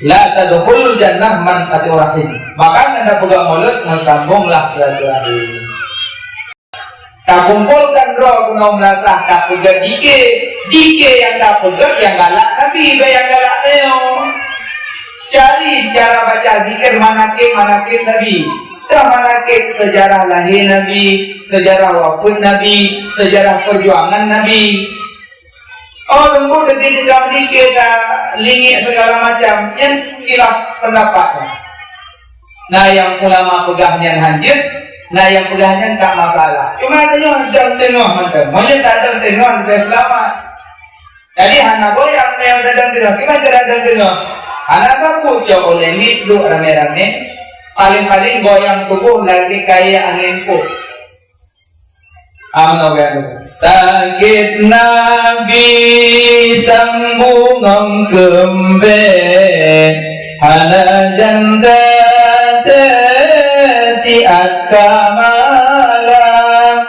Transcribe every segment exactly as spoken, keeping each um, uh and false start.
La tadkhulul jannah man qati'a rahim. Maka nyang tapeugah mulod, meusambonglah silaturahim. Takumpolkan droe keunoe meulasah, tapeugah dike, dike nyang tapeugah nyang galak Nabi, bèk nyang galak nyoe. Cari cara baca zikir manakib-manakib Nabi. Ka manakib sejarah lahé Nabi, sejarah wafeuet Nabi, sejarah perjuangan Nabi. Oh, leumbot deuh dikeu lingèe segala macam, nyan khilaf pendapat. Na nyang ulama peugah nyan hanjeuet, na nyang peugah nyan tak masalah. Cuma tanyoe dong teungoh mantong. Meunyoe tak dong teungoh, hana seulamat. Jadi hana goyang nyang dong teungoh. Kiban cara dong teungoh? Hana tapucok oleh miet duek ramé-ramé. Paléng-paléng goyang tuboh lagèe kayèe angén pôh. Amin, amin. Sakét Nabi sambungong keumbèe, hana janda teusiat ka malam.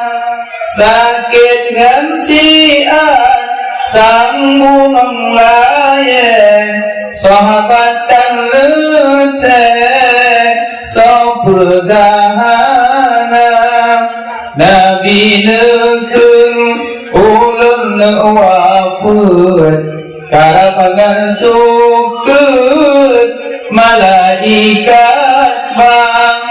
Sakét ngon siat sambungong layèe, sahabat tan leutèe soe peugah hana. Nabi neukheun ulôn neuwafeuet, karab ngon sukheut malaikat bang.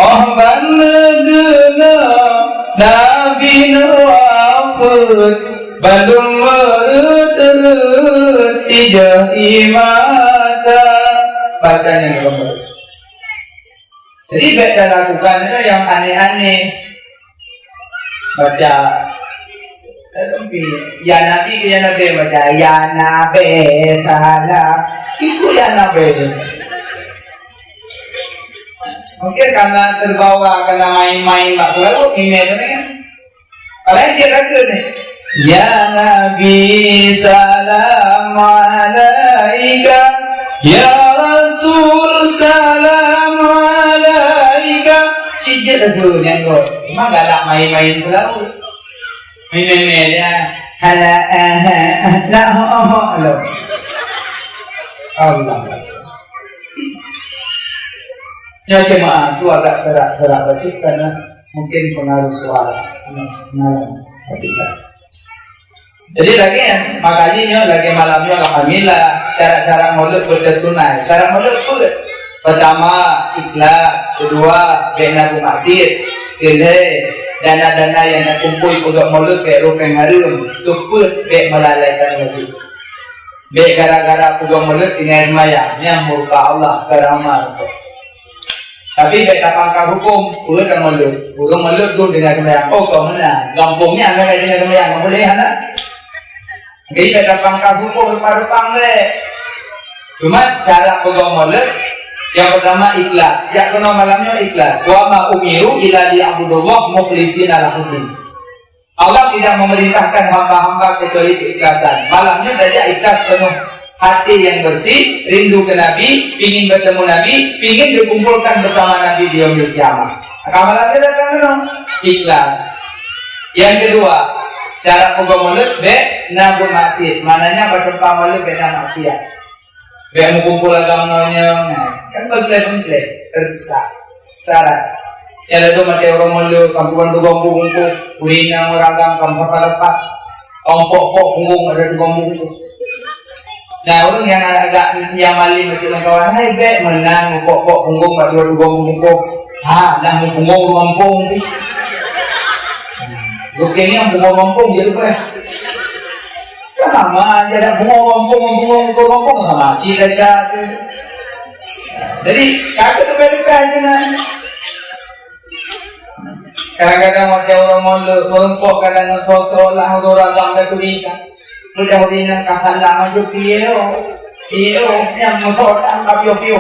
Óh ban neudeungoe Nabi neuwafeuet, bandum meureuet-reuet ijôh ie mata. Baca nyang keumeuet. Jadi, bèk talakukan nyang aneh-aneh. Baca, eh, ya Nabi, ya Nabi, baca, "Ya Nabi, salam." Itu ya Nabi. Mungkin karena terbawa, karena main-main bak laut, email ni kan. Padahai dia kata ni, "Ya Nabi, salam alaika. Ya Rasul, salam alaika." Sijeuet tu nyan kot. Memang galak main-main tu laut. Main-main dia. Hala, eh, eh, eh, nak, ho, ho, ho, lo. Allah. Nyoe jemaah, su agak serak-serak bacut karena mungkin pengaruh suara. Nah, nah, bacut. Jadi lagèe nyan, makajih nyoe lagèe malam nyoe alhamdulillah, syarat-syarat mulod beutetunai. Syarat mulod peue? Pertama, ikhlas. Kedua, bèk na beumaksiet. Keulhèe, dana-dana nyang takumpôi peugöt mulod bèk rupeng hareuem. Keupeuet, bèk meulalaikan wajéb. Bèk gara-gara peugöt mulod tinggai seumayang, nyan murka Allah, karama. Tapi bèk tapangka hukôm, peue ka mulod. Ureueng mulod dum tinggai seumayang. Oh, kau meunan. Gampông nyan ka tinggai seumayang, ka boleh hana? Jadi bèk tapangka hukôm rupa-rupa bèk. Cuma syarat peugöt mulod, nyang pertama ikhlas. Jak keunoe malam nyoe ikhlas. "Wa ma umiru illa liya'budullaha mukhlishina lahuddin." Allah tidak memerintahkan hamba-hamba kecuali keikhlasan. Malam nyoe tajak ikhlas penuh hati yang bersih, rindu ke Nabi, pingin bertemu Nabi, pingin dikumpulkan bersama Nabi di Yaumul Qiyamah. Maka malam nyoe datang keunoe, ikhlas. Yang kedua, syarat peugöt mulod bèk na buet maksiet. Maknanya bak teumpat mulod bèk na maksiat. Bèk meukumpul agam ngon nyoe, kan beugleh-beugleh, teuriksa. Syarat. Nyang ladôm maté ureueng mulod, kampuan tugông bungkôh, ureueng inong ureueng agam, kampuan leupah. Ong pok-pok punggông ada tugông bungkôh. Nah, ureueng nyang agak nyang malém ateueh lam kawan, hai bèk meunan pok-pok punggông bak dua tugông bungkôh. Ha, lam punggông ureueng gampông pih. Gobnyan nyang punggông gampông jeuet leupah. Kan sama aja, ada punggông gampông, punggông gampông sama cit dasar tu. Jadi, kata tu beda-beda aja nah. Kadang-kadang macam orang mulod, orang pok kadang-kadang seolah-olah orang agam dah tu nikah. Mudah-mudahan ka salah maju piye, oh. Iyo, nyang musoh tangkap yo-yo.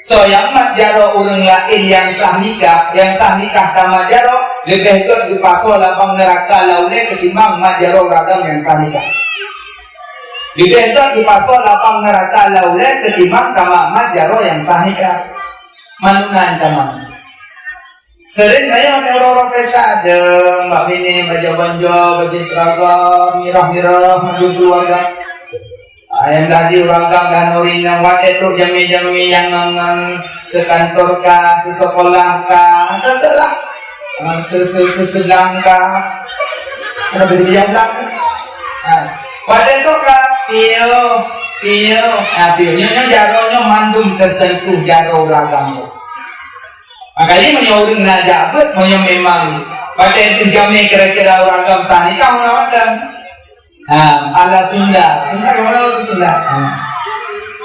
So, nyang mat jaroe ureueng laén nyang sah nikah, nyang sah nikah tamat jaroe, leubeh gèt geupasoe lapang neuraka lam ulèe ketimbang mat jaroe ureueng agam nyang sah nikah. Leubeh gèt geupasoe lapang neuraka lam ulèe ketimbang tamat jaroe nyang sah nikah. Meunan ancaman. Sering saya pakai orang-orang pesta, ada mbak bini, baju bonjol, baju seragam, mirah-mirah, maju keluarga. Ayam dah di uragam dan uri nyang watèe trok jamé-jamé nyang ngon-ngon seukantor ka, seusekolah ka, seuselah, ah, se-, se-, seuseudang ka. Ada beri dia belakang. Ah, watèe trok ka, piôh, piôh. Ah, piôh. Nyoe, nyoe jaroe nyoe mandum teusentuh jaroe uragam nyoe. Makanya meunyoe ureueng na jak beuet, meunyoe memang watèe teuh jamé kira-kira uragam sah nikah, meunan watèe. Ha, ala Sunda. Sunda ke mana tu Sunda? Ha.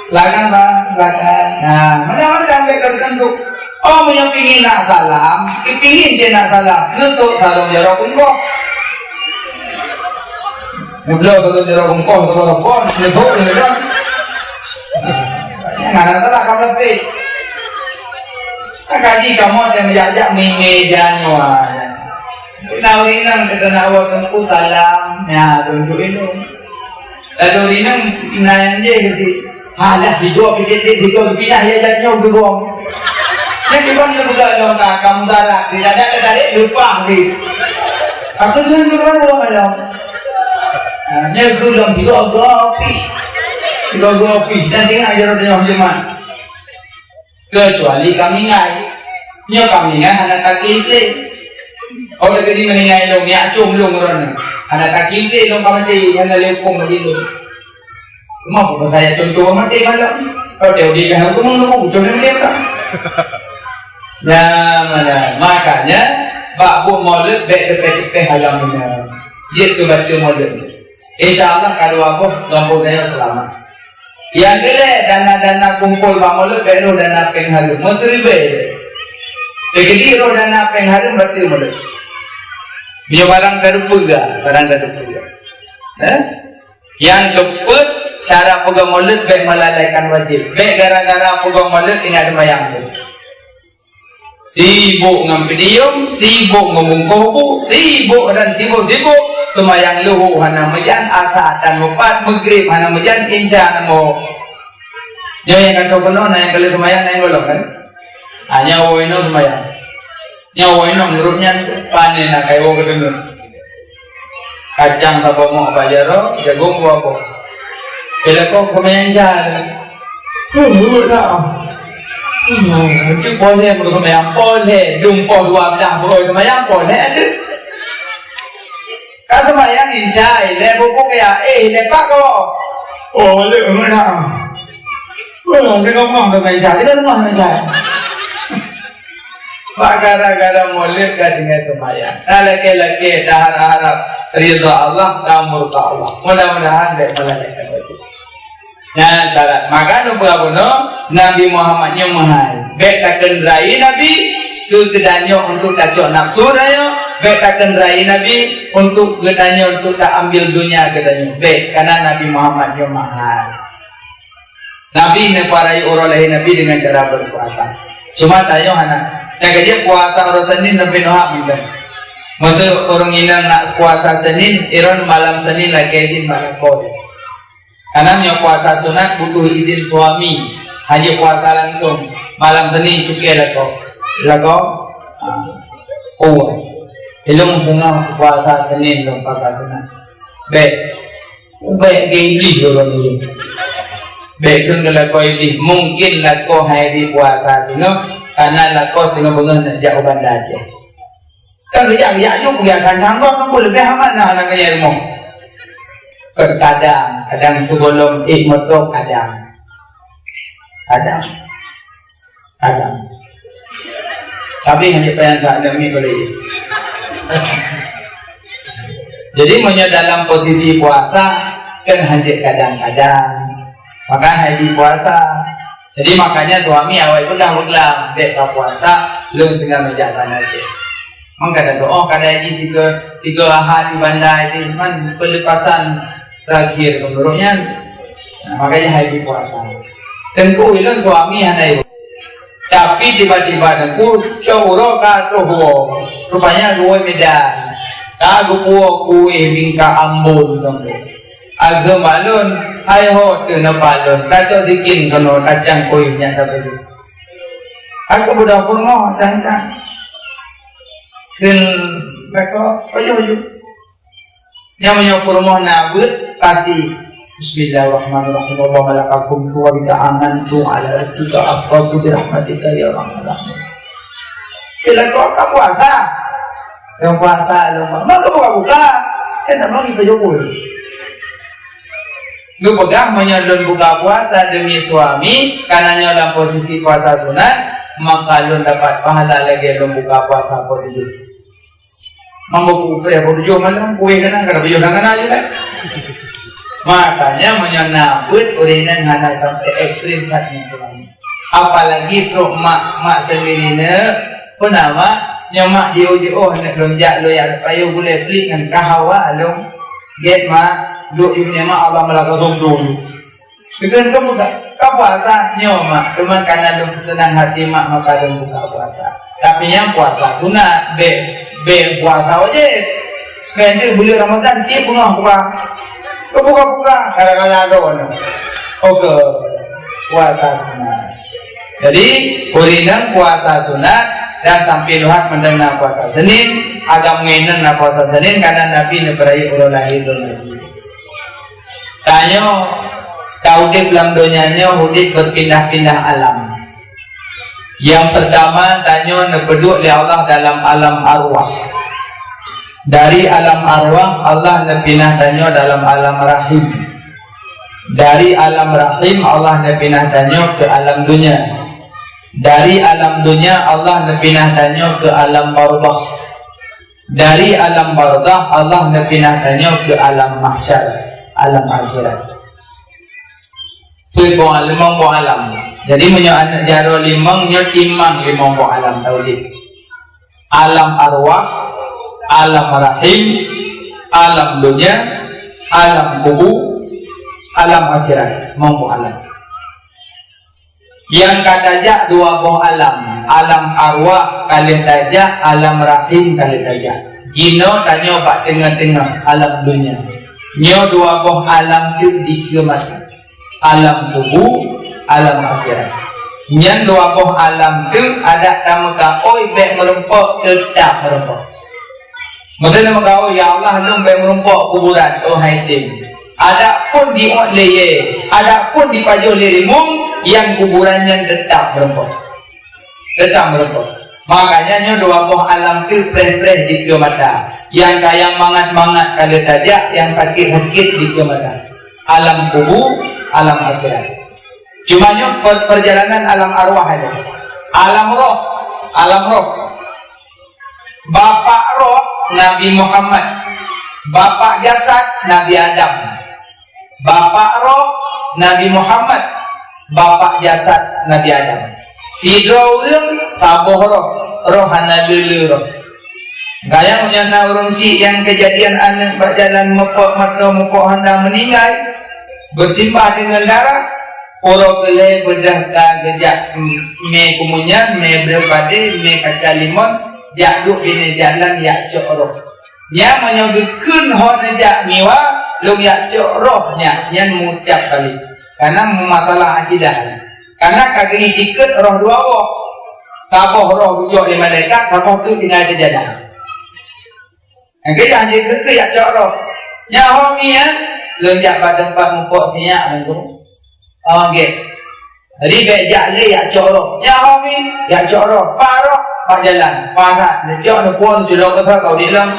Silakan, Bang, silakan. Ha, mana-mana ambil tersentuh. Oh, meunyoe pingin nak salam, pingin cit nak salam, neusok sarong jaroe bungkôh. Ngebloe sarong jaroe bungkôh, sarong bungkôh, neusok, neusok. Mana tak kamu lebih? Kaji kamoe nyang jak-jak mimé janyoe. Nah, ureueng inong keuneuk awak teungku salam, nya tunjuk ilong. Lalu ureueng inong nyan jih geuti, "Halah, digoe pike-pike, digoe pinah ya janyoe geugom." Nyan kiban geupeugah lom ka, kamu darat, di dada keudarék leupah di. Aku tu tu kan dua malam. Nah, nyan geulom tiga gopi. Tiga gopi. Dan ingat jaroe tanyoe jemaah. Kecuali kamingai. Nyoe kamingai hana taklik-klik. Oh, lagèe ni meuninggai lôn, nyak com lôn uroe nyoe. Hana taklik-klik lôn ka maté, hana lé hukôm bagi lôn. Cuma bukan saya contoh maté malam. Kalau dia udah dah hukôm, nunggu, com dia maté malam. Nah, mana? Makanya, bak buet maulud bèk teupèh-teupèh alam dunia. Jeuet keu baca maulud. Insya Allah, kalau apa, gampông saya selamat. Nyang keulhèe, dana-dana kumpul bak maulud bèk rôh dana péng hareuem. Meuteuribèe. Teukeudi rôh dana péng hareuem bateue maulud. Nyoe barang ka teupeugah, barang ka teupeugah. Eh? Nyang keupeuet, syarat peugah maulud bèk melalaikan wajéb. Bèk gara-gara peugah maulud ingat seumayang. Sibok ngon peudium, sibok ngon bungkôh bu, sibok dan sibok-sibok. Seumayang luhô hana meujan, asa dan mupat, meugrib hana meujan, insya hana meuhok. Nyoe nyang ka keunoe na nyang ka lheueh seumayang na nyang gohlom kan? Ha, nyoe woe inoe seumayang. Nyoe woe inoe meunurot nyan panen na kayèe woe keudeungoe. Kacang saboh mok bak jaroe, jagong dua boh. Bila kong keumayan jai. Huh, huh, dah. Hmm, cuk poleh, meunurot keumayan poleh. Dum poh dua blah, meunurot keumayan poleh, aduh. Ka seumayang Isya, lé bubuk ya, eh, lé pak ko. Oh, lé mana? Wah, dia ngomong dengan Isya, dia ngomong dengan Isya. Bak gara-gara maulud ka tinggai seumayang. Nah, laki-laki dah harap-harap ridha Allah, dah murka Allah. Mudah-mudahan bèk melalaikan wajib. Nyan syarat. Maka neupeugah bunoe, Nabi Muhammad nyoe meuhai. Bèk takheun rai Nabi keu geutanyoe untuk tacok nafsu tanyoe, bèk takheun rai Nabi untuk geutanyoe untuk ta ambil dunia geutanyoe. Bèk, karena Nabi Muhammad nyoe meuhai. Nabi neuparai uroe lahé Nabi dengan cara berpuasa. Cuma tanyoe hana. Nyang keujeuet puasa uroe Senin leubeh neuhak mantong. Masa ureueng inong nak puasa Senin, iron malam Senin lakèe jih bak lakoe. Karena nyoe puasa sunat butuh izin suami, hana puasa langsung. Malam Senin cukai lakoe. Lakoe? Ah. Oh. Ilong tengah puasa Senin lom puasa sunat. Bèk. Bèk keu Iblih lom dulu. Bèk keu lakoe Iblih. Mungkin lakoe hai di puasa singoh, karena lakoe singoh beungoh nak jak u Banda Aceh. Kan geujak-geujak nyoe peugah kandang gob nunggu leubeh amat na aneuk nyan rumoh. Kadang, kadang sigohlom ék moto kadang. Kadang. Kadang. Tapi hana payah tak ada mi boleh. Jadi meunyoe dalam posisi puasa kan hana kadang-kadang. Maka hai di puasa. Jadi makanya suami awai peugah beugelam, dek ka puasa, lôn setengah meja sana je. Maka dah doa kada ji tiga tiga aha di bandai di man pelepasan terakhir menurutnya. Nah, makanya hai di puasa. Tengku ilon suami hana ibu. Tapi tiba-tiba tengku cok uroe ka troh woe. Rupanya ruwai Medan. Ka geupuwoe kueh bingka Ambon tengku. Agam balon, hai ho teu na balon, taco zikin keunoe tacang koi nyan tapeujeuet. Aku budak peurumoh cang-cang. Kheun beko payoh ju. Nyang meunyoe peurumoh na beuet pasti Bismillahirrahmanirrahim. Allahumma laka sumtu wa bika amantu wa ala rizqika aftartu bi rahmatika ya arhamar rahimin. Sila kau ka puasa. Yang puasa lom. Maka buka-buka. Kan nama kita jawab. Geupeugah, "Meunyoe lôn buka puasa demi suami, karena nyoe lam posisi puasa sunat, maka lôn dapat pahala lagèe lôn buka puasa poh tujoh." Mambo kupreh poh tujoh malam, kueh keunan, kada tujoh tangan aja kan. Makanya, meunyoe na beuet ureueng nyan hana sampai ekstrem that ngon suami. Apalagi trok mak, mak sendiri ne, peue nama, nyoe mak jiôh-jiôh aneuk lôn jak lôn jak payah gulai pelik ngon kahawa lôn. Gét mak, duek di mak Allah malah kosong dulu. Deungon kamu ka, ka puasa nyoe mak, teuma kana lôn senang hati mak maka lôn buka puasa. Tapi nyang puasa sunat, bèk, bèk puasa wajib. Bèk nanti bulan Ramadan, tiep beungoh buka. Kebuka-buka, kadang-kadang ada warna. Oke, puasa sunat. Jadi, ureueng inong puasa sunat dan sampai luhat mandang na puasa Senin, agam ngineung na puasa Senin, karena Nabi neupeurayeuk uroe lahé lôn Nabi. Tanyoe, ka udép lam donya nyoe udép berpindah-pindah alam. Yang pertama, tanyoe neupeuduek lé Allah dalam alam arwah. Dari alam arwah, Allah neupinah tanyoe dalam alam rahim. Dari alam rahim, Allah neupinah tanyoe keu alam donya. Dari alam donya, Allah neupinah tanyoe keu alam barzakh. Dari alam barzakh, Allah neupinah tanyoe keu alam mahsyar, alam akhirat. Peuet boh, limong boh alam. Jadi, meunyoe aneuk jaroe limong, nyoe timang limong boh alam tauhid. Alam arwah, alam rahim, alam donya, alam kubu, alam akhirat. Limong boh alam. Nyang ka tajak dua boh alam, alam arwah ka lheueh tajak, alam rahim ka lheueh tajak. Jinoe tanyoe bak teungoh-teungoh alam donya. Nyoe dua boh alam teuk dikeue mata. Alam kubu, alam akhirat. Nyan dua boh alam teuk adak tameukaôi bèk meurumpok, teutap meurumpok. Meuteumé meukaôi, "Ya Allah, lôn bèk meurumpok kuburan, oh hai tem." Adapun diôt lé yé, adapun dipajoh lé rimong, nyang kuburan nyan teutap meurumpok. Teutap meurumpok. Makanya nyoe dua boh alam teuk preh-preh dikeue mata. Nyang kayang mangat-mangat ka lheueh tajak, nyang sakét-sakét dikeue mata. Alam kubu, alam akhirat. Cuma nyoe per-, perjalanan alam arwah aja. Alam roh, alam roh. Bapak roh Nabi Muhammad, bapak jasad Nabi Adam. Bapak roh Nabi Muhammad, bapak jasad Nabi Adam. Sidroe ureueng saboh roh, roh hana le-le roh. Gaya meunyoe na ureueng syiek nyang keujadian aneuk bak jalan meupok mata mupok hana meuninggai, beusimbah deungon darah, uroe keulhèe beudôh ka geujak mè kumunyan, mè breueh padé, mè kaca limon, jak duek binéh jalan jak cok roh. Nyan meunyoe geukheun ho neujak miwa, lôn jak cok roh nyan, nyan meucap balek. Karena masalah akidah. Karena ka geuitikeuet roh dua boh. Saboh roh geucok lé malaikat, saboh teuk tinggai di jalan. Oke, janji keu, keu jak cok roh. Nyan ho mi, ya? Lôn jak bak teumpat mupok sinyak langsung. Oh, oke. Jadi, bèk jak lé jak cok roh. Nyan ho mi, jak cok roh. Pat roh, pat jalan. Pahat, neucok, neupuon, neucok, kau di lom.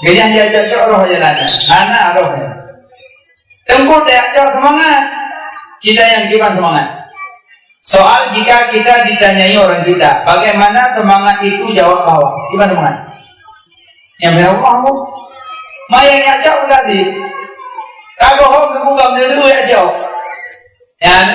Jadi, jak cok roh jalan. Hana roh. Teungku tajak cok seumangat. Cita nyang kiban seumangat. Soal jika kita ditanyai orang kita, bagaimana semangat itu, jawab bahwa. Kiban seumangat. Nyang bela Allah tu. Maya jak cok tadi. Kagoh hom teubuka meunurut jak cok. Nyan,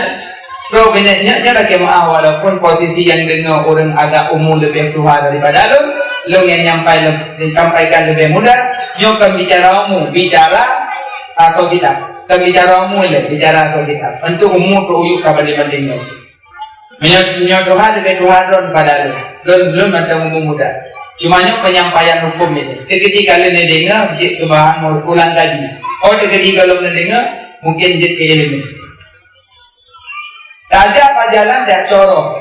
bro, keuneuk nyoe, nyoe lakèe meu'ah, walaupun posisi nyang deungoe ureueng agak umu leubeh tuha daripada lôn, lôn nyang nyampai leb-, sampaikan leubeh muda, nyoe kon bicara umu, bicara asoe kitab. Kon bicara umu lé, bicara asoe kitab. Untuk umu teu uyuek ka banding-banding lôn. Meunyoe, nyoe tuha leubeh tuha droe daripada lôn. Lôn, lôn mantong umu muda. Cuma nyoe penyampaian hukum nyoe. Teukeudi ka lôn neudeungoe, jeuet keu bahan ulang kaji. Oh, teukeudi ka lôn neudeungoe, mungkin jeuet keu ileumèe. Tajak bak jalan jak cok roh.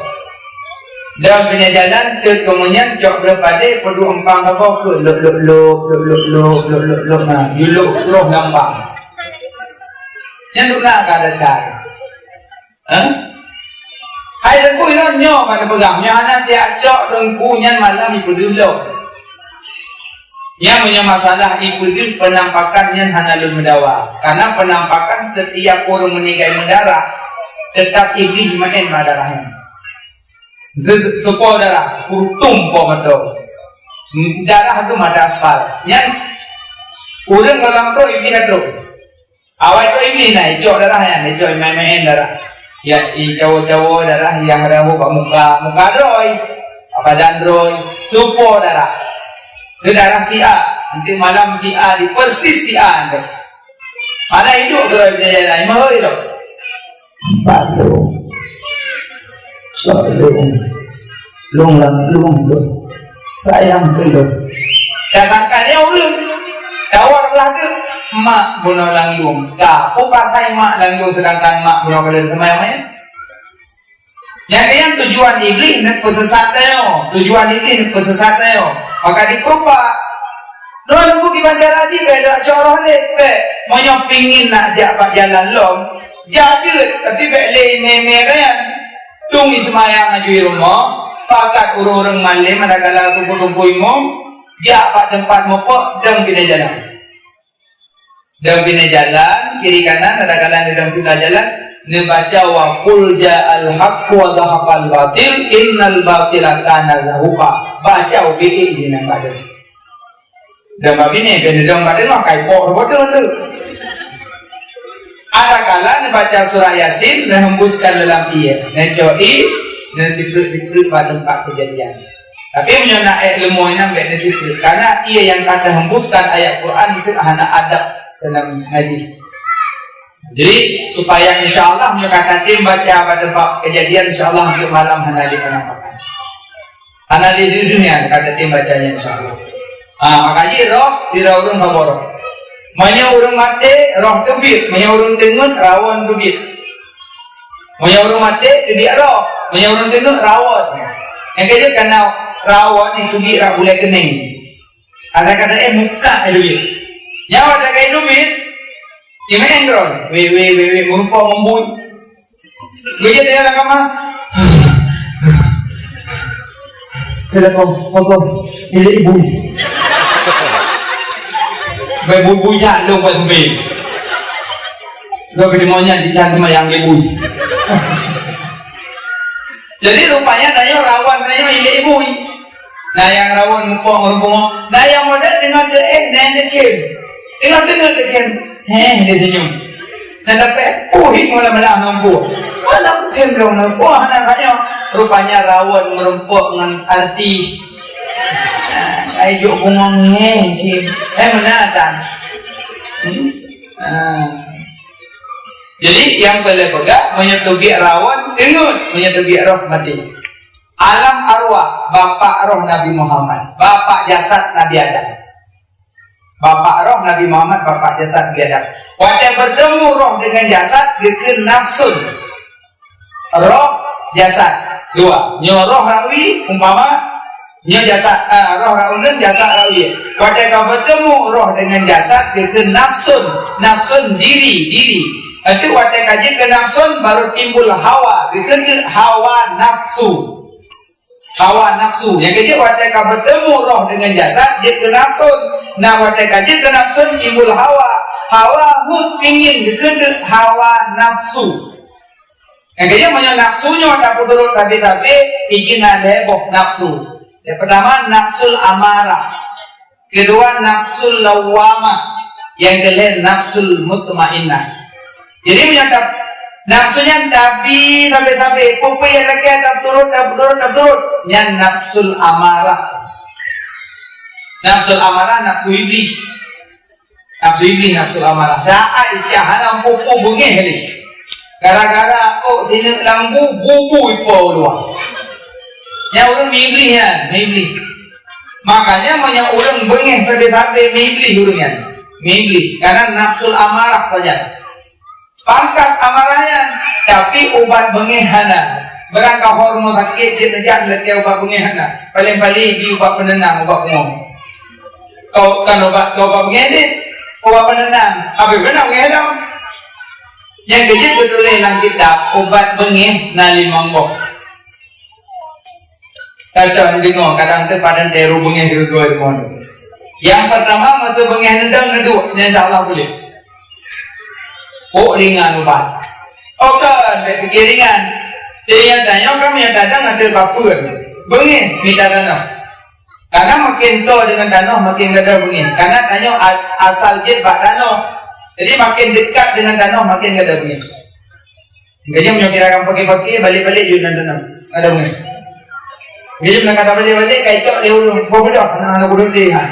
Dan keuneuk jalan teuk keumudian cok breueh padé peuduek empang saboh keu lôk, lôk, lôk, lôk, lôk, lôk, lôk, lôk, lôk, nah, yue lôk roh gampang. Nyan duna ka dasar. Hah? Hai Teungku, nyoe nyoe mana peugah, nyoe hana tiak cok Teungku nyan malam ipeudeuh lom. Nyan meunyoe masalah ipeudeuh penampakan nyan hana lôn meudawa. Karena penampakan setiap ureuëng meuninggai meudarah, tetap Iblih maén bak darah nyan. Ze-, ze-, seupôt darah, kutum po meudo. Darah tu mata aspal. Nyan ureuëng dalam tu Iblih tu. Awai tu Iblih na, icok darah nyan, icok maén-maén darah. Ya, icawo-cawo darah, ya rahu bak muka, muka droe. Apa dan droe, seupôt darah. Sedarah si A, nanti malam si A di persis si A nanti. Mana hidup droe bila jalan, mahoi tu. Pak Long. Pak Long. Long Lang Long, Long. Sayang keu Long. Dah sangka dia ureuëng. Dah awak belah tu. Mak bunoe Lang Long. Dah, peue pasai mak Lang Long sedangkan mak bunoe kalian semayang-mayang? Nyang nyan tujuan Iblih nak peusesat tanyoe. Tujuan Iblih nak peusesat tanyoe. Maka diperupa. Droe Teungku kiban cara jih, bèk leuek cok roh lé, bèk. Meunyoe pingin nak jak bak jalan lom, jak jeuet, tapi bèk lé mè-mè nyan. Tueng seumayang aju i rumoh, pakat ureuëng-ureuëng malém, manakala teungku-teungku imum, jak bak teumpat mupok, dong binéh jalan. Dong binéh jalan, kiri kanan, manakala dong teuka jalan, neubaca, "Wa qul ja'al haqqu wa zahaqal batil, innal batila kana zahuqa." Baca ubé-ubé di nan padum. Dan bak binéh, bèk neudong bak teungoh, ka ipok reuboh tu. Adakala neubaca surah Yasin, neuhembuskan dalam ié, neucok ié, neusikrek-sikrek bak teumpat keujadian. Tapi meunyoe na ék leumo inan, bèk neusikrek. Karena ié nyang ka teuhembuskan ayat Quran itu hana adab dalam najis. Jadi, supaya insya Allah meunyoe ka tatem baca bak teumpat keujadian, insya Allah untuk malam hana lé penampakan. Hana lé deuh-deuh nyan ka tatem baca nyan, insya Allah. Ha, maka jih roh, sidroe ureuëng saboh roh. Meunyoe ureuëng maté, roh teubiet. Meunyoe ureuëng teungeut, rawon teubiet. Meunyoe ureuëng maté, teubiet roh. Meunyoe ureuëng teungeut, rawon. Nyang keujeuet kana rawon nyang teubiet rab ulèe keunéng. Kata-kata, eh, muka, eh, duit. Nyawa tak kaya duit. Iman droe. Weh, weh, weh, weh, meureumpok ngon bui. Duit dia dalam kamar. Kena kau, kau, kau. Milik bui. Baik bui-bui jak tu, baik bui. Kau kena monyet di dalam yang dia bui. Jadi, rupanya, tanyoe lawan tanyoe milik bui. Na nyang rawon mupok ngon rumpung. Na nyang model teungoh teu-éh, na nyang teu-khem. Teungoh-teungoh teu-khem. Heh, dia senyum. Na dapet, puih meulah-meulah ngon puih. Meulah khem dong ngon puih, hana tanyoe. Rupanya rawon meurumpok ngon artis. Ai jok bungong, heh, khem. Eh, meunan tan. Hmm? Ah. Jadi, nyang peureulèe peugah, meunyoe teubiet rawon, teungeut, meunyoe teubiet roh, maté. Alam arwah, bapak roh Nabi Muhammad, bapak jasad Nabi Adam. Bapak roh Nabi Muhammad, bapak jasad Nabi Adam. Watèe bertemu roh dengan jasad, geukheun nafsun. Roh, jasad. Dua. Nyoe roh rawi, umpama, nyoe jasad, ah, roh rawi, jasad rawi. Watèe ka bertemu roh dengan jasad, geukheun nafsun. Nafsun, diri, diri. Itu watèe ka jeuet keu nafsun, baru timbul hawa. Geukheun hawa nafsu. Hawa nafsu. Nyang keujeuet watèe ka bertemu roh dengan jasad, jeuet keu nafsun. Nah, watèe ka jeuet keu nafsun, timbul hawa. Hawa, hum, pingin, geukheun hawa nafsu. Nyang keujeuet meunyoe nafsu nyoe tapeuturot sabe-sabe, ijin na lhèe boh nafsu. Nyang pertama, nafsul amarah. Keudua, nafsul lawwamah. Nyang keulhèe, nafsul mutmainnah. Jadi, meunyoe ta-, nafsu nyan tabi sabe-sabe, peue-peue nyang lakèe tapeuturot, tapeuturot, tapeuturot. Nyan nafsul amarah. Nafsul amarah, nafsu iblih. Nafsu iblih, nafsu amarah. Dak ai cah hana peue-peue beungèh lé. Gara-gara ôk sineuk lam bu, bu-bu ipo luwa. Nyan ureueng mi iblih nyan, mi iblih. Makanya meunyoe ureueng beungèh sabe-sabe, mi iblih ureueng nyan. Mi iblih. Karena nafsul amarah saja. Pangkas amarah nyan, tapi ubat beungèh hana. Barangkaho rumoh sakét jeuet neujak neulakèe ubat beungèh hana. Paleng-paleng bi ubat peunenang, ubat pungo. Keu, kon ubat, keu ubat beungèh dit, ubat peunenang. Abéh beunang beungèh lom. Nyang keujeuet geutuléh lam kitab, ubat beungéh na limong boh. Teuka neudeungoe, kadang teuh padan teuh beungéh keudua deungon. Nyang peurtama, masa beungéh neudong neuduek, nyan insya Allah puléh. Pok ringan ubat. Oh kan, bèk pikir ringan. Di nyata nyoe kami nyang tadong ateueh papeuen. Beungéh mita tanoh. Karena makin toe dengan tanoh, makin gadoh beungéh. Karena tanyoe a-, asal jeuet bak tanoh. Jadi makin dekat dengan tanoh, makin gadoh beungéh. Makanya meunyoe kira akan paké-paké, balek-balek jeuet nan tanoh. Gadoh beungéh. Jadi meunyoe ka tabalek-balek, ka icok lé ureueng. Boh beudôh, na, na ureueng lé, ha.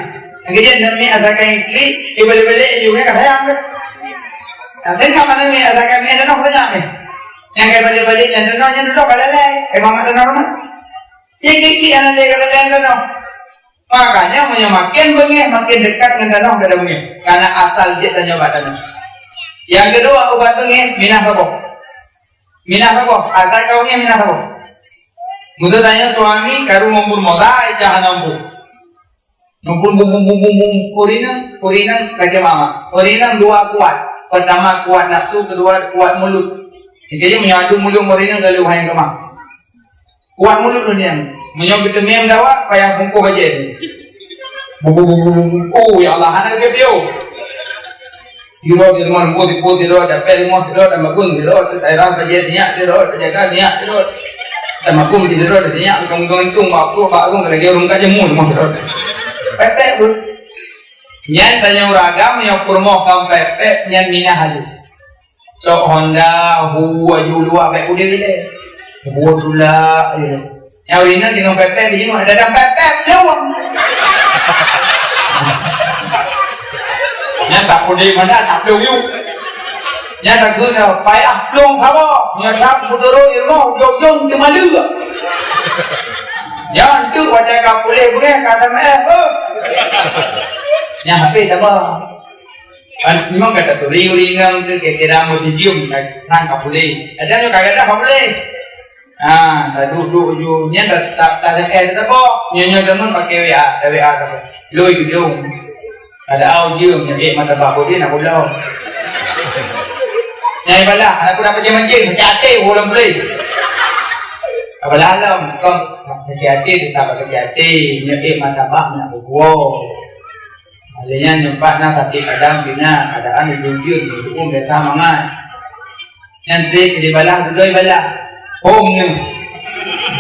Makanya nak mi asakan klik, ibalek-balek jeuet, ka sayang deh. Nah, saya mana mi asakan mi tanoh sayang deh. Nyang ka ibalek-balek nyan tanoh, nyan tanoh ka lalai. Eh, mamak tanoh mana? Nyang klik-klik aneuk lé ka lalai tanoh. Makanya, meunyoe makin beungéh, makin dekat ngon tanoh gadoh beungéh. Karena asal jeuet tanyoe bak tanoh. Nyang keudua, ubat beungéh, minah saboh. Minah saboh, asai ka beungéh minah saboh. Meunyoe tanyoe suami, karu ngumpul mosa, ijah hana ngumpul. Ngumpul, bum, bum, bum, bum, bum, urineueng, urineueng lagèe mama. Urineueng dua kuat. Pertama kuat nafsu, kedua kuat mulut. Jadi, meunyoe adu mulut urineueng, ka lheueh hai keumah. Kuat mulut tu nyan. Meunyoe geuteumieng dawa, payah bungkôh bajèe tu. Bu, bu, bu, bu, bu, bu. Oh, ya Allah, hana geuteubiôh. Sidroe di rumoh leumpah, di pue sidroe, di pèng rumoh sidroe, di makun sidroe, di daerah bajèe sinyak sidroe, di jaga sinyak sidroe. Di makun sidroe, di sinyak, untung-untung, bak pruet, bak rumoh, lagèe ureueng ka jeumu rumoh sidroe. Pepek pun. Nyan tanyoe ureueng agam, nyoe peurumoh ka pepek, nyan minah aju. Sok Honda, hu aju luwa bèk udeb ilèe. Hu tulak je. Nyang ureueng inong deungon pèpèp, bingung, ada dalam pèpèp, lewat. Nyan tak udeb mana, tak plueng yuk. Nyan tak guna, payah plueng saboh. Nyan tak beutôi ilmu, ujong-ujong teumaleue. Nyan tu watèe ka puléh beungéh ka S M S, oh. Nyan habéh dah bah. Kan memang kata turi uringan tu kira-kira mau dijiem kan, kan tak boleh. Ada tu kadang-kadang tak boleh. Ha, tak duduk ujung. Nyan tak tak tak ada eh tak apa. Nyonya zaman pakai W A, ada W A tak apa. Loi gedung. Ada au je menyakit mata bak dia nak pulang. Nyai balah, aku nak pergi mancing, sakit hati orang beli. Apalah alam, kau sakit hati tetap sakit hati, menyakit mata bak nak berbuah. Lheueh nyan nyoe pat na sakét kadang pih na, keadaan jujur, jujur biasa mangat. Nyan trép dibalah, beutôi balah. Hom neuh.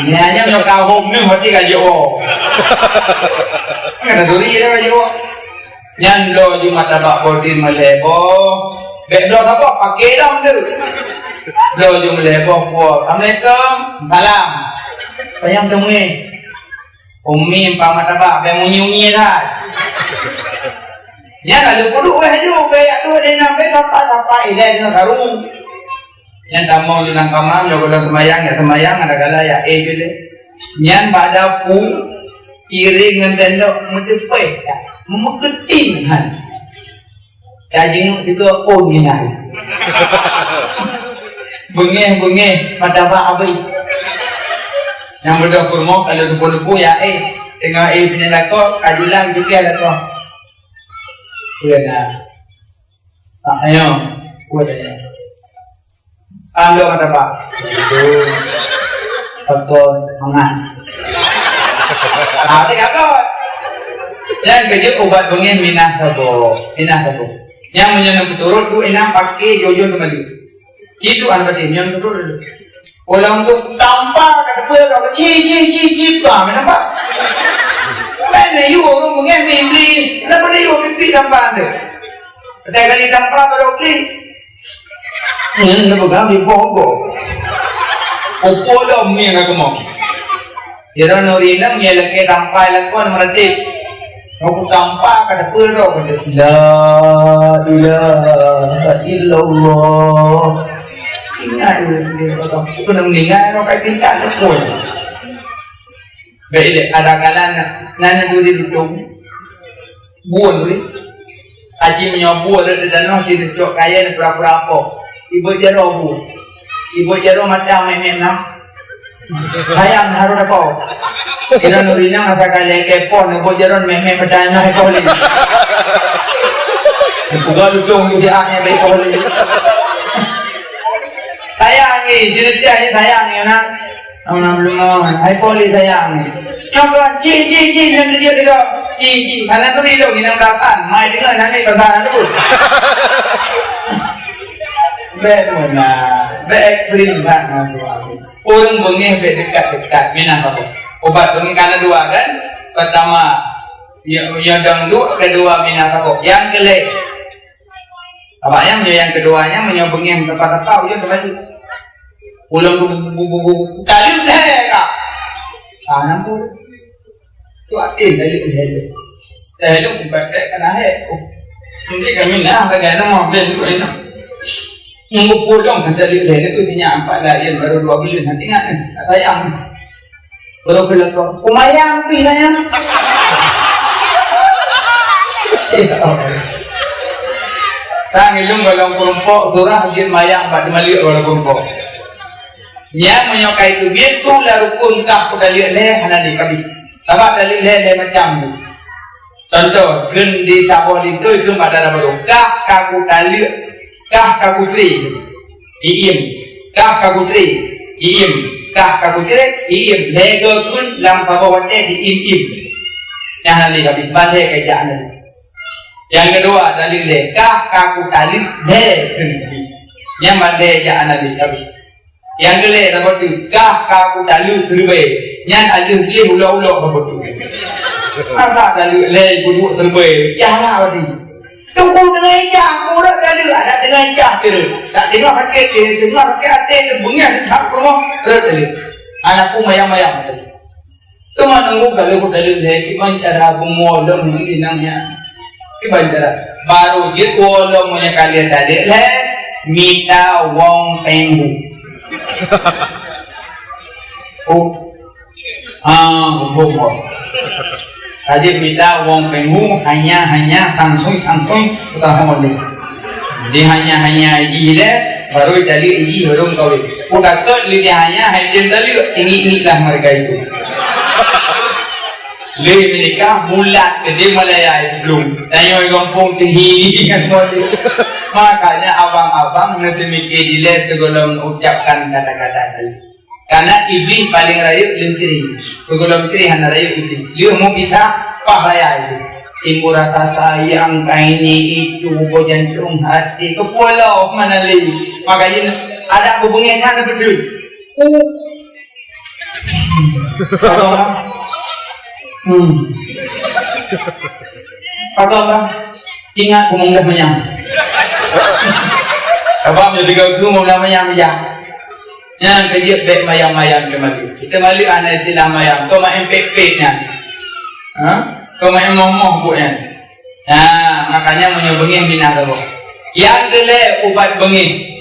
Nyan nyang nyoe ka hom neuh, berarti ka jeuet woe. Kan turi dah ka jeuet woe. Nyan bloe ju mata bak bodin malèe boh. Bèk bloe saboh, paké lom tu. Bloe ju malèe boh, puwoe. Assalamualaikum. Salam. Payah teumui. Umi empat mata bak, bèk munyi-munyi that. Nyan lalu puduk wéh aju, bèk atu di nam, bèk sapa-sapa ilèe nyoe karu. Nyan tamong di dalam kamar, nyoe gohlom seumayang, nyan seumayang, ada kala ya, eh, jule. Nyan bak dapu, piring ngon sendok, meuteupèh, meumeukeutieng han. Ka jingok juga pun minai. Beungéh-beungéh mata bak abéh. Nyang beudôh peurumoh ka lheueh leupah-leupah ya, eh, teungoh eh pinah lakoe, ka julang jukeh lakoe. Peue na? Tak nyoe, peue tanya? Ando mata bak. Itu. Takon mangan. Ah, tiga kot. Nyang keujeuet ubat beungéh minah saboh. Minah saboh. Nyang meunyoe neupeuturot tu inang paké jujur kembali. Cit tu aneuk paté, nyoe neupeuturot dulu. Ulang tu tampa ka teupeu ka ci, ci, ci, ci, tu ah, nampak? Kan na yue ureueng beungéh mi bli. Kenapa na yue pipi tampa tu? Kata kali tampa baru bli. Nyan na peugah di boh-boh. Opo lom mi na keumoh. Jaro nuri nam nyan lakèe tampa lakoe meuratéb. Aku tampa ka teupeu droe kata, "La ilaha illallah." Ingat dia, dia kata, "Aku nak meninggal, kau kat tingkat teupeu." Baik, ada kalan nan duri lutong. Buôn weh. Aji meunyoe buôn rot di tanoh, si neucok kayèe pura-pura apoh. Ibot jaroe buôn. Ibot jaroe mata mèh-mèh nam. Sayang harôh dapoe. Kira nuri nam asa ka lhèe kèe poh, neubot jaroe mèh-mèh mata mèh poh lé. Neupeugah lutong di siat nyang bèk poh lé. Eh, cerita ni sayang ya nak. Nama nama belum mau. Hai poli sayang ni. Nyoba ci ci ci dan dia juga ci ci. Karena tu dia dong inang datang. Mai dengar nangis pasal tu. Bek mana? Bek ekstrim kan masuk aku. Urang beungéh bek dekat-dekat. Minah apa? Ubat beungéh kana dua kan? Pertama, ya, ya dong dua, kedua minah apa? Yang kelek. Abang yang, yang keduanya meunyoe beungéh tapa-tapa, udah kembali. Ulôn bu-, bu-, bu-, bu-, bu-, taleuek lhèe ka. Ah, nampu. Tu até taleuek lhèe tu. Eh, lu bukan saya kena hai. Oh. Nanti kami nah, bagaimana mau beli dulu ini. Nunggu pulang kan taleuek lhèe tu, punya empat lain, baru dua bulan. Nanti ingat ni, tak sayang. Baru keuleupah, "Kumayang pih sayang." Tang ilung golom peurumpok, surah jeuet mayang bak teumaliek golom peurumpok. Nyan meunyoe ka iteubiet, tu lah rukun kah keu taleuek lhèe hana lé kabeh. Sabab taleuek lhèe, lhèe macam tu. Contoh, kheun di saboh linto, kheun bak dara barô. Kah ka kutaleuek, kah ka kusri. Iim. Kah ka kusri. Iim. Kah ka kusri. Iim. Lhèe goe kheun lam saboh watèe di im-im. Nyan hana lé kabeh. Ban lhèe ka jak hana lé. Nyang keudua, taleuek lhèe. Kah ka kutaleuek lhèe kheun. Nyan ban lhèe jak hana lé kabeh. Nyang keulhèe saboh teuk, kah ka kutaleuek siribèe. Nyan aleuh gleh ulok-ulok saboh teuk. Masa taleuek lhèe peuduek siribèe, pecah lah badi. Teungku teungoh ija, ureueng taleuek, adak teungoh ija, kira. Tak teungoh sakét, kira teungoh sakét até, teubeungèh that peurumoh, rhot taleuek. Aneuk ku mayang-mayang. Teuma nunggu ka lheueh taleuek lhèe, kiban cara bumoe lom ngon inong nyan. Kiban cara. Baru jeuet woe lom meunyoe ka lheueh taleuek lhèe, mita wong péng bu. Oh. Ah, bumbong. Ka jeuet mita wong péng bu, hanya-hanya sansui-sansui utama lé. Di hanya-hanya iji lé, baru jadi iji baru kawin. Udah tu lebih hanya hai dia taleuek, ini-inilah mereka itu. Lé menikah bulat ke dia Malaya itu belum. Tanya orang kampung tinggi dengan kau tu. Makanya abang-abang nanti mikir di lé tu kalau mengucapkan kata-kata tadi. Karena iblis paling rayeuk leuncri. Sigohlom cri hana rayeuk iblis. Lheueh meupisah, pah raya iblis. Timbul rasa sayang, ka ini itu, boh jantung hati. Keupeue lom hana lé. Makanya ada hubungan hana betul. U. Apa? Hmm. Apa, Bang? Ingat ku meudah manyam. Abang jadi gagu meudah manyam, ya. Nyan keu jeuet bèk mayam-mayam keu malu. Kita malu ana istilah mayam. Kau main pek-pek nyan. Ha? Kau main momoh buet nyan. Nah, makanya meunyoe beungéh minah saboh. Nyang keu lhèe ubat beungéh.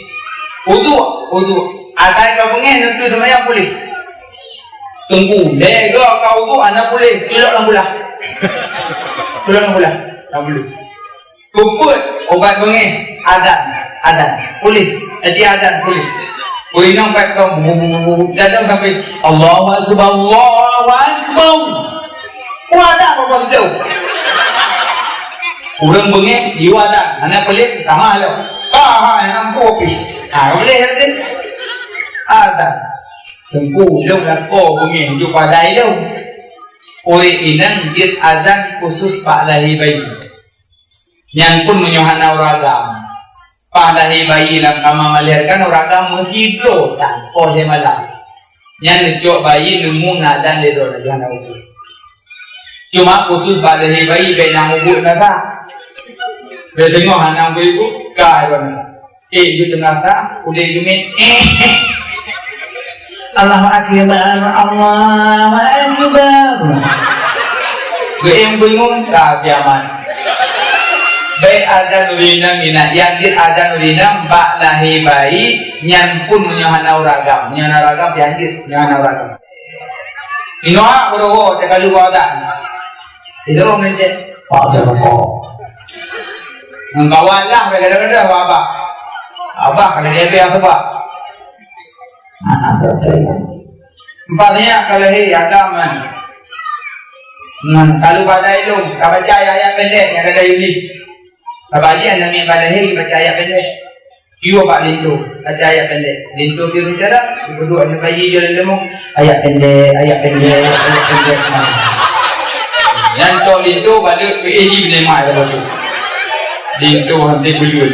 Uduk, uduk. Asai ka beungéh neuteuh seumayang puléh. Teungku, lhèe goe ka uduk hana puléh, culok lam bulah. Culok lam bulah. Lam bulah. Peuet ubat beungéh, azan, azan. Puléh. Aji azan puléh. Beuinong pat kong, bu, bu, bu, bu, bu. Datang sampai, "Allahu Akbar, Allahu Akbar." Wah, dah, apa betul? Ureueng beungéh, yue azan. Hana peulét, tamah lom. Ha, ha, nyang nampu pih. Ha, peulét, peulét. Azan. Teungku, lôn lakoe beungéh, juk padai lôn. Ureueng inong jeuet azan khusus bak lahé bayi. Nyan pun meunyoe hana ureueng agam. Paih lahé bayi lam kama melahirkan, ureueng agam meusidroe tan, poh lhèe malam. Nyan neucok bayi neumue ngon azan lé droe laju hana ubat. Cuma khusus bak lahé bayi bèk na ubat rasa. Bèk teungoh hana ubat-ubat, ka droe na. Eh, geuteunasa, udeb geumiet. Eh, eh. Allahu Akbar, Allahu Akbar. Geuem geuingung, ka kiamat. Bèk azan ureueng inong, ingat, nyang jeuet azan ureueng inong bak lahé bayi, nyan pun meunyoe hana ureueng agam. Meunyoe hana ureueng agam, pih hanjeuet, meunyoe hana ureueng agam. Inong, ah, beureuwoe, teuka lheueh azan. Itu meuncet. Pak, saya rokok. Ngon kawan lah, kadang-kadang, abah. Abah, kadang-kadang, abah. Anak betul. Empat nyak ka lahé agam nyan. Nyan, kalu padai lôn, ka baca ayat-ayat pendek nyang ka dari Iblis. Ka bali aneuk miet padai lé baca ayat pendek. Yue bak linto, baca ayat pendek. Linto piôh bicara, geuduek aneuk bayi jih lam leumô. Ayat pendek, ayat pendek, ayat pendek. Nah. Nyan tok linto balik, eh, jih beuneumai lam linto. Linto hanté buleuen.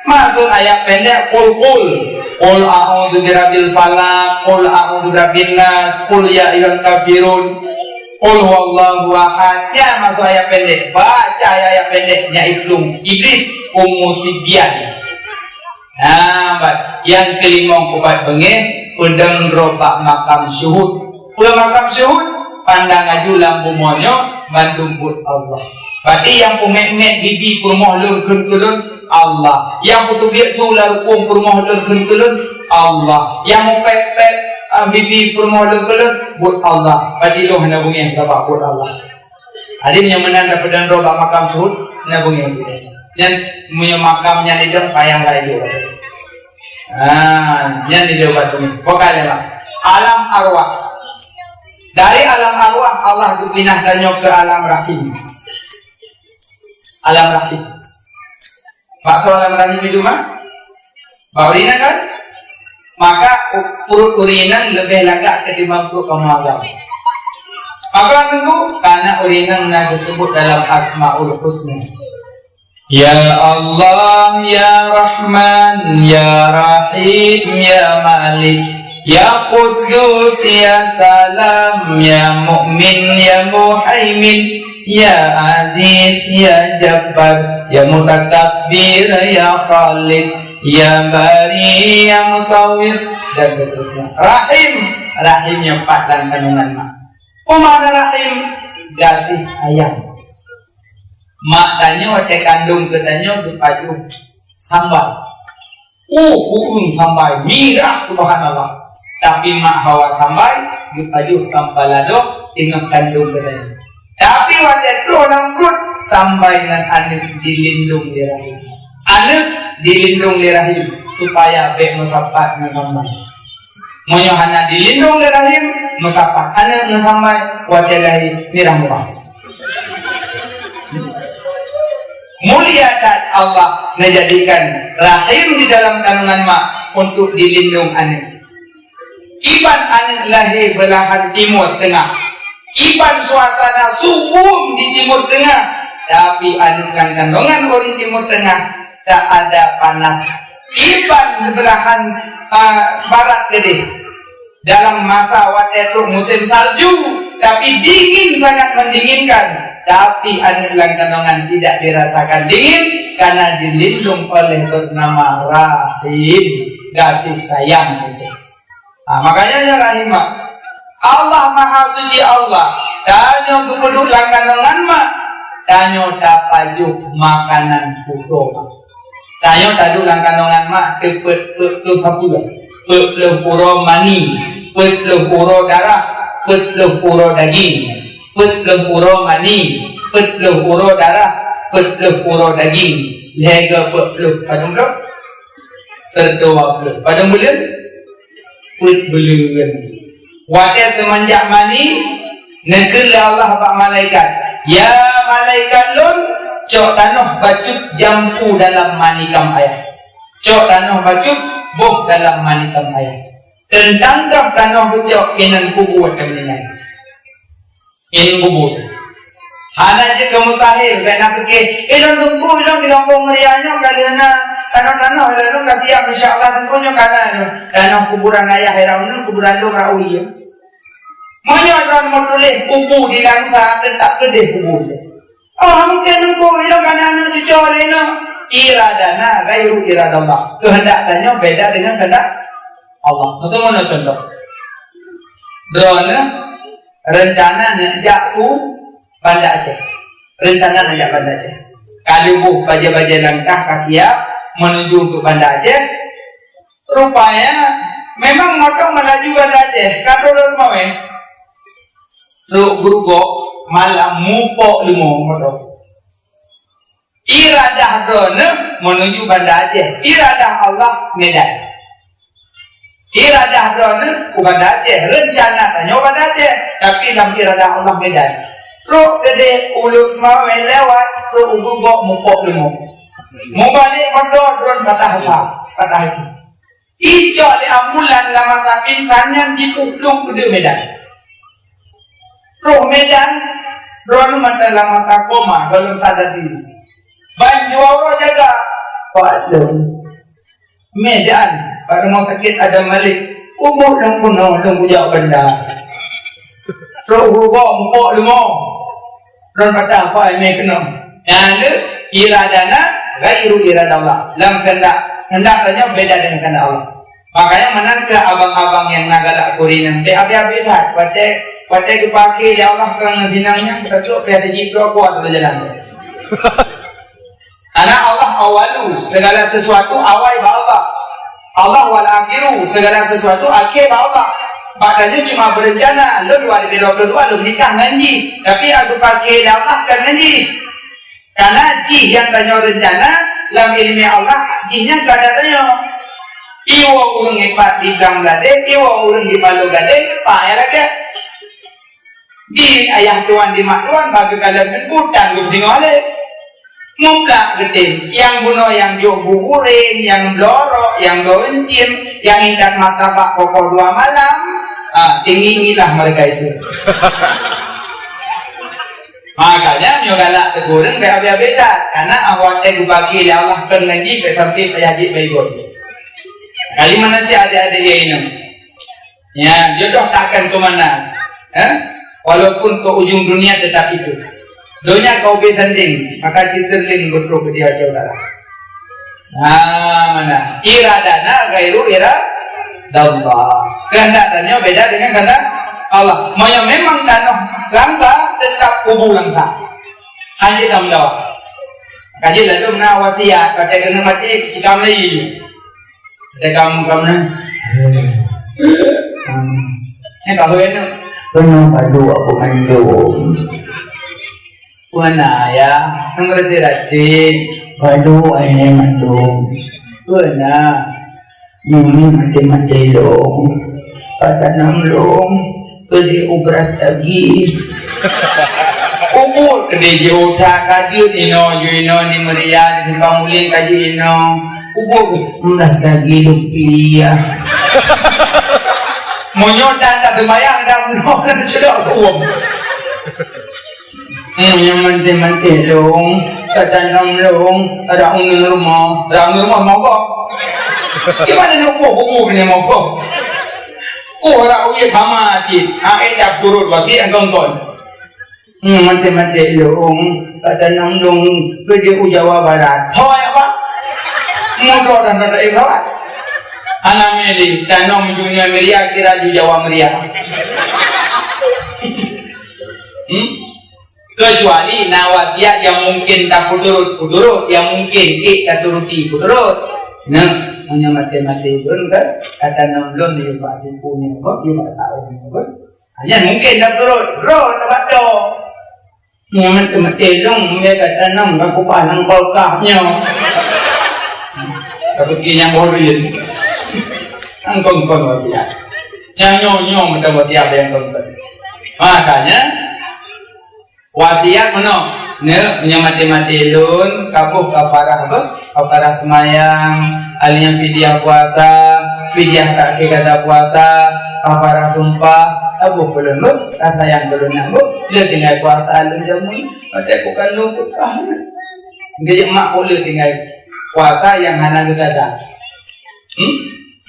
Maksud ayat pendek, qul, qul. Qul a'udzu birabbil falaq, qul a'udzu birabbin nas, qul ya ayyuhal kafirun. Qul huwallahu ahad. Nyan maksud ayat pendek. Baca ayat-ayat pendek, nyan iklueng Iblis, Ummu Sibyan. Nah, bat. Nyang keulimong ubat beungéh, peudong droe bak makam syuhud. Peue makam syuhud? Pandang aju lam bumoe nyoe, mandum buet Allah. Berarti nyang peumét-mét bibi peurumoh lôn kheun keu lôn, Allah. Nyang peuteubiet su lam rukông peurumoh lôn kheun keu lôn, Allah. Nyang meupék-pék, ah, bibi peurumoh lôn keu lôn, buet Allah. Berarti lôn hana beungéh sabab buet Allah. Jadi, meunyoe meunan tapeudong droe bak makam syuhud, hana beungéh. Nyan, meunyoe makam nyan idong, payah laju. Ah, nyan idong bak beungéh. Bukan lewat. Alam arwah. Dari alam arwah, Allah geupinah tanyoe keu alam rahim. Alam rahim. Maksud alam rahim itu mah? Bak ureueng inong kan? Maka u-, pruet ureueng inong leubeh lagak ketimbang pruet kamoe agam. Maka nunggu, karena ureueng inong na disebut dalam Asmaul Husna. Ya Allah, ya Rahman, ya Rahim, ya Malik, ya Quddus, ya Salam, ya Mukmin, ya Muhaimin, ya Aziz, ya Jabbar, ya Mutakabbir, ya Khaliq, ya Bari, ya Musawwir, dan seterusnya. Rahim, rahimnya pat lam kandungan mak. Peue makna rahim? Gaséh sayang. Mak tanyoe watée kandong keu tanyoe geupajoh sambai. Uh, ureueng sambai mirah, subhanallah. Tapi mak hawa sambai, geupajoh sampai ladoh teungoh kandong keu tanyoe. Tapi watée troh lam pruet, sambai ngon aneuk dilindong lé rahim. Aneuk dilindong lé rahim supaya bék meusapat ngon sambai. Meunyoe hana dilindong lé rahim, meusapat aneuk ngon sambai watée lahé mirah muka. Mulia that Allah menjadikan rahim di dalam kandungan mak untuk dilindong aneuk. Kiban aneuk lahé beulahan timur teungoh, kiban suasana subuem di timur teungoh, tapi aneuk lam kandungan ureueng timur teungoh tak ada panas. Kiban beulahan, ah, barat keudeh. Dalam masa watée trok musim salju, tapi dingin sangat mendinginkan. Tapi aneuk lam kandungan tidak dirasakan dingin karena dilindung oleh bernama rahim, gaséh sayang. Ha, makanya ya rahimah. Allah Maha Suci Allah. Tanyoe geupeuduek lam kandungan mak, tanyoe tapajoh makanan putroe mak. Tanyoe taduek lam kandungan mak, teupeuet peuet ploh sapeue. Peuet ploh uroe mani, peuet ploh uroe darah, peuet ploh uroe daging. Peuet ploh uroe mani, peuet ploh uroe darah, peuet ploh uroe daging. Lhée go peuet ploh, padum ploh? Sidua ploh. Padum buleuen? Peuet buleuen. Watée seumanjak mani, neukheun lé Allah bak malaikat, "Ya malaikat lôn, cok tanoh bacut jampu dalam manikam ayah. Cok tanoh bacut boh dalam manikam ayah. Teuntangkab tanoh beucok inan kubu watée meuninggai." Ilmu kubur. Hana jeuet keu mustahil, bék na pike, "Eh, lôn teungku, lôn di gampông raya nyoe ka lheueh na tanoh-tanoh, lôn ka siap, insya Allah teungku nyoe ka na nyoe. Tanoh kuburan ayah, eh, raun, kuburan lôn raui." Meunyoe droe meutuléh kubu di Langsa, teutap keudeh kubu. "Oh, mungken teungku, lôn ka na aneuk cucoe lé nyoe." Iradana ghairu iradallah. Keuheundak tanyoe beda dengan keuheundak Allah. Meuseumanoe contoh. Droeneuh rencana neujak u Banda Aceh. Rencana neujak Banda Aceh. Ka leuboh bajée-bajée langkah ka siap menuju untuk Banda Aceh. Rupanya, memang moto meulaju Banda Aceh, ka trok Lhokseumawe. Trok geurugok, malam mupok leumo moto. Iradah droeneuh menuju Banda Aceh. Iradah Allah Medan. Iradah droeneuh u Banda Aceh. Rencana tanyoe Banda Aceh, tapi lam iradah Allah Medan. Trok keudeh ulôn seumawét lewat, trok u geubok mupok leumô. Mubalek moto droen patah pha, patah hati. Icok lé ambulan lam masa pingsan nyan jipeuplong keudeh Medan. Troh Medan, droen mantong lam masa koma, gohlom sadar diri. Ban jiwoe uroe jaga, padum. Medan, bak rumoh sakét Adam Malik. Ubit lôn keunoe, lôn kujak banda. Troh u geubok mupok leumô. Droen patah pha, mé keunoe. Nyan le, iradana ghairu iradallah. Lam kehendak, kehendak tanyoe beda dengan kehendak Allah. Makanya meunan keuh abang-abang nyang na galak kuri nyan, bèk abéh-abéh that. Watèe, watèe geupakè lé Allah keu ngon zinang nyan, beutôi payah jijak droe kuat lé jalan. Karena Allah awalu, segala sesuatu awai bak Allah. Allah wal akhiru, segala sesuatu akhé bak Allah. Bak tanyoe cuma berencana, lôn dua ribu dua puluh dua lôn nikah ngon jih. Tapi geupakè lé Allah kon ngon jih. Karena jih nyang tanyoe rencana, lam ileumèe Allah, jih nyan keuadaan tanyoe. Iwoe ureueng ipat di Gang Bladeh, iwoe ureueng di Paloh Gadeng, payah lagèe. Di ayah tuan, di mak tuan, bagi kalon teungku, tan geusingoh lé. Muplak geutem, nyang bunoe nyang jok bu guréng, nyang bloe rok, nyang bloe euncien, nyang intat martabak kokoh dua malam, ah, tinggi-tinggilah mereka itu. Makanya, meunyoe galak teungku ureueng, bèk abéh-abéh that. Karena ah watèe geupakè lé Allah keu ngaji, bèk sampai payah jeuet bak igoe. Kali mana si adék-adék ya inong? Ya, jodoh takkan ke mana. Eh? Walaupun ke ujung dunia tetap itu. Donya kau beri tanding, maka citerling betul ke dia jauh dalam. Nah, mana? Iradana ghairu iradallah. Kehendak tanyoe beda dengan kehendak Allah. Meunyoe memang tanoh langsa, tetap kubu langsa. Hanya dalam dawa. Kaji lalu na wasiat, pada kena mati, cikam lagi. Pada kamu, kamu na. Hmm. Ni tak boleh ni. Kena padu aku mandum. Pernah ya, yang berarti-rati. Padu air mandum. Pernah. Nyoe maté-maté lôn, ka tanam lôn, keudeh ubras lagi. Ubit keudeh jiôh that ka jeuet inoe, jeuet inoe di Meuria, di Simpang Uleng ka jeuet inoe. Ubit ubras lagi lupiah. Meunyoe tan taseumbayang, dan bunoe kan cedok tuwom. Hmm, nyang manté-manté lôn, ka tanam lôn, ada uneuen rumoh, ada uneuen rumoh mogok. Gimana nak ukoh buku ni mogok? Ukoh ada uye sama cit, ae jak turut bagi angkong kon. Hmm, manté-manté lôn, ka tanam lôn, keudeh u Jawa Barat. Hoi apa? Mudok dan ada ibarat. Anak milih, tanam dunia Meuria, kira di Jawa Meuria. Hmm? Kecuali na wasiat nyang mungkin tapeuturot, peuturot, nyang mungkin ék taturuti, peuturot. Nah, meunyoe maté-maté lôn kan, ka tanam lôn di bak sipu nyoe, di bak saôh nyoe. Hanya mungkin tapeuturot, rot bak do. Nyoe maté-maté lôn, meuka tanam ka kubah nang kulkas nyoe. Tapi nyang boh duit. Angkong-kong wasiat. Nyang nyoe-nyoe meunan wasiat nyang kong-kong. Makanya, wasiat meunoe, neuk, meunyoe maté-maté lôn, ka boh kafarah apa? Kafarah seumayang, alèh nyan fidyah puasa, fidyah tak keu gata puasa, kafarah sumpah, ka boh keu lôn, boh, ka sayang keu lôn nyan, boh, le tinggai puasa lôn jameun, maté ku kandông tukah. Geujak mak, boh, le tinggai puasa nyang hana geugada. Hmm?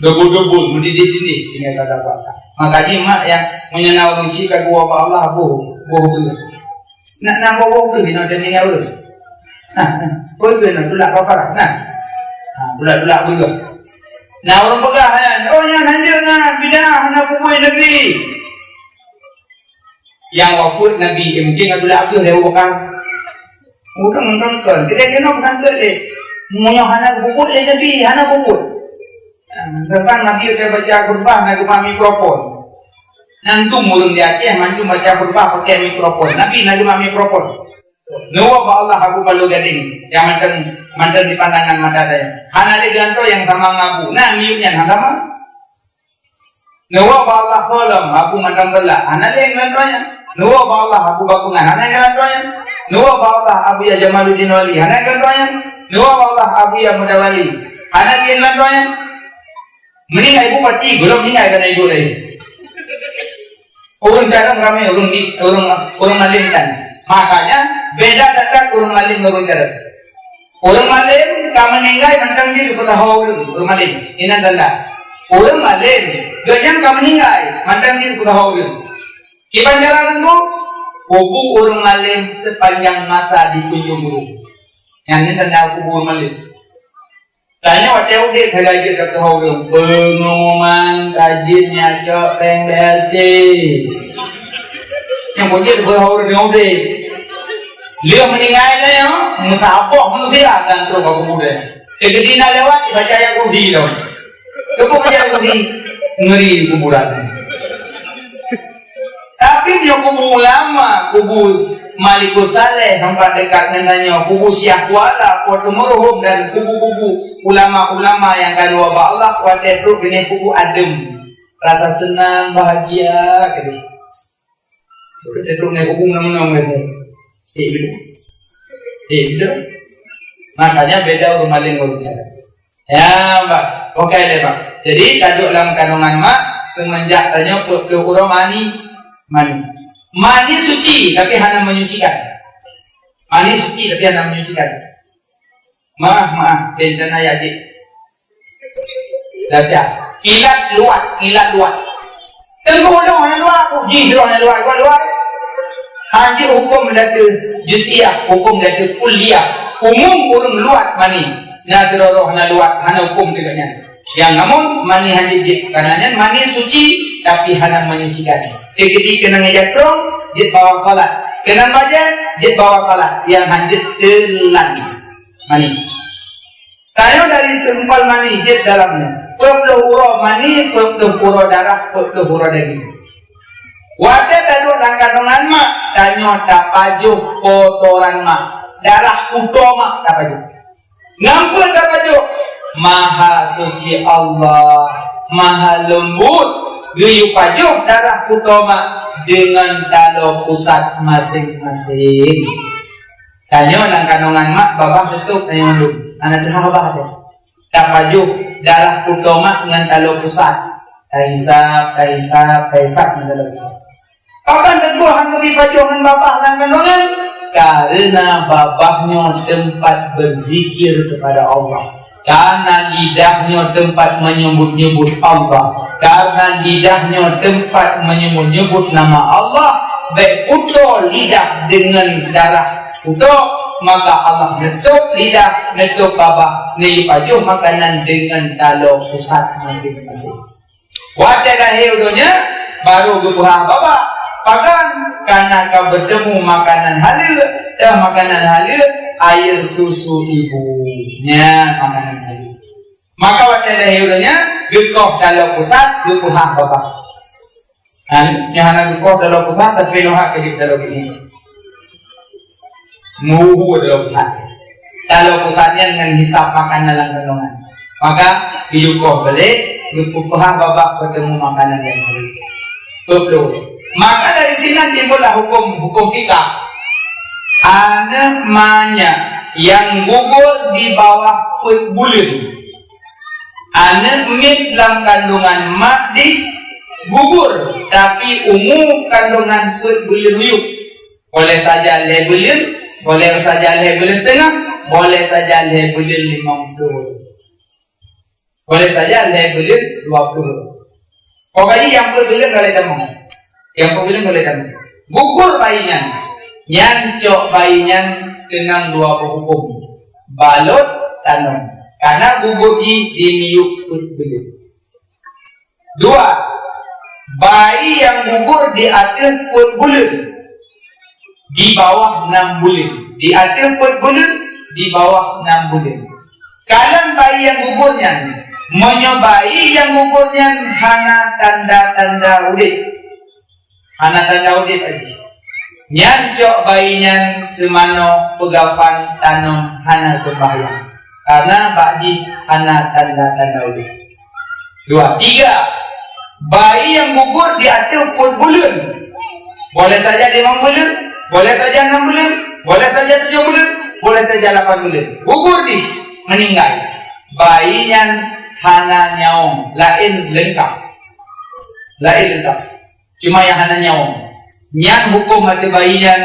Dobol-dobol, meudidih-didih, tinggai pada puasa. Makajih mak nyang meunyoe na ureueng syik ka geuwoe bak Allah, boh, boh beuh. Nak na boh, boh beuh, inoe dan tinggai ureueng. Nah, nah. Boh beuh, nah, tulak kafarah, nah. Nah, tulak-tulak beuh. Nah, ureueng peugah nyan, "Oh, nyan hanjeuet na, bidah, na peubuet Nabi." Nyang wafeuet Nabi, eh, mungkin ka tulak beuh lé Abu Bakar. Ureueng nonton, kita kena pesan tu lé. Meunyoe hana peubuet lé Nabi, hana peubuet. Teuntang Nabi udah baca khutbah, na geumah mikrofon. Nyan tu ureueng di Aceh, mandum baca khutbah pakai mikrofon. Nabi na geumah mikrofon. Neuwoe bak Allah Abu Paloh Gadeng, nyang mantong, mantong di pandangan mata daya. Hana lé geulantoe nyang sama ngon Abu. Nah, miyueb nyan hana sama. Neuwoe bak Allah Paloh, Abu mantong teulat. Hana lé geulantoe nyan. Neuwoe bak Allah Abu Bakungan, hana ingat lagèe nyan. Neuwoe bak Allah Abuya Jamaluddin Wali, hana ingat lagèe nyan. Neuwoe bak Allah Abuya Muda Wali, hana ingat lagèe nyan. Meuninggai bupati, gohlom meuninggai kana ibu lé. Ureueng carông ramé, ureueng di, ureueng, ureueng malém tan. Makanya beda that-that ureueng malém ngon ureueng carông. Ureueng malém ka meuninggai mantong jih geupeusaho ureueng, ureueng malém. Inan tanda. Ureueng malém, gobnyan ka meuninggai mantong jih geupeusaho ureueng. Kiban jalan tu, kubu ureueng malém sepanjang masa dikunjung ureueng. Nyan ni tanda kubu ureueng malém. Tanyoe watèe udép hana jeuet ka tuha ureueng, pengumuman ka jeuet nyang cok péng B L C. Nyang keu jeuet beuha ureueng nyang udép. Lheueh meuninggai tanyoe, meusaboh manusia dan trok ka kubu deh. Keudina lewat, baca ayat kursi tau. Keupeue baca ayat kursi? Ngeri kuburan. Tapi nyoe kubu ulama, kubu Malikus Saleh, teumpat dekat ngon tanyoe, kubu Syekh Kuala, Kuala Meureuhom, dan kubu-kubu ulama-ulama nyang ka luwa bak Allah, watèe trok keuneuk kubu adem. Rasa seunang, bahagia keudéh. Watèe trok keuneuk kubu meunong-meunong keudéh. Eh, betul. Eh, betul. Makanya beda ureueng malém ngon ureueng carông. Ya, Pak. Oke deh, Pak. Jadi, taduek lam kandungan mak, semenjak tanyoe peuet ploh uroe mani. Mani. Mani suci, tapi hana menyucikan. Mani suci, tapi hana menyucikan. Maaf, maaf. Bentana ya, Cik. Dahsyat. Ilat luat, ilat luat. Teungku ulôn hana luat, jih droe hana luat, luat, luat. Hana huköm datu juz'iyah, huköm datu kulliyah. Umum ureueng luat mani. Na sidroe hana luat, hana huköm deungon nyan. Nyang namun mani hana jeuet, karena nyan mani suci, tapi hana menyucikan. Keudéh keunong ija krong, jeuet bawa salat. Keunong bajèe, jeuet bawa salat. Nyang hana jeuet teulan mani. Tanyoe dari seumpal mani jeuet dalam nyoe. Peuet ploh uroe mani, peuet ploh uroe darah, peuet ploh uroe daging. Watèe taduek lam kandungan mak, tanyoe tapajoh kotoran mak, darah kuto mak tapajoh. Ngon peue tapajoh? Maha suci Allah, maha leumbut, geuyue pajoh darah kuto mak deungon taloe pusat maséng-maséng. Tanyoe lam kandungan mak babah teutôp tanyoe lom. Hana teuhah babah deh. Tapajoh darah kuto mak ngon taloe pusat. Tahisab, tahisab, tahisab ngon taloe pusat. Pakon teungku hana geupajoh ngon babah lam kandungan? Karena babah nyoe teumpat berzikir kepada Allah. Karena lidah nyoe teumpat menyebut-nyebut Allah. Karena lidah nyoe teumpat menyebut-nyebut nama Allah, bèk kuto lidah deungon darah kuto, maka Allah neutôp lidah, neutôp babah, neupajoh makanan deungon taloe pusat maséng-maséng. Watèe lahé u donya, barô geupeuhah babah. Pakon? Karena ka beutemu makanan haleue, dan makanan haleue, air susu ibu. Nyan makanan haleue. Maka watèe lahé u donya, geukoh taloe pusat, geupeuhah babah. Ha, nyoe hana geukoh taloe pusat, tapi lôn hak keu taloe geuh. Muhu taloe pusat. Taloe pusat nyan ngon hisab makanan lam kandungan. Maka, geukoh balek, geupeupeuhah babah beutemu makanan nyang haleue. Beutôi. Maka dari sinan timbullah huköm, huköm fikah. Aneuk manyak nyang gugur di bawah peuet buleuen. Aneuk miet lam kandungan mak dih gugur, tapi umu kandungan peuet buleuen miyueb. Boleh saja lhèe buleuen, boleh saja lhèe buleuen siteungoh, boleh saja lhèe buleuen limong ploh. Boleh saja lhèe buleuen dua ploh. Pokoknya nyang peuet buleuen ka lheueh tamong. Nyang peuet buleuen ka lheueh tamong. Gugur bayi nyan. Nyan cok bayi nyan keunong dua ploh huköm. Balot tanom. Karena gugur jih di miyueb peuet buleuen. Dua, bayi nyang gugur di ateueh peuet buleuen, di bawah nam buleuen. Di ateueh peuet buleuen, di bawah nam buleuen. Kalon bayi nyang gugur nyan, meunyoe bayi nyang gugur nyan hana tanda-tanda udép, hana tanda udép lagi. Nyan cok bayi nyan seumanoe peugafan tanom hana seumbahyang, karena bak jih hana tanda-tanda udép. Dua, tiga. Bayi nyang gugur di ateueh peuet buleuen, Boleh saja limong buleuen, boleh saja enam buleuen, boleh saja tujoh buleuen, boleh saja lapan buleuen. Gugur jih, meuninggai. Bayi nyan hana nyawöng, laén leungkap. Laén leungkap. Cuma nyang hana nyawöng. Nyan huköm ateueh bayi nyan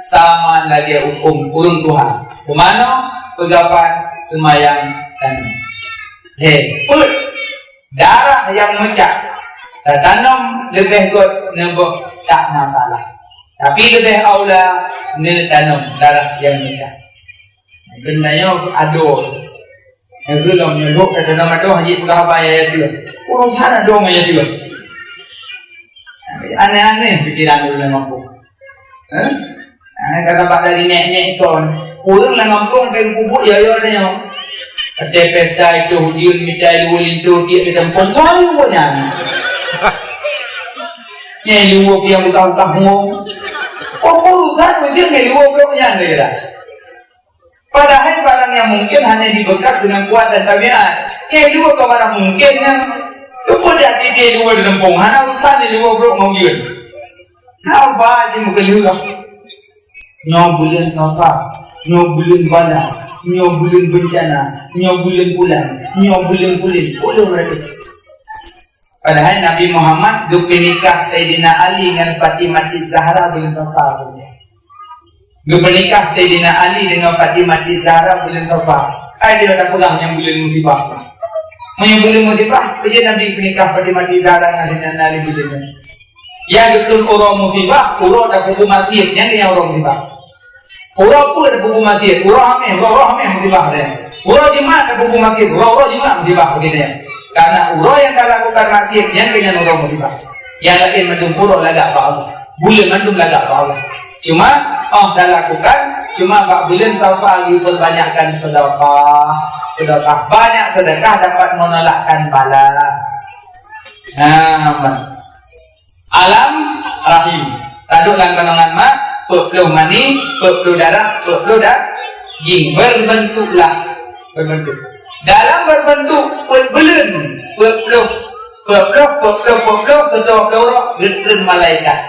sama lagèe huköm ureueng tuha. Seumanoe, peugapan, seumayang, tanom. He, peuet. Darah nyang meucah tatanom leubeh göt, neuboh tak masalah. Tapi leubeh aula neutanom darah nyang meucah. Mungken tanyoe adoe. Nyang keu lom nyoe lhok tatanom adoe, hana jipeugah haba yah teuh. Urusan adoe ngon yah teuh. Aneh-aneh pikiran ureueng lam gampông. Hah? Ah, ka sabab dari nyek-nyek kon. Ureueng lam gampông ka geupeubuet yo-yo tanyoe. Watèe pesta itu ujeuen mita luweue linto tiek di gampông. Soe luweue nyan? Nyang luweue nyang beutah-beutah ngom. Oh, urusan ujeuen nyang luweue brok nyan, dia kata. Padahai barang nyang mungken hana jibeukas deungon kuat dan tabiat. Nyang dua ka barang mungken nyan. Cuba jak titie dua di lempong, hana urusan di dua brok ngon jeuet. Haba jimeukeuleuh. Nyoe buleuen Safar, nyoe buleuen bala, nyoe buleuen beuncana, nyoe buleuen pulan, nyoe buleuen pulen. Ulôn raja. Padahai Nabi Muhammad geupeunikah Saidina Ali ngon Fatimah Zahra buleuen Safar. Geupeunikah Saidina Ali deungon Fatimah Zahra buleuen Safar. Ai dia dah peugah nyang buleuen musibah. Meunyoe buleuen musibah, peue Nabi peunikah Fatimah Zahra ngon Saidina Ali buleuen nyan? Nyang geukheun uroe musibah, uroe tapeubuet maksiet, nyan nyang uroe musibah. Uroe peue tapeubuet maksiet? Uroe Hameh, uroe, uroe Hameh musibah dia. Uroe Jumat tapeubuet maksiet, uroe, uroe Jumat musibah begitu ya. Karena uroe nyang talakukan maksiet, nyan keuh nyan uroe musibah. Nyang laén mandum uroe lagak bak Allah. Buleuen mandum lagak bak Allah. Cuma, oh, talakukan, cuma bak buleuen Safar geupeurbanyakkan sedekah. Sedekah. Banyak sedekah dapat menolakkan bala. Nah, aman. Alam rahim. Taduek lam kandungan mak, peuet ploh mani, peuet ploh darah, peuet ploh daging. Berbentuklah. Berbentuk. Dalam berbentuk peuet buleuen, peuet ploh, peuet ploh, peuet ploh, peuet ploh, sireutôh ploh uroe, geutreun malaikat.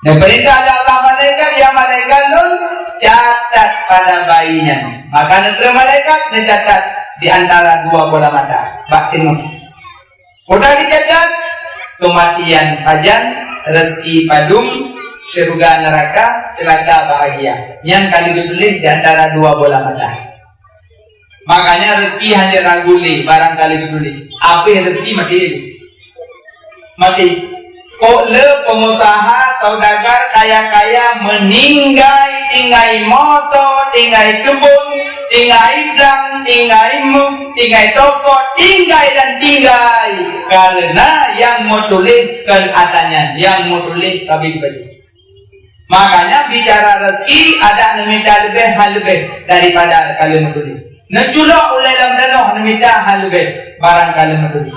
Neupeurintah lé Allah malaikat, "Ya malaikat lôn, catat pada bayi nyan." Maka neutreun malaikat, neucatat di antara dua bola mata. Bak singoh. Udah dicatat, kematian pajan, rezeki padum, syeuruga neuraka, ceulaka bahagia. Nyan ka lheueh geutuléh di antara dua bola mata. Makanya rezeki hana ragu lé, barangkali geutuléh. Abéh rezeki maté lé. Maté. Kok le pengusaha, saudagar, kaya-kaya meninggai, tinggai moto, tinggai kebun, tinggai blang, tinggai mu, tinggai toko, tinggai dan tinggai. Karena yang meutuléh kon ata nyan, yang meutuléh ka abéh baju. Makanya bicara rezeki, adak neumita leubeh, han leubeh daripada ka lheueh meutuléh. Neuculok ulèe lam tanoh neumita han leubeh barang ka lheueh meutuléh.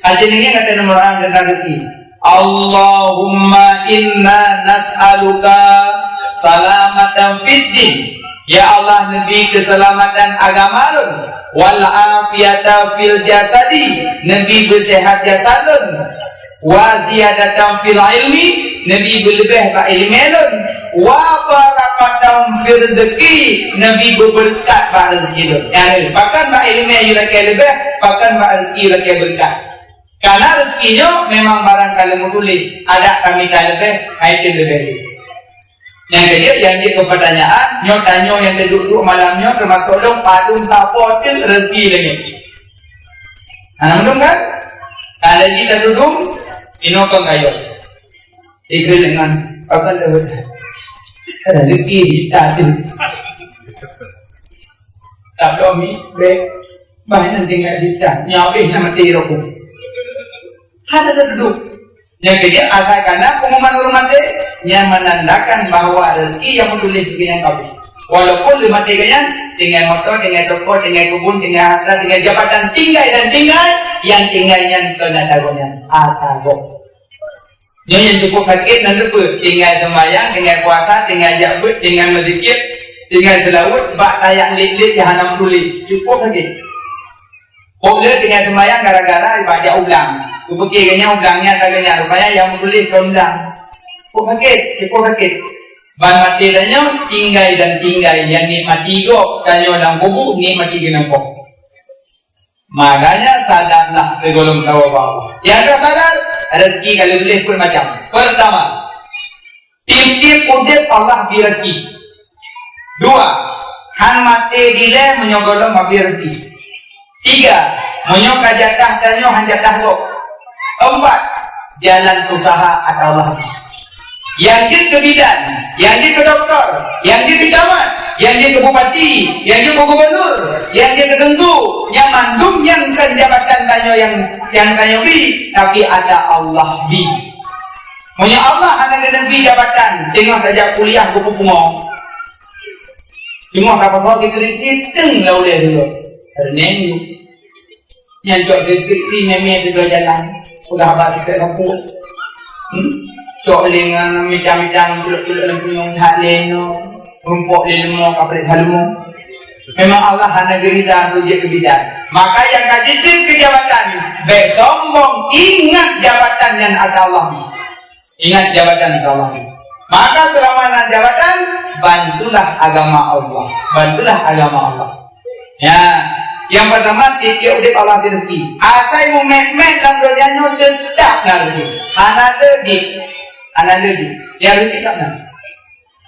Aci ninggi kata nomor ang tentang rezeki. Allahumma inna nas'aluka salamatan fid din. Ya Allah, neubi keuseulamatan agama lôn, wal afiyata fil jasadi, neubi beuseuhat jasad lôn, wa ziyadatan fil ilmi, neubi beuleubeh bak ileumèe lôn, wa barakatan fir rizqi, neubi beubeureukat bak rezeki lôn. Yani, pakon bak ileumèe yue lakèe leubeh, pakon bak rezeki yue lakèe beureukat. Karena rezeki nyoe memang barang ka lheueh meutuléh, adak ka mita leubeh, hai tem leubeh. Nyang keujeuet, nyang jeuet keu peutanyaan, nyoe tanyoe nyang teuduek-duek malam nyoe, teumasok lôn, padum sapo teuh rezeki lagèe nyoe. Hana mandum kan? Ka lagèe jih tatudong, inoe kon kayok. Ikeu lengan, pakai lewat. Rezeki hita teuh. Tak tahu mi, bek. Bah, nyan tinggai hita. Nyoe habéh na maté rokok. Hana tatudong. Nyang keujeuet, asai kana pengumuman ureueng maté, nyan menandakan bahwa rezeki nyang meutuléh keu nyang ka abéh. Walaupun lheueh maté geuh nyan, tinggai moto, tinggai toko, tinggai keubun, tinggai harta, tinggai jabatan, tinggai dan tinggai, nyang tinggai nyan kon ata gob nyan, ata gob. Nyoe nyang cukup sakét na teupeue, tinggai seumayang, tinggai puasa, tinggai jak beuet, tinggai meuzikir, tinggai seulaweuet, bak tajak lét-lét nyang hana meutuléh. Cukup sakét. Kok le tinggai seumayang gara-gara bak jak u blang. Kupeuke geuh nyan u blang nyan ka geuh nyan, rupanya nyang meutuléh kon u blang. Cukup sakét, cukup sakét. Ban maté tanyoe tinggai dan tinggai, nyang nikmati gob tanyoe lam kubu, nikmati keunoe gob. Makanya sadarlah sigohlom tawoe bak Allah. Nyang ka sadar, rezeki ka leubeh peuet macam. Pertama, tiep-tiep udeb Allah bi rezeki. Dua, han maté dilée meunyoe gohlom habéh rezeki. Tiga, meunyoe ka jatah tanyoe han jatah gob. Empat, jalan usaha ata Allah. Nyang jeuet keu bidan, nyang jeuet keu doktor, nyang jeuet keu camat, nyang jeuet keu bupati, nyang jeuet keu gubernur, nyang jeuet keu teungku, nyang mandum nyan kon jabatan tanyoe nyang, nyang tanyoe bi, tapi ata Allah bi. Meunyoe Allah hana geuneubri jabatan, teungoh tajak kuliah keu peue pungo. Teungoh tapeugah dikritik, teueng lam ulée dulu. Reuneng dulu. Nyan cok dikritik, mé-mé di jalan. Peugah haba di kampung. Hmm? Cok lé ngon mitang-mitang, culok-culok lam punyueng, that lé nyoe. Rumpok lé leumô, kaprek that leumô. Memang Allah hana geurida untuk jeuet keu bidan. Maka nyang ka jijeuet keu jabatan, bék sombong, ingat jabatan nyan ata Allah. Ingat jabatan ata Allah. Maka selama na jabatan, bantulah agama Allah. Bantulah agama Allah. Ya, nyang pertama, tiep-tiep udeb Allah bri rezeki. Asai mumet-met lam donya nyoe teutap na rezeki. Hana lé dit. Hana lé dit. Ya, rezeki teutap na.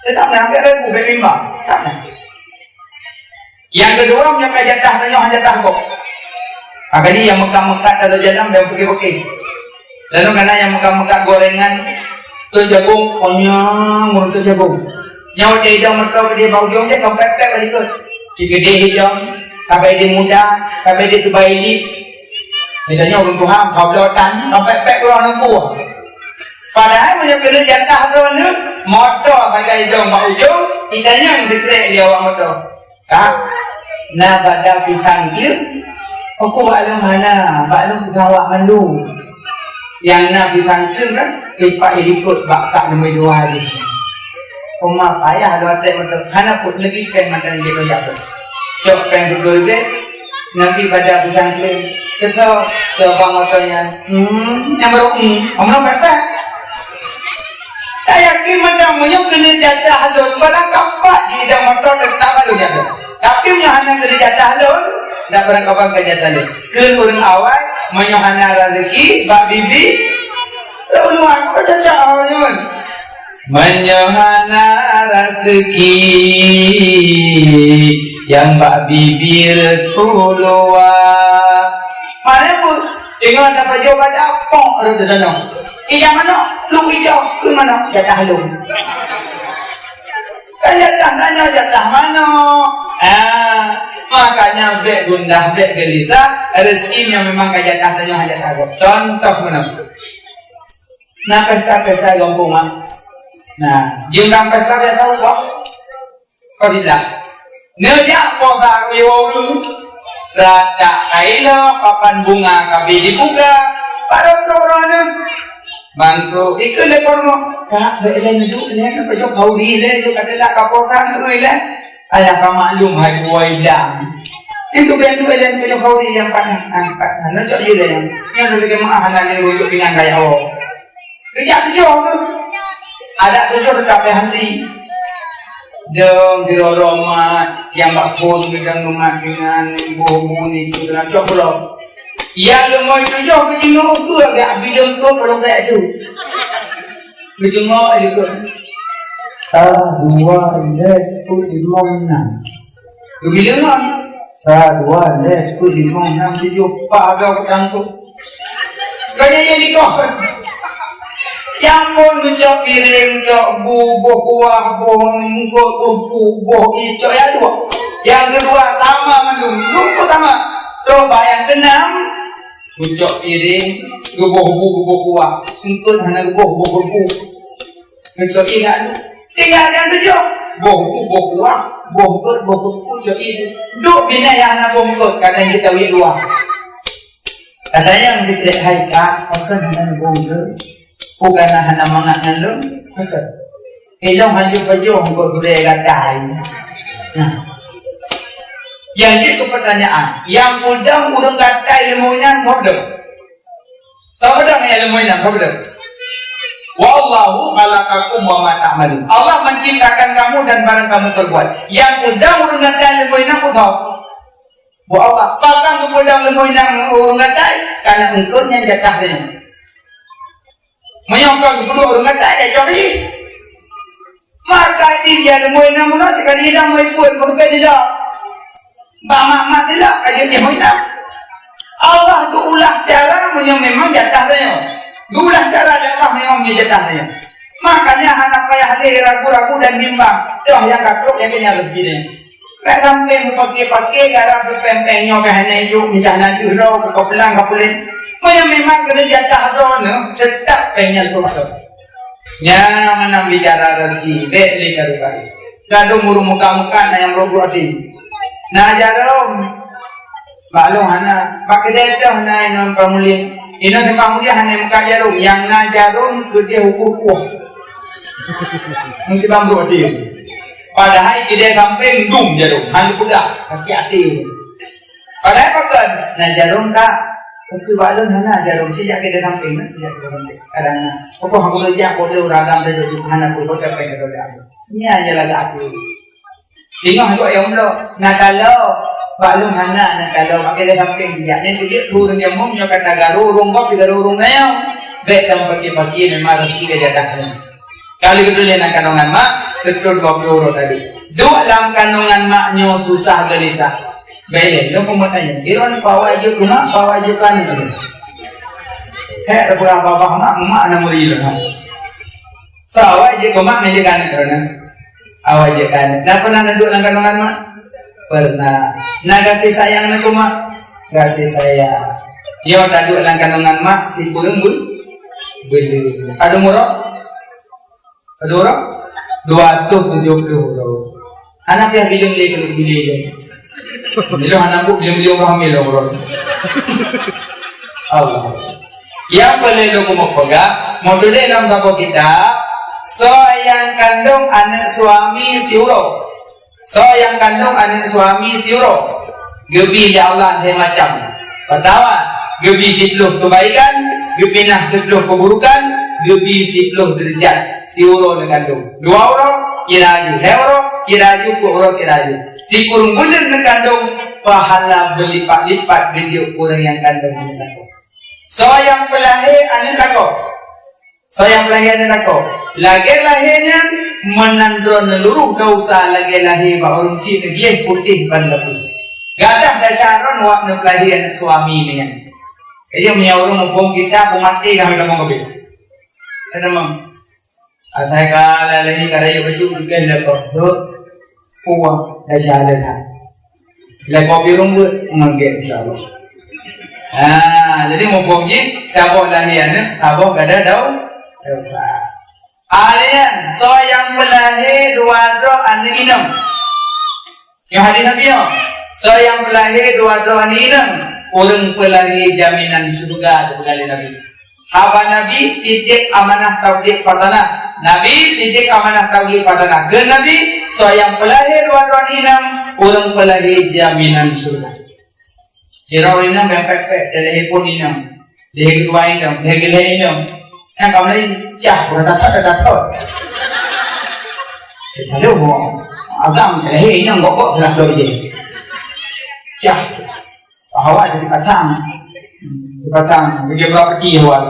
Teutap na, bék ragu, bék bimbang. Teutap na. Nyang keudua, meunyoe ka jatah tanyoe, han jatah gob. Makajih nyang meukat-meukat lam jalan, bék peuké-peuké. Lalu kana nyang meukat-meukat gorengan, teuh jagong, onyang, meureutot jagong. Nyoe watée idong moto keudeh bak ujong jih, ka pép-pép bak likot. Cit keudeh idong, ka bak ideh muda, ka bak ideh tubai ilik. Misalnya ureuëng tuha, ka bloe tan, ka pép-pép ureuëng aneuk buah. Padahai meunyoe keuneuk jatah droeneuh, moto sagai idong bak ujong, itanyong sikrek lé awak moto. Kak, na bak da pisang kleueng? Aku bak lôn hana, bak lôn pisang awak mandum. Nyang na pisang kleueng kan, ipak ilikot bak kak nomor dua jih. Uma payah dua trek moto, hana pun lagi peng mata lagi rojak tu. Cok peng dua ribèe, nanti bak da pisang kleueng. Kesel, ke abang moto nyan. Hmm, nyang baru, hmm, kamu nampak tak? Tak yakin macam meunyoe keuneuk jatah lôn, barang kapak di idang moto teutap lôn jatah. Tapi meunyoe hana keuneuk jatah lôn, dak barang kapak ka jatah lôn. Keu ureuëng awai, meunyoe hana rezeki, bak bibi, lôn luar, apa cocok awak nyaman? Meunyoe hana rezeki, nyang bak bibi reutuluwa. Mana pun, tengok dapat jawab ada apa, ada di sana. Ija manok, lu ija, ke manok, jatah lu. Kan jatah nanya, jatah manok. Ah, makanya bék gundah, bék gelisah, rezeki nyang memang ka jatah tanyoe, hana jatah gob. Contoh meunan. Na pesta-pesta gampông ah. Nah, jeuem lam pesta biasa ubah. Fadilah. Neujak poh bak kuyueng ureueng. Ratak kaila, papan bunga ka abéh dibuka. Barô trok droeneuh. Ban trok ikeu lé peurumoh. Kak, bèk lé neuduek lé, neupajoh khauri lé, jeuet ka telat ka puasa neueu lé. Ayah ka maklum hai buai lam. Itu bèk neueu lé, neupajoh khauri nyang panas, ah, panas. Neucok jih lé. Nyan lagèe maah hana lé rujuk pingan kaya awak. Geujak tujoh tu. Adak tujoh teutab lé hantri. Dong diroro mat, nyang bak phon geudong mat dengan ibu-ibu ni tu dalam cok pulo. Yang lemoi tujoh geujingok tu agak bileueng tu kalau kayak tu. Geujingok itu. Sa dua lhèe peuet limong nam. Geubi deungon. Sa, dua, lhèe, peuet, limong, nam, tujoh, pat agam kutangkôb. Kayèe nyan dikoh. Nyang phon meucok piréng, cok bu, boh kuah, boh eungkôt, boh bu, boh ié, cok nyang dua. Nyang keudua sama mandum, eungkôt sama. Trok bak nyang keunam, meucok piréng, geuboh bu, geuboh kuah. Eungkôt hana geuboh, boh bu. Meucok ié na. Tinggai nyang tujoh, boh bu, boh kuah, boh eungkôt, boh kuku, cok ié. Duek binéh nyang hana boh eungkôt, kadang jitawét luwa. Kadang nyang jitrép hai ka, pakon hana boh eungkôt. Bukan hana mangat ngon lôn, pakon. Ilôn hanjeuet pajoh eungkôt gurèe gatai. Nah. Nyang jeuet keu peutanyaan, nyang peudong ureueng gatai leumô nyan, soe peudong? Soe peudong nyang leumô nyan, soe peudong? "Wallahu khalaqakum wa ma ta'malun." Allah menciptakan kamu dan barang kamu perbuat. Nyang peudong ureuëng gatai leumo inong peue? Buet Allah. Pakon geupeudong leumo inong ureuëng gatai? Karena eungkôt nyan jatah nyan. Meunyoe kon geupeudong ureuëng gatai, ya cok jih. Maka di dia leumo inong meunan sekali inong mai pun, bukan tidak. Bak mak-mak silap, ka jeuet jih meuinong. Allah geuulah cara meunyoe memang jatah tanyoe. Geuulah cara lé Allah memang meunyoe jatah tanyoe. Makanya hana payah lé ragu-ragu dan bimbang. Toh nyang ka trok nyang keu nyan rezeki nyan. Bèk sampé meupaké-paké gara beupéng-péng nyoe ka hana ijok, meucah na jeuet droe, buka pelang ka puléh. Meunyoe memang keuneuk jatah droeneuh, teutap péng nyan trok. Nyan meunan bicara rezeki, bèk lé karu-karu. Gadôh ureuëng muka-muka na nyang brok-brok até. Na jarom. Bak lôn hana. Bak keudè teuh na inong pamulia. Inong pamulia hana muka jarom. Nyang na jarom keudè ukur kuah. Mungkin bang brok até. Padahai keudè sampéng dum jarom. Hana peugah. Sakét até. Padahai pakon? Na jarom tak? Tapi bak lôn hana jarom. Sijak keudè sampéng, sijak keudè sampéng. Kadang na. Pokok aku kerja, aku tu ragam tu hana pun kau capai kata dia. Ni aja lah aku. Tengok tu ayam lo. Nak kalau bak lôn hana, nak kalau pakai dah sampéng dia. Yang tu dia turun dia mum, nyoe kata garu urung kau, garu urung nayang. Bèk tam pakai-pakai memang rezeki dia jatah. Kali beutôi lé na kandungan mak, beutôi dua puluh uroe tadi. Duek lam kandungan mak nyoe susah geulisah. Bèk lé, lôn peue meutanyoe, "Droeneuh peue awai jeuet keu mak, peue awai jeuet keu aneuk?" Hek, teupeugah babah mak, mak na meuri lôn. Soe awai jeuet keu mak, ngon jeuet keu aneuk droeneuh? Awai jeuet keu aneuk. Na pernah neuduek lam kandungan mak? Pernah. Na gaséh sayang na keu mak? Gaséh sayang. Yo taduek lam kandungan mak, sikureueng beu-, beuleueh. Padum uroe? Padum uroe? Dua ratus tujuh puluh uroe. Hana piah bileueng lé keuneuk bileueng lé. Bileueng hana buk, bileueng-bileueng hamil uroe. Allah. Nyang peureulée lôn keumeung peugah, meutulée lam saboh kitab, soe nyang kandong aneuk suami siuroe. Soe nyang kandong aneuk suami siuroe, geubi lé Allah lhée macam. Peurtama, geubi siplôh keubaikan, geupinah siplôh keuburukan, geubi siplôh deurajat siuroe neukandong. Dua uroe, kira aju. Lhée uroe, kira aju. Peuet uroe, kira aju. Sikureueng buleuen neukandong, pahala beulipat-lipat geujok ureuëng nyang kandong aneuk lakoe. Soe nyang peulahé aneuk lakoe. Soe nyang peulahé aneuk lakoe. Lagée lahé nyan, meunan droeneuh luruh desya lagée lahé bak ureuëng syiek gleh putéh ban lapui. Gadah desya droeneuh wak neupeulahé aneuk suami nyan. Jadi, meunyoe ureuëng muphom kitab, peumaté ka meutamong kabeh. Ka tamong. Asai ka lalai ka rayeuk bacut, bukan lakoe. Dot. Puang. Desya lé that. Lakoe birong buet, ngon gét, insya Allah. Ha, jadi muphom jih, saboh lahé aneuk, saboh gada dau-, desya. Alian, soe nyang peulahé dua droe aneuk inong. Nyoe hadis Nabi nyoe. Soe nyang peulahé dua droe aneuk inong, ureuëng peulahé jaminan syeuruga, teupeugah lé Nabi. Haba Nabi, sidek, amanah, tabligh, fatanah. Nabi, sidek, amanah, tabligh, fatanah. Kheun Nabi, soe nyang peulahé dua droe aneuk inong, ureuëng peulahé jaminan syeuruga. Sidroe inong bèk pèk-pèk, dilahé phôn inong. Dilahé keudua inong, dilahé keulhèe inong. Nyang ka mulai, cah, udah dasar, udah dasar. Lalu, agam, dilahé inong, gok-gok, salah dua je. Cah. Awak jadi pasang. Jadi pasang. Jadi berapa peti awak?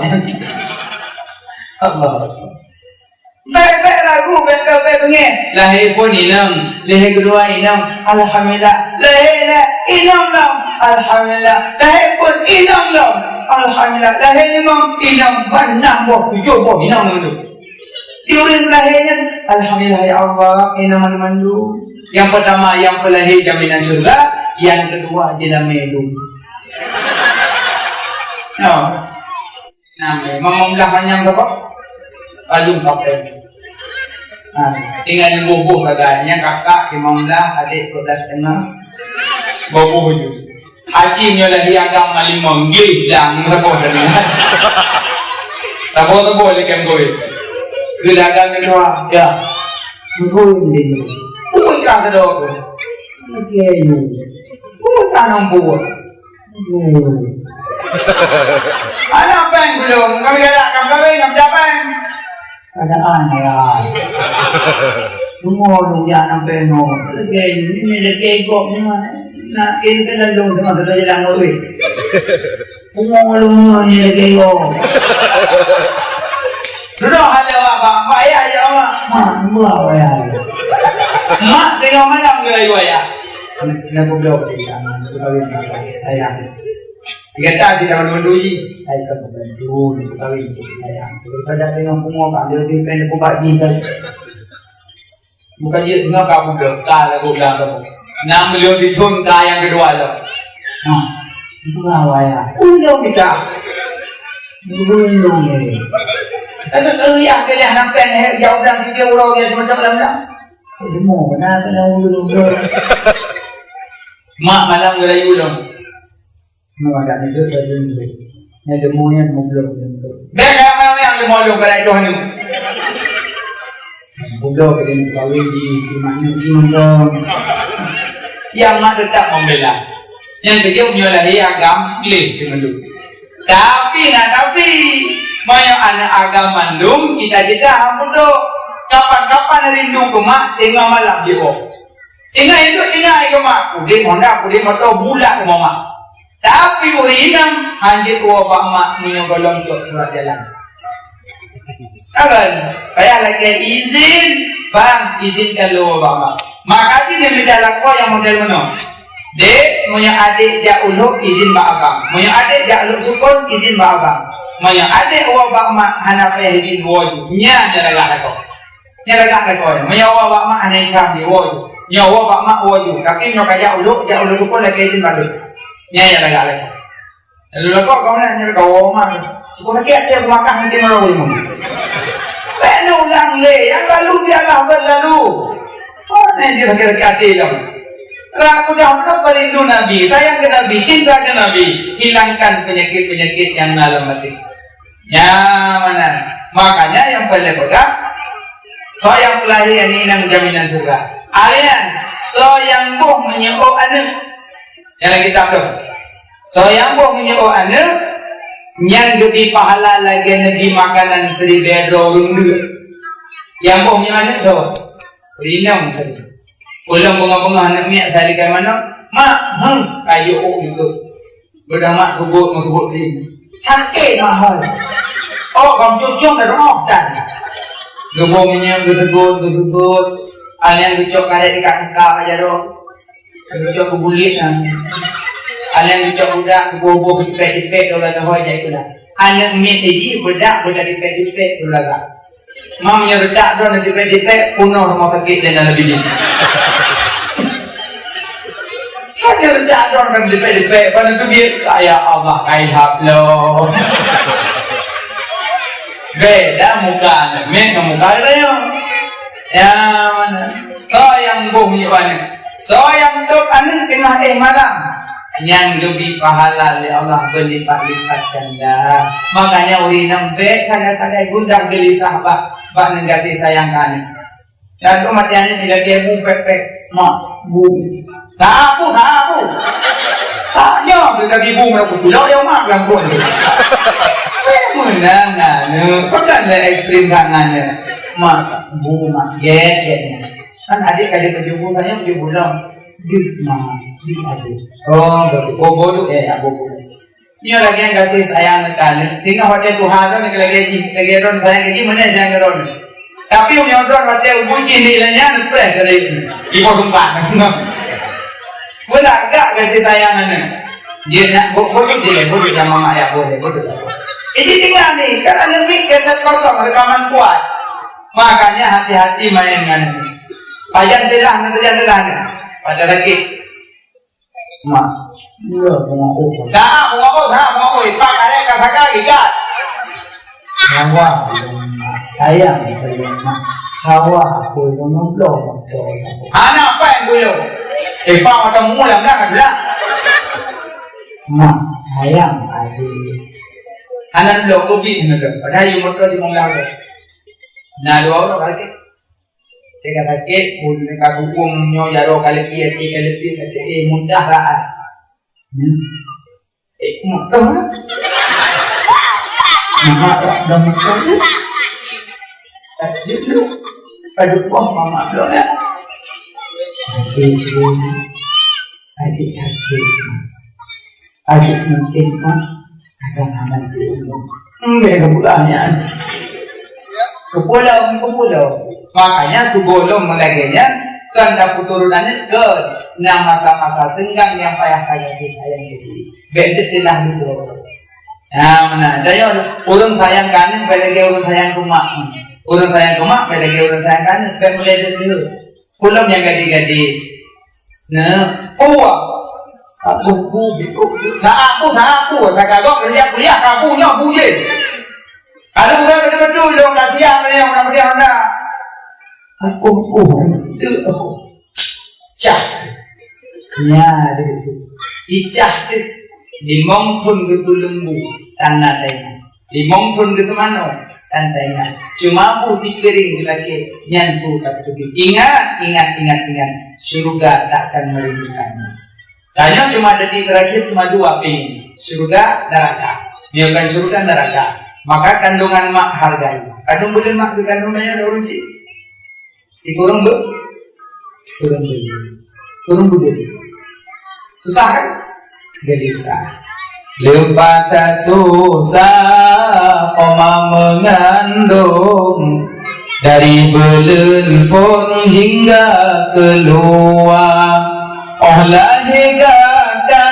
Allah. Bèk-bèk ragu, bèk-bèk beungèh. Lahé phôn inong, lahé keudua inong, alhamdulillah. Lahé lé inong lom, alhamdulillah. Lahé phôn inong lom, alhamdulillah. Lahé limong inong, ban nam boh, tujoh boh inong lom tu. Di ureuëng lahé nyan, alhamdulillah ya Allah, inong mandum-mandum. Nyang peurtama, nyang peulahé jaminan syeuruga, nyang keudua, jeulamé dum. Nah. Nah, memang belah manyang tu apa? Palung kapten. Nah, tinggal boh-boh sagai. Nyang kakak lima belas, adek dua belas setengah. Boh-boh je. Aci nyoe lagi agam malimong, gilih blang, saboh tadi. Saboh-saboh lagi yang boleh. Geulagang kedua, ya. Ngui ni. Ngui kah kedua. Okey. Ngui kah nombor. Aneuk péng belum, kami galak kam kawin, kam dapat. Keadaan ya. Semua orang yang sampai ngomong. Lagi ni, ni lagi kok ni. Nak kira kan lalu semua sudah jalan ngawit. Semua orang ni lagi kok. Sudah ada awak bak, bak ya, ya awak. Mak, dua awak ya. Mak tengah malam dia ya. Kenapa belum? Sayang. Dia kata, "Kita bantu ji." Hai, ka bantu, ni kawin tu sayang. Daripada dengan pungo ka, dia lebih pendek pun bak jin tadi. Bukan dia tengah ka budak, ka lagu dah kamu. Enam milion di thon ka yang kedua lo. Ha, itu lah wayah. Undang kita. Undang ni. Kata keriah-keriah nampak ni, jauh dah tiga orang dia semacam dalam dah. Semua benar kena undang. Mak malam gerayu dong. Nyoe adak neujok baju nyoe. Nyan leumo nyan leumo blong nyoe. Bèk kayang-kayang leumo lôn keuhai Tuhan nyoe. Budoe keu lôn kawin di, di mak nyoe, di mak nyoe. Nyang mak teutap membela. Nyang keujeuet nyoe lahé agam lé di mandum. Tapi na tapi, meunyoe aneuk agam mandum cita-cita han budoe. Kapan-kapan rindu keu mak teungoh malam jiôh. Tinggai itu tinggai keu mak. Udép honda, udép moto, bulat keu mak. Tapi ureueng inong hanjeuet woe bak mak meunyoe gohlom cok surat jalan. Kan? Payah lakèe izin, bang, izinkan lôn woe bak mak. Maka jih neumita lakoe nyang model meunoe. Dek, meunyoe adek jak u lhok izin bak abang. Meunyoe adek jak u lhok sukon izin bak abang. Meunyoe adek woe bak mak hana payah izin woe ju. Nyan nyang lagak lakoe. Nyan lagak lakoe. Meunyoe woe bak mak hana itam di woe ju. Nyoe woe bak mak woe ju. Tapi nyoe ka jak u lhok, jak u lhok sukon lakèe izin bak lôn. Nyan nyang lagak lakoe. Lalu lakoe kau nak nyang kau woe mak. Cukup sakit hati aku makan nanti malam boleh mati. Lalu ulang lé, yang lalu biarlah berlalu. Mana dia sakit-sakit hati kamu? Lah aku dah pernah merindu Nabi, sayang ke Nabi, cinta ke Nabi. Hilangkan penyakit-penyakit yang dalam hati. Nyan meunan. Makanya yang paling peugah, soe nyang peulahé aneuk inong jaminan syeuruga. Alian, soe nyang boh meunyoe aneuk. Nyang lagèe kitab tu. Soe nyang boh meunyoe aneuk, nyan geubri pahala lagèe neubi makanan siribèe droe ureueng deuk. Nyang boh meunyoe aneuk tu, rinong tadi. Ulôn beungoh-beungoh aneuk miet tadi ka manok, "Mak, heuh, kayok ôk likot." Beudah mak subut, meukeubut dim. Sakét mahôi. Oh, kamoe cucuk ka rumoh dan. Geuboh minyeuk, geuseugot, geuseugot. Aneuk geucok karet ikat muka bak jaroe. Geucok geubuliek nyan. Aneuk geucok budak, geuboh-boh geutipék-tipék, doh gata hôi jai keulah. Aneuk miet tadi beudak, beudak tipék-tipék, doh lagak. Mam nyang reutak droe na dipék-dipék, peunoh rumoh sakét dan dalam bilik. Hanya reutak droe na dipék-dipék, pada tu dia, "Ya Allah, kai hab lo." Beda muka aneuk miet ngon muka rayeuk. Ya, mana? Soe nyang boh minyeuk aneuk? Soe nyang tôb aneuk teungoh éh malam, nyan geubri pahala lé Allah beulipat-lipat ganda. Makanya ureueng inong bèk sagai-sagai gundah geulisah bak, bak neugaséh sayang keu aneuk. Dan tu mati aneuk dilagèe bu pèk-pèk. Mak, bu. Sapu, sapu. Tak nyoe, bila ibu nak putulak, ya mak, bilang pun. Eh, menang aneuk. Bukan lah ekstrim sangat nyoe. Mak, bu, mak, gèt, gèt. Kan adik ka jipeujubu, saya peujubu lom. Di ma, di adik. Oh, bodoh, oh, bodoh, eh, ya, bodoh. Nyoe lagèe gaséh sayang neukalon. Teungoh watèe tuha tu, lagèe jih, lagèe droe sayang jih, mana sayang droe. Tapi meunyoe droe watèe ubu jih di ilanya, neupreh dari ibu tempat. Boleh agak gaséh sayang aneuk. Dia nak bodoh, bodoh je, bodoh sama mak ayah, bodoh, bodoh. Jadi tinggal ni, kan ada mic kaset kosong, rekaman kuat. Makanya hati-hati main dengan ini. Pajan telah, pajan telah ni. Pada sakit. Mak, iya, bunga oh. Dah, bunga oh, dah, bunga oh. Ipak ada kat sana, ikat. Hawa, sayang, sayang, mak. Hawa, aku yang ngeblok, mak. Anak apa yang dulu? Ipak mata mulam dah, kan, dah? Mak, sayang, adik. Anak dulu, kopi, anak dulu. Padahal you motor di Mongga tu. Nah, dua orang lagi. Teuka sakét, pun ka kupeue nyoe jaroe ka leuki, leuki ka leuki, sakét, eh, mudah lah, ah. Hmm. Eh, mudah, ah. Nah, dah mudah, ah. Padum poh mama bloe, ya. Adik, adik, adik, adik mungkin mah kadang aman di umur. Hmm, beda kepulannya. Kepulauan, kepulauan. Makanya sebelum lagèe nyan, kan dah putih aneuk ke, na masa-masa senggang nyang payah kaya si sayang kecil. Beda telah dulu. Nah, mana? Daya ureueng sayang keu aneuk, beda lagèe ureueng sayang keu mak. Ureueng sayang keu mak, beda lagèe ureueng sayang keu aneuk. Beda mulai dari dulu. Ulôn nyang gadéh-gadéh. Nah, uwa. Aku bu, bu, bu. Sa aku, sa aku. Sa kagok kuliah, kuliah, ka bu nyoe, bu je. Kalau udah betul-betul, dong kasihan, mana yang udah kuliah, mana? Aku, bu, tu aku. Cah. Nya, dia tu. Icah tu. Limong pun betul lembu. Tanah, tanah. Limong pun geuteumanoe, tan taingat. Cuma bu tikeuring geulakée, nyan su ka teubiet. Ingat, ingat, ingat, ingat. Syeuruga takkan merindukanmu. Tanyoe cuma jadi terakhir cuma dua pilihan. Syeuruga, neraka. Misalkan syeuruga, neraka. Maka kandungan mak hargai. Kandung buleuen mak geukandung nyan ureueng cit. Sikureueng be-, sikureueng be-, sikureueng beudeuh. Susah kan? Gelisah. Leupah that susah, poma meungandong, dari buleuen phon hingga keuluwa. Óh lahé gata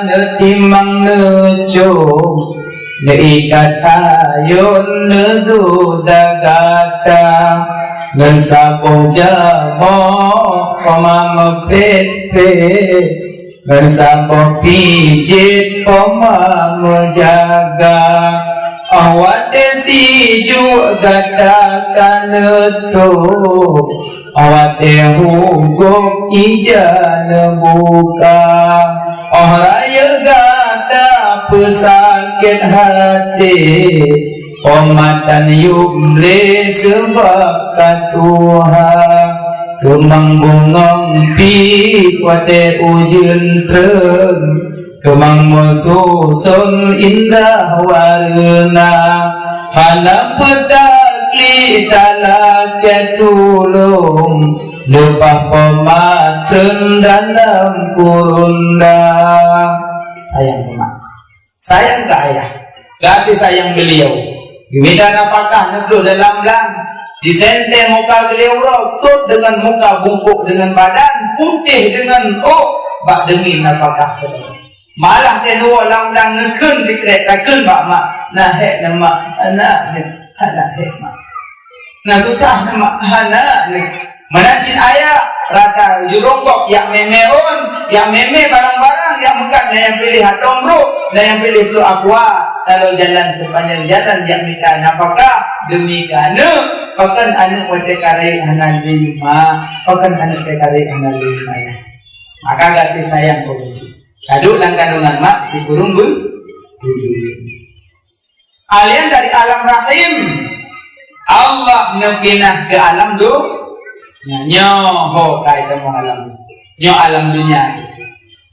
neutimang neucok, neuikat ayôn neuduek gata, ngon saboh jamoe poma meupet-pet, ngon saboh pijet poma meujaga. Óh watée sijuek gata ka neutôb, óh watée hugôb ija neubuka, óh rayeuk gata peusakét haté, poma tanyub lé seubab ka tuha. Keumang bungong pih watée ujeuen treun, keumang meususon indah wareuna, hana peutakli talakée tulông, leupah poma treun dalam kurunda. Sayang poma. Sayang keu ayah. Gaséh sayang beuliau. Geumita nafakah neubloh dalam blang. Disentée muka beuliau uroe, tot deungon muka bungkôk deungon badan, putéh deungon ôk bak deungon nafakah. Malah teuh woe lam dang neukheun sikrek takheun bak mak, "Na hék na mak, hana na, hana hék mak." Na susah na mak, hana na. Meunan cit ayah, rata jurongkok yak mémé ôn, yak mémé barang-barang, yak meukat na nyang piléh atong brôk, na nyang piléh pluek aqua. Lalu jalan sepanjang jalan yak mita nafakah deumi keu aneuk, pakon aneuk watée ka rayeuk hana lé mak, pakon aneuk watée ka rayeuk hana lé ayah. Maka gaséh sayang keu ureueng syiek. Ka duek lam kandungan mak sikureueng bu-, buleuen. Alian dari alam rahim, Allah neupinah keu alam du-, nyoe ho kai teuma alam. Nyoe alam dunia.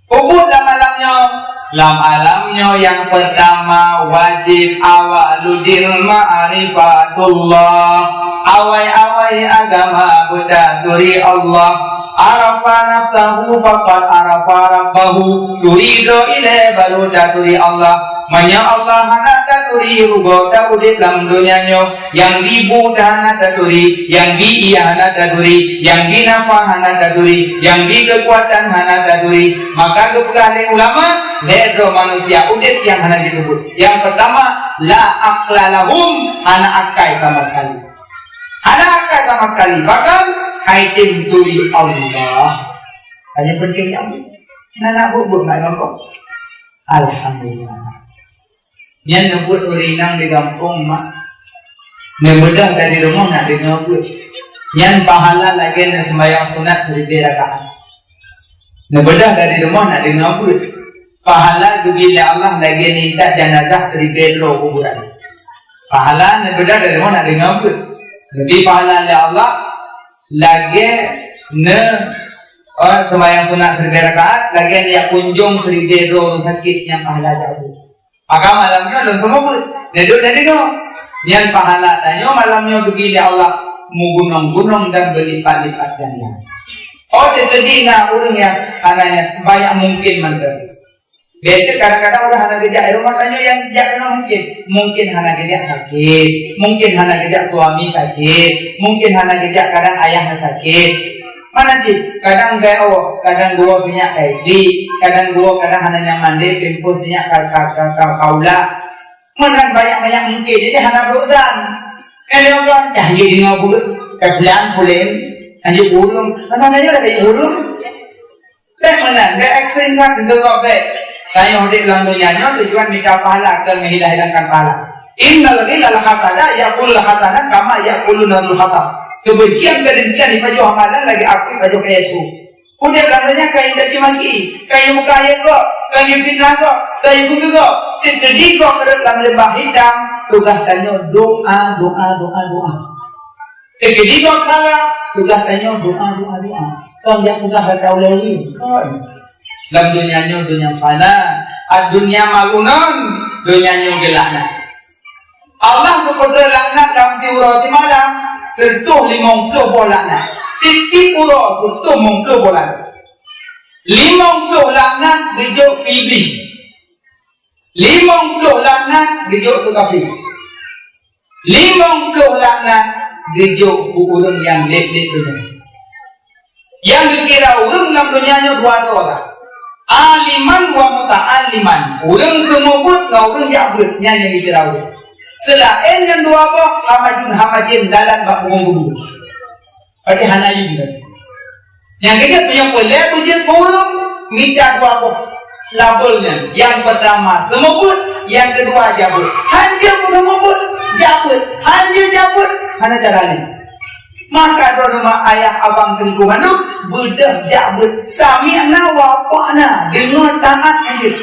Ubit lam alam nyoe, lam alam nyoe nyang peurtama wajéb awaludil ma'rifatullah. Awai-awai agama beutaturi Allah. Arafa nafsahu faqad arafa rabbahu. Turi droe ilée baru taturi Allah. Meunyoe Allah hana taturi, rugoe ta udeb lam donya nyoe. Nyang di bu ta hana taturi, nyang di ié hana taturi, nyang di nafah hana taturi, nyang di keukuatan hana taturi. Maka geupeugah lé ulama, lhée droe manusia udeb nyang hana jiteupeue. Nyang peurtama, la aqla lahum, hana akai sama sekali. Hana akai sama sekali. Bahkan, hai tem turi Allah. Hanya penting nyang na, na buet-buet nak gampang. Alhamdulillah. Nyan neubuet ureueng inong di gampông, mak. Neubeudoh dari rumoh nak deungoe beuet. Nyan pahala lagée neuseumbahyang sunat siribée rakaat. Neubeudoh dari rumoh nak deungoe beuet. Pahala geubri lé Allah lagée neuintat janazah siribée droe kuburan. Pahala neubeudoh dari rumoh nak deungoe beuet. Geubri pahala lé Allah lagée ne, oh, seumbahyang sunat siribée rakaat, lagée neujak kunjong siribée droe ureueng sakét nyang pahala jauh. Maka malam nyoe lôn seumeubeuet, neuduek neudeungoe. Nyan pahala tanyoe malam nyoe geubri lé Allah meugunong-gunong dan berlipat-lipat ganda. Oh, teukeudi na ureuëng nyang hana nyan, banyak mungkin mantong. Biasa kadang-kadang ureuëng hana geujak, eh, rumoh tanyoe nyang jak keunoe mungkin. Mungkin hana geujak sakét, mungkin hana geujak suami sakét, mungkin hana geujak kadang ayah sakét. Mana cit? Kadang gaya, oh, kadang geuwoe sinyak ka idri, kadang geuwoe kadang hana nyaman deh, pampers sinyak ka, ka, ka, ka, ka ulah. Meunan banyak-banyak mungkin, jadi hana beuruksan. Eh, lewat cah ye deungoe buet, ka bulan pulen, anjuk ureuëng, masa nanya dah kaya ureuëng. Bèk meunan, bèk ekstrim that geugok bèk. Tanyoe udép lam donya nyoe tujuan mita pahala, kon meuhilang-hilangkan pahala. Innal ghillal hasada ya'kulul hasanat kama ya'kulun narul hatab. Kebencian, kedengkian dipajoh amalan lagèe apui pajoh kayèe su. Udép lam donya ka caci maki, ka buka ayat gob, ka fitnah gob, ka kutu gob. Teukeudi gob rhot lam leubah hitam, tugaih tanyoe doa, doa, doa, doa. Teukeudi gob salah, tugaih tanyoe doa, doa, doa. Kon jak peugah kata ulèe ulèe. Kon. Lam donya nyoe donya fana, ad-dunya mal'unah, donya nyoe geulaknat. Allah geupeudong laknat lam siuroe simalam, seureutôh limong ploh boh laknat. Tiep-tiep uroe seureutôh limong ploh boh laknat. Limong ploh laknat geujok keu Iblih. Limong ploh laknat geujok keu kafé. Limong ploh laknat geujok keu ureuëng nyang lét-lét donya. Nyang geukira ureuëng lam donya nyoe dua droe lah. Aliman wa muta'alliman. Ureuëng keumeubeuet ngon ureuëng jak beuet, nyan nyang geukira ureuëng. Seulaén nyan dua boh, hamajun hamajén dalan bak bumoe bumoe. Berarti hana yum tadi. Nyang keujeuet meunyoe peulée beujeuet keu ureuëng, mita dua boh label nyan. Nyang peurtama seumeubeuet, nyang keudua jabeuet. Hanjeuet keu seumeubeuet, jabeuet. Hanjeuet jabeuet, hana cara laén. Maka droeneuh mak ayah abang teungku mandum beudôh jabeuet. Sami'na wa ata'na, deungoe taát hanjeuet.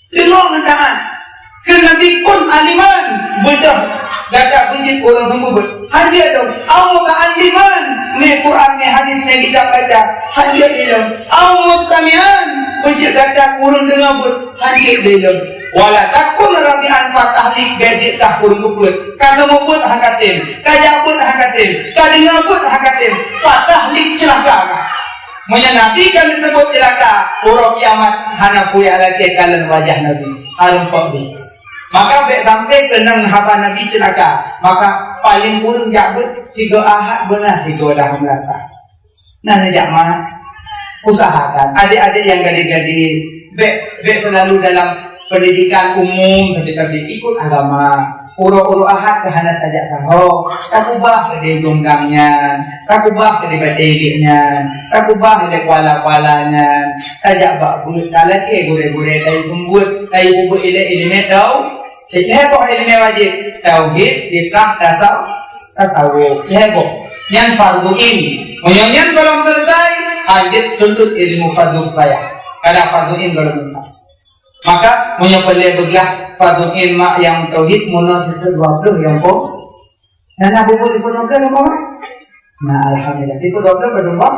Deungoe meutaan. Keu Nabi kun aliman, beudôh gata beujeuet ureuëng seumeubeuet. Hanjeuet dong, au muta'alliman, mé Quran, mé hadis, mé kitab baca, hanjeuet ilong. Au mustami'an, beujeuet gata ureuëng deungoe beuet, hanjeuet ilong. Wala takun rabi'an fatahlik, bék jeuet kah ureuëng beubeuet. Ka seumeubeuet hana tem, ka jak beuet hana tem, ka deungoe beuet hana tem, fatahlik ceulaka kah. Meunyoe Nabi ka neuseubut ceulaka, uroe kiamat hana peue nyang lakée kalon wajah Nabi. Hareumpok jih. Maka bék sampoe keunong haba Nabi ceulaka. Maka paleng ureuëng jak beuet tiga Ahad beuna tiga dah meulata. Nah, neujak mat. Usahakan adik-adik nyang gadis-gadis bék, bék seulalu dalam pendidikan umum, tapi, tapi ikut agama. Uroe-uroe Ahad ka hana tajak taho, takubah keudeh gonggang nyan, takubah keudeh batée ilék nyan, takubah keudeh kuala-kuala nyan, tajak bak beuet, talakée gurée-gurée kayu peubuet, kayu peubuet ilék ileumèe tau, lhèe boh ileumèe wajéb, tauhid, fiqah, tasawuf, tasawuf, lhèe boh. Nyan fardhu ain. Meunyoe nyan gohlom seuleusai, hanjeuet tuntut ilmu fardhu kifayah. Kada fardhu ain gohlom mutlak. Maka, meunyoe peureulée beuglah fardhu ain mak nyang tauhid, meunoe teuntèe dua ploh nyang po. Nah, nah, bubur ikut dua ploh nyang po, mak? Nah, alhamdulillah. Ikut dua ploh, ikut dua ploh.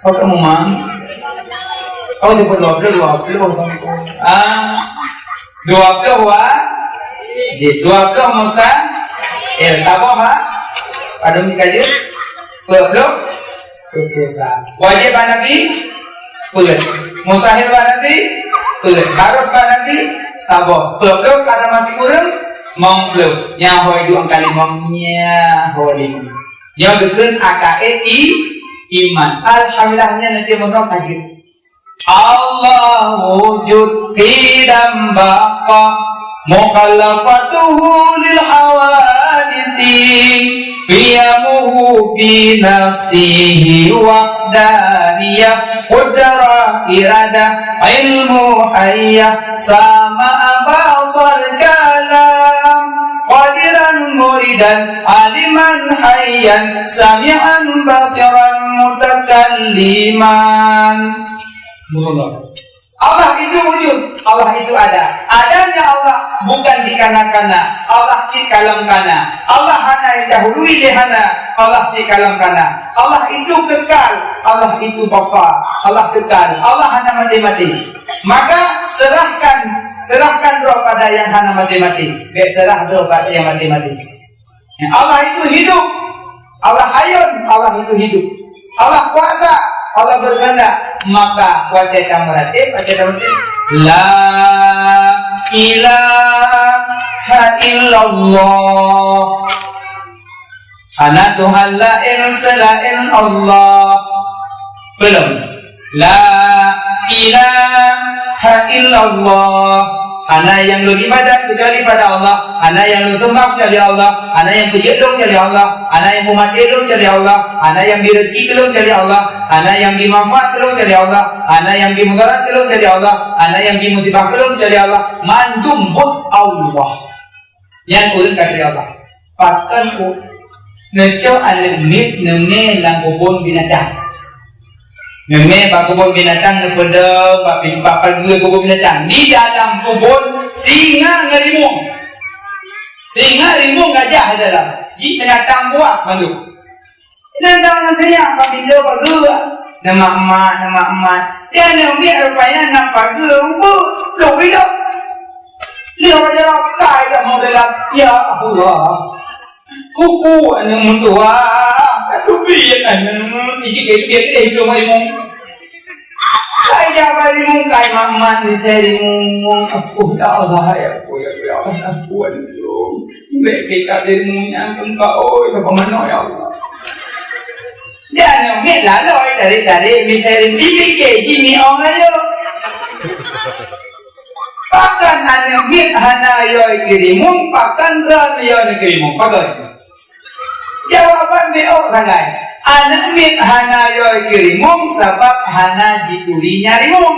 Oh, kamu, Mang? Oh, ikut dua ploh, dua ploh. Ah, dua ploh wajib, dua ploh mustahil. Saboh, ha? Padum dikaji? Dua ploh? Putusan. Wajéb bak Nabi? Peuet. Mustahil bak Nabi? Peuet. Harus bak Nabi? Saboh. Peuet ploh, saboh masih kureueng? Limong ploh. Nyan ho duek kali limong, nyan ho limong. Nyoe geukheun A K E i-, iman. Alhamdulillah, nyan nanti meunoe kaji. Allah wujud, qidam, baqa, mukhalafatuhu lil hawadisi, qiyamuhu bi nafsihi wahdaniyah, qudrah, iradah, ilmu, hayyah, sama, basar, kalam, qadiran, muridan, aliman, hayyan, sami'an, basiran, mutakalliman. Allah itu wujud, Allah itu ada. Adanya Allah bukan dikana-kana. Allah cit ka lom kana. Allah hana didahului lé hana. Allah cit ka lom kana. Allah itu kekal. Allah itu baqa. Allah kekal. Allah hana maté-maté. Maka serahkan Serahkan droe pada nyang hana maté-maté. Bék seurah droe pada nyang maté-maté. Allah itu hidup. Allah hayun, Allah itu hidup. Allah kuasa, Allah berkehendak. Maka watée tameuratéb, watée tameuratéb, la ilaha illallah. Hana Tuhan laén seulaén Allah. Belum. La ilaha illallah. Hana nyang lôn ibadat keucuali pada Allah. Hana nyang lôn seumah keucuali Allah. Hana nyang peujeuet lôn keucuali Allah. Hana nyang peumaté lôn keucuali Allah. Hana nyang bri reusiki lôn keucuali Allah. Hana nyang bri manfaat keu lôn keucuali Allah. Hana nyang bri mudarat keu lôn keucuali Allah. Hana nyang bri musibah keu lôn keucuali Allah. Mandum buet Allah. Nyan ureuëng ka turi Allah. Pakon u-, neucok aneuëk miet neumé lam kubon binatang. Neumé bak kubon binatang, neupeudong bak pin-, bak pageue kubon binatang. Di dalam kubon singa ngon rimueng. Singa, rimueng, gajah di dalam. Jih binatang buah mandum. Nyan dang ngon singa bak pintoe pageue. Nama emak, nama emak. Dia ni ambil rupanya nak pageue rupa. Lok hidup. Dia macam rakai dah mau dalam. Ya Allah. Kuku aneuk meutuah. Tapi yang aneuk ni dia dia dia hidup hari mu. Saya bari mungkai mamat ni saya ngomong, "Ampun ya Allah, ya ampun ya Allah, ampun." Bèk kita diri munyang tempat, oi, apa mana ya Allah. Jangan ambil laloi tarik-tarik misalnya bibi ke gini orang lain. Pakan aneuk miet hana yoi kirimun, pakan ran yoi kirimun. Pakai. Jawaban B O sagai. Aneuk miet hana yoi kirimun sabab hana jituri nyang rimun.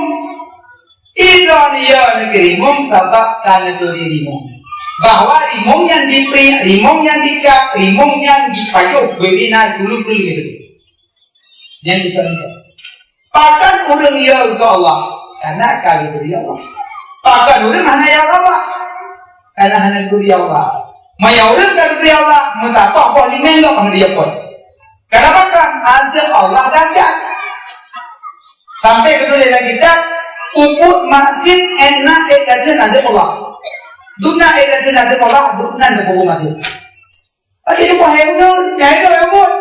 Idon yoi kirimun sabab ka neuturi rimun. Bahwa rimun nyang dipri, rimun nyang dikak, rimun nyang dipajoh beubina dulu-dulu gitu. Nyang dicontoh. Pakan ureuëng ya keu Allah, karena ka geubri Allah. Pakan ureuëng hana ya Allah, karena hana geubri Allah. Meunyoe ureuëng ka geubri Allah, meusaboh boh limeng lom hana dia pon. Kenapa kan? Azab Allah dahsyat. Sampai geutuléh lam kitab, ubit maksiat ék na ék gata azab Allah. Duna ék gata azab Allah, duna teupeue mati. Jadi buah yang betul, yang itu yang buat.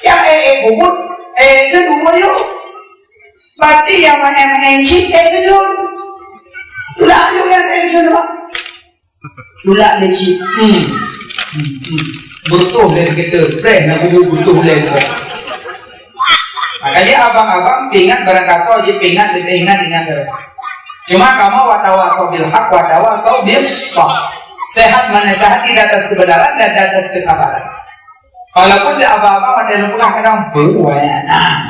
Yang eh eh bubut, eh itu bubut yuk. Berarti yang main main chip eh itu. Tulak yuk yang eh itu. Tulak dia chip. Hmm. Hmm. Hmm. Butuh dari kita. Brand nak bubut butuh dari kita. Makanya abang-abang ingat barang kasar je, ingat, ingat, ingat. Cuma kamu watawa sobil hak, watawa sobil soh. Sehat menasihati di atas kebenaran dan di atas kesabaran. Walaupun di abang-abang ada yang pernah kena buaya, nah,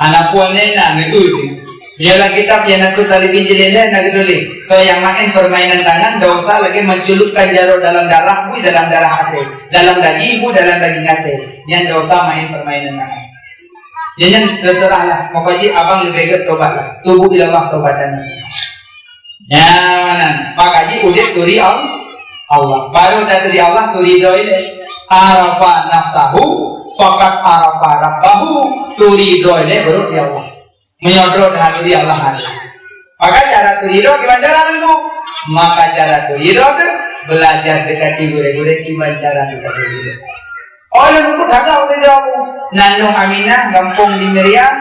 anak puan ni, nah, itu. Biarlah kita pian aku tali pinjil ini, nak dulu. So, yang main permainan tangan, dosa lagi mencelupkan jarum dalam darah, bui dalam darah asli. Dalam daging, bui dalam daging asli. Nyan dosa main permainan tangan. Nyan, nyan terserahlah. Pokoknya abang lebih baik tobatlah. Tubu ila Allah taubatan nasuha. Nyan, makanya udép turi Al-, Allah. Baru dah turi Allah, turi doa ini. Arafa nafsahu, fakat arafa rabbahu, turi doa ini baru di Allah. Menyodot hal di Allah. Maka cara turi doa gimana cara nunggu? Maka cara turi doa tu belajar dekat gurée-gurée gimana cara dekat gurée. Oh, lôn pun jaga udah jauh. Nan Nong Aminah, gampông di Meriam.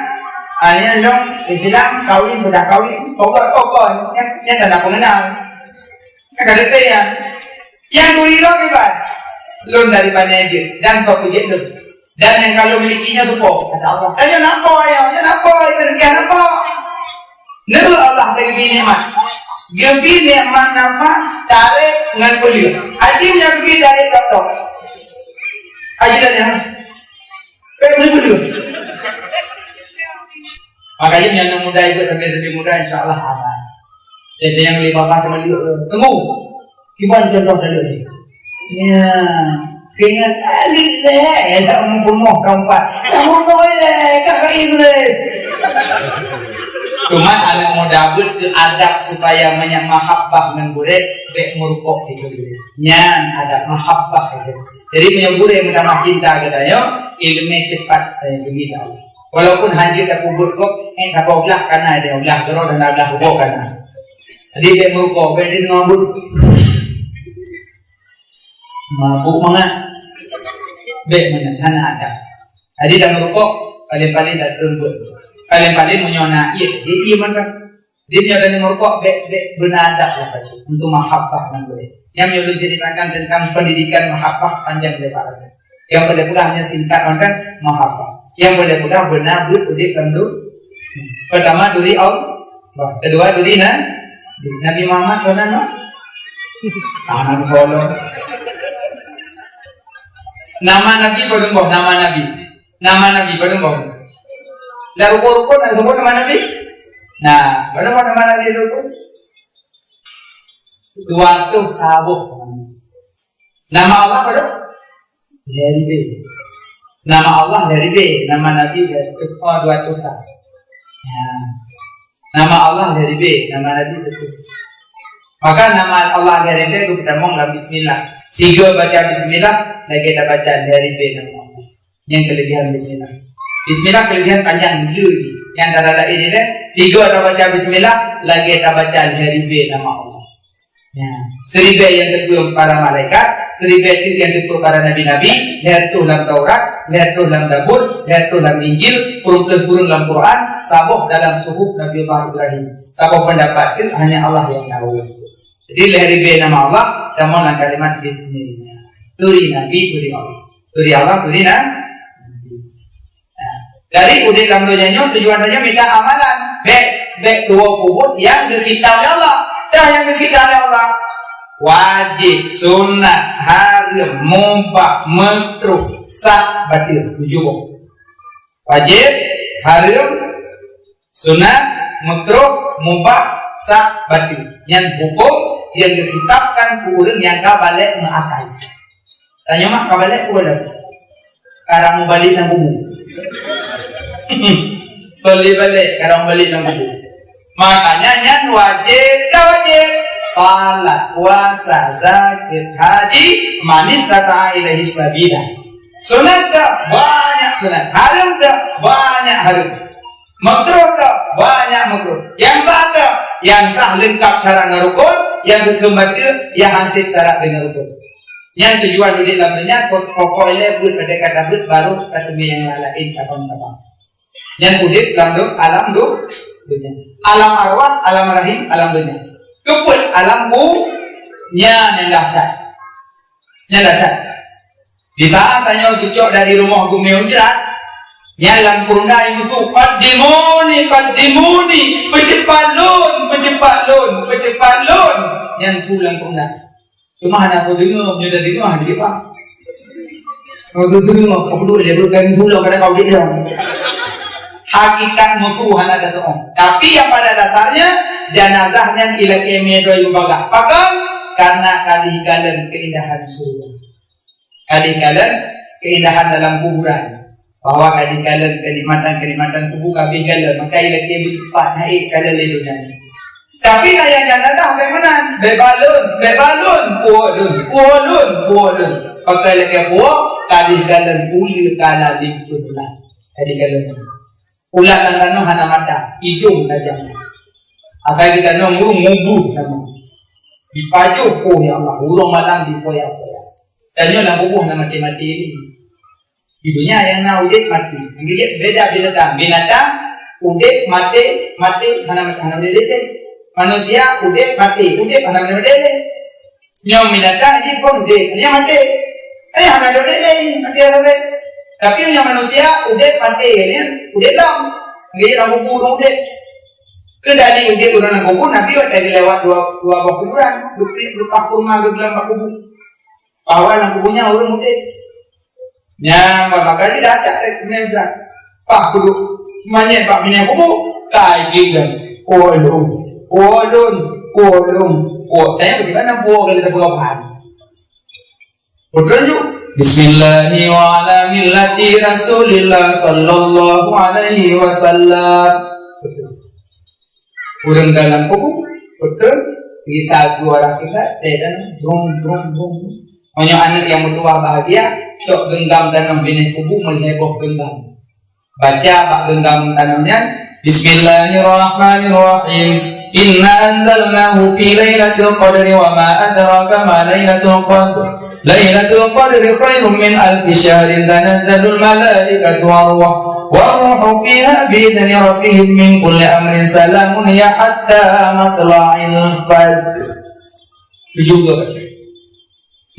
Ah, nyan dong, Islam, kawin, sudah kawin. Pokok, pokok. Nyan, nyan tak nak pengenal. Kan ada pilihan. Yang tu hilang hebat. Lôn dari mana aja. Dan sop ujian lôn. Dan yang kalau milikinya tu kok. Kata Allah. Tanya napa ya? Tanya napa? Itu dia napa? Neu Allah bagi nikmat. Geubri nikmat nafah, tarek ngon peuleueh. Haji nyang geubri tarek dokto. Haji dah nyan. Pek peuleueh. Makanya nyang muda itu sampai lebih muda, insya Allah aman. Jadi yang lebih bapak teman juga, tunggu. Kiban contoh tadi ni. Ya. Keingat kali leh, tak membunuh tempat. Tak bunuh leh, tak kain leh. Cuma anak muda buet keu adab supaya banyak mahabbah ngon gurée, bèk meurukok di gurée. Nyan adab mahabbah itu. Jadi meunyoe gurée meutamah cinta geutanyoe, ileumé cepat tanyoe bri Allah. Walaupun hana tapeubuet kok, eh, tapeulah kana dia, ulah geuroh dan ulah ubok kana. Jadi bèk meurukok, bèk di deungon buet. Mabuk mangat. Bèk meunan, hana adab. Jadi dak meurukok, paléng-paléng dak treun buet. Paléng-paléng meunyoe na ié, ié mantong. Jadi meunyoe dak meurukok, bèk, bèk beuna adab lah bacut. Untuk mahabbah nan boleh. Nyang meunyoe lôn ceritakan tentang pendidikan mahabbah panjang lebar. Nyang boleh peugah hanya singkat mantong mahabbah. Nyang boleh peugah beuna buet udép lam du-, pertama duri Allah. Kedua duri na-, Nabi Muhammad keunan, no? Anak holong. Nama Nabi padum boh, nama Nabi. Nama Nabi padum boh. Dah rukun-rukun, dah sebut nama Nabi? Nah, padum boh nama Nabi rukun? Dua ratus saboh. Nama Allah padum? Lhèe ribèe. Nama Allah lhèe ribèe, nama Nabi lhèe, oh, dua ratus. Ya. Nama Allah lhèe ribèe, nama Nabi dua ratus. Maka nama Allah lhèe ribèe geutamong lam bismillah. Sigoe baca bismillah, lagèe tabaca lhèe ribèe nama Allah. Nyang kelebihan bismillah. Bismillah kelebihan panjang jeuet. Nyang tara laén nyan, sigoe tabaca bismillah, lagèe tabaca lhèe ribèe nama Allah. Ya. Siribèe nyang teupeue para malaikat, siribèe teuk nyang teupeue para nabi-nabi, lhèe reutôh lam Taurat, lhèe reutôh lam Zabur, lhèe reutôh lam Injil, peureulèe kureueng lam Quran, saboh dalam suhuf Nabi Allah Ibrahim. Saboh peundapat teuk hanya Allah nyang tahu. Jadi lhèe ribèe nama Allah, tamong lam kalimat bismillah. Turi Nabi, turi Allah. Turi Allah, turi na-, Nabi. Nah, jadi udép lam donya nyoe tujuan tanyoe mita amalan. Bèk, bèk tuwoe peubuet nyang geukitab lé Allah. Dah nyang geukitab lé Allah, wajéb, sunat, hareuem, mubah, meukruh, sah, bateue. Tujoh boh. Wajéb, hareuem, sunat, meukruh, mubah, sah, bateue. Nyan hukôm nyang geukitabkan keu ureueng nyang ka balek meuakai. Tanyoe mah ka balek peue lom? Karang meubalek lam kubu. Balek-balek, karang meubalek lam kubu. Makanya nyan wajéb, ka wajéb. Salat, puasa, zakeuet, haji, man istata'a ilaihi sabila. Sunat ka banyak sunat, hareuem ka banyak hareuem. Meukruh ka banyak meukruh. Nyang sah ka, nyang sah leungkap syarat ngon rukun, nyang geukheun bateue, nyang hasép syarat deungon rukun. Nyan tujuan udép lam donya, pokok ilèe buet pada kata buet, baru ka teumé nyang laén cabang-cabang. Nyan udép lam do-, alam do-, donya. Alam arwah, alam rahim, alam donya. Keupeuet alam ku-, nyan nyang dahsyat. Nyan dahsyat. Di saat tanyoe teucok dari rumoh geumeung jrat, nyan lam kurungai musu, "Qaddimuni, qaddimuni, peucepat lôn, peucepat lôn, peucepat lôn." Nyan su lam kurungai. Cuma hana teudeungoe, nyoe teudeungoe, hana jeuet, Pak. Kalau teudeungoe, ka peuduek lé, bukan musu lom, kadang kau dek lom. Hakikat musu hana teudeungoe. Tapi yang pada dasarnya, jenazah nyan ilakée meudoe u bagah. Pakon? Karena ka dikalon keindahan surga. Ka dikalon keindahan dalam kuburan, bahwa ka dikalon kenikmatan-kenikmatan kubu ka dikalon, maka ilakée meucepat naik kalon lé donya nyoe. Tapi na nyang ka dadah bèk meunan, bèk ba lôn, bèk ba lôn, puwoe lôn, puwoe lôn, puwoe lôn. Pakai lagèe puwoe, ka dikalon uleue kala lingkon lah. Ka dikalon. Ulat lam tanoh hana mata, idong tajam. Asai di tanoh ureueng mubuh tanoh. Dipajoh, oh ya Allah, ureueng malam difoya-foya. Tanyoe lam kubu hana maté-maté ni. Di dunia nyang na udép maté. Nggih, beda binatang. Binatang udép maté, maté hana, hana udép lé. Manusia udép maté, udép hana udép lé. Nyoe binatang jih kon udép, nyan maté. Eh, hana udép lé, maté sabe. Tapi nyoe manusia udép maté, nyan udép lom. Nggih, lam kubu udép. Keudali udép ureueng lam kubu, Nabi watèe geulewat dua, dua boh kuburan, leupah kurma geugleueng bak kubu. Bahwa lam kubu nyan ureueng udép. Nyan, maka jih dahsyat, eh, nyan dah. Pah kudu manyét bak binéh kubu, kai gideung. Ulôn, ulôn, ulôn. Oh, tanya bagaimana buah kalau kita buka bahan? Betul ju? Bismillahi wa ala millati Rasulillah sallallahu alaihi wasallam. Betul. Ureueng dalam kubu, betul, kita dua orang kita, dan brum, brum, brum. Meunyoe aneuk nyang meutuwah bahagia, cok genggam tanoh binéh kubu meulhèe boh genggam. Baca bak genggam tanoh nyan, Bismillahirrahmanirrahim. Inna anzalnahu fi lailatul qadri wa ma adraka ma lailatul qadr. Lailatul qadri khairum min alfi syahrin, tanazzalul malaikatu war ruh, war ruhu fiha bi idzni rabbihim min kulli amrin, salamun hiya hatta matla'il fajr. Tujuh go baca.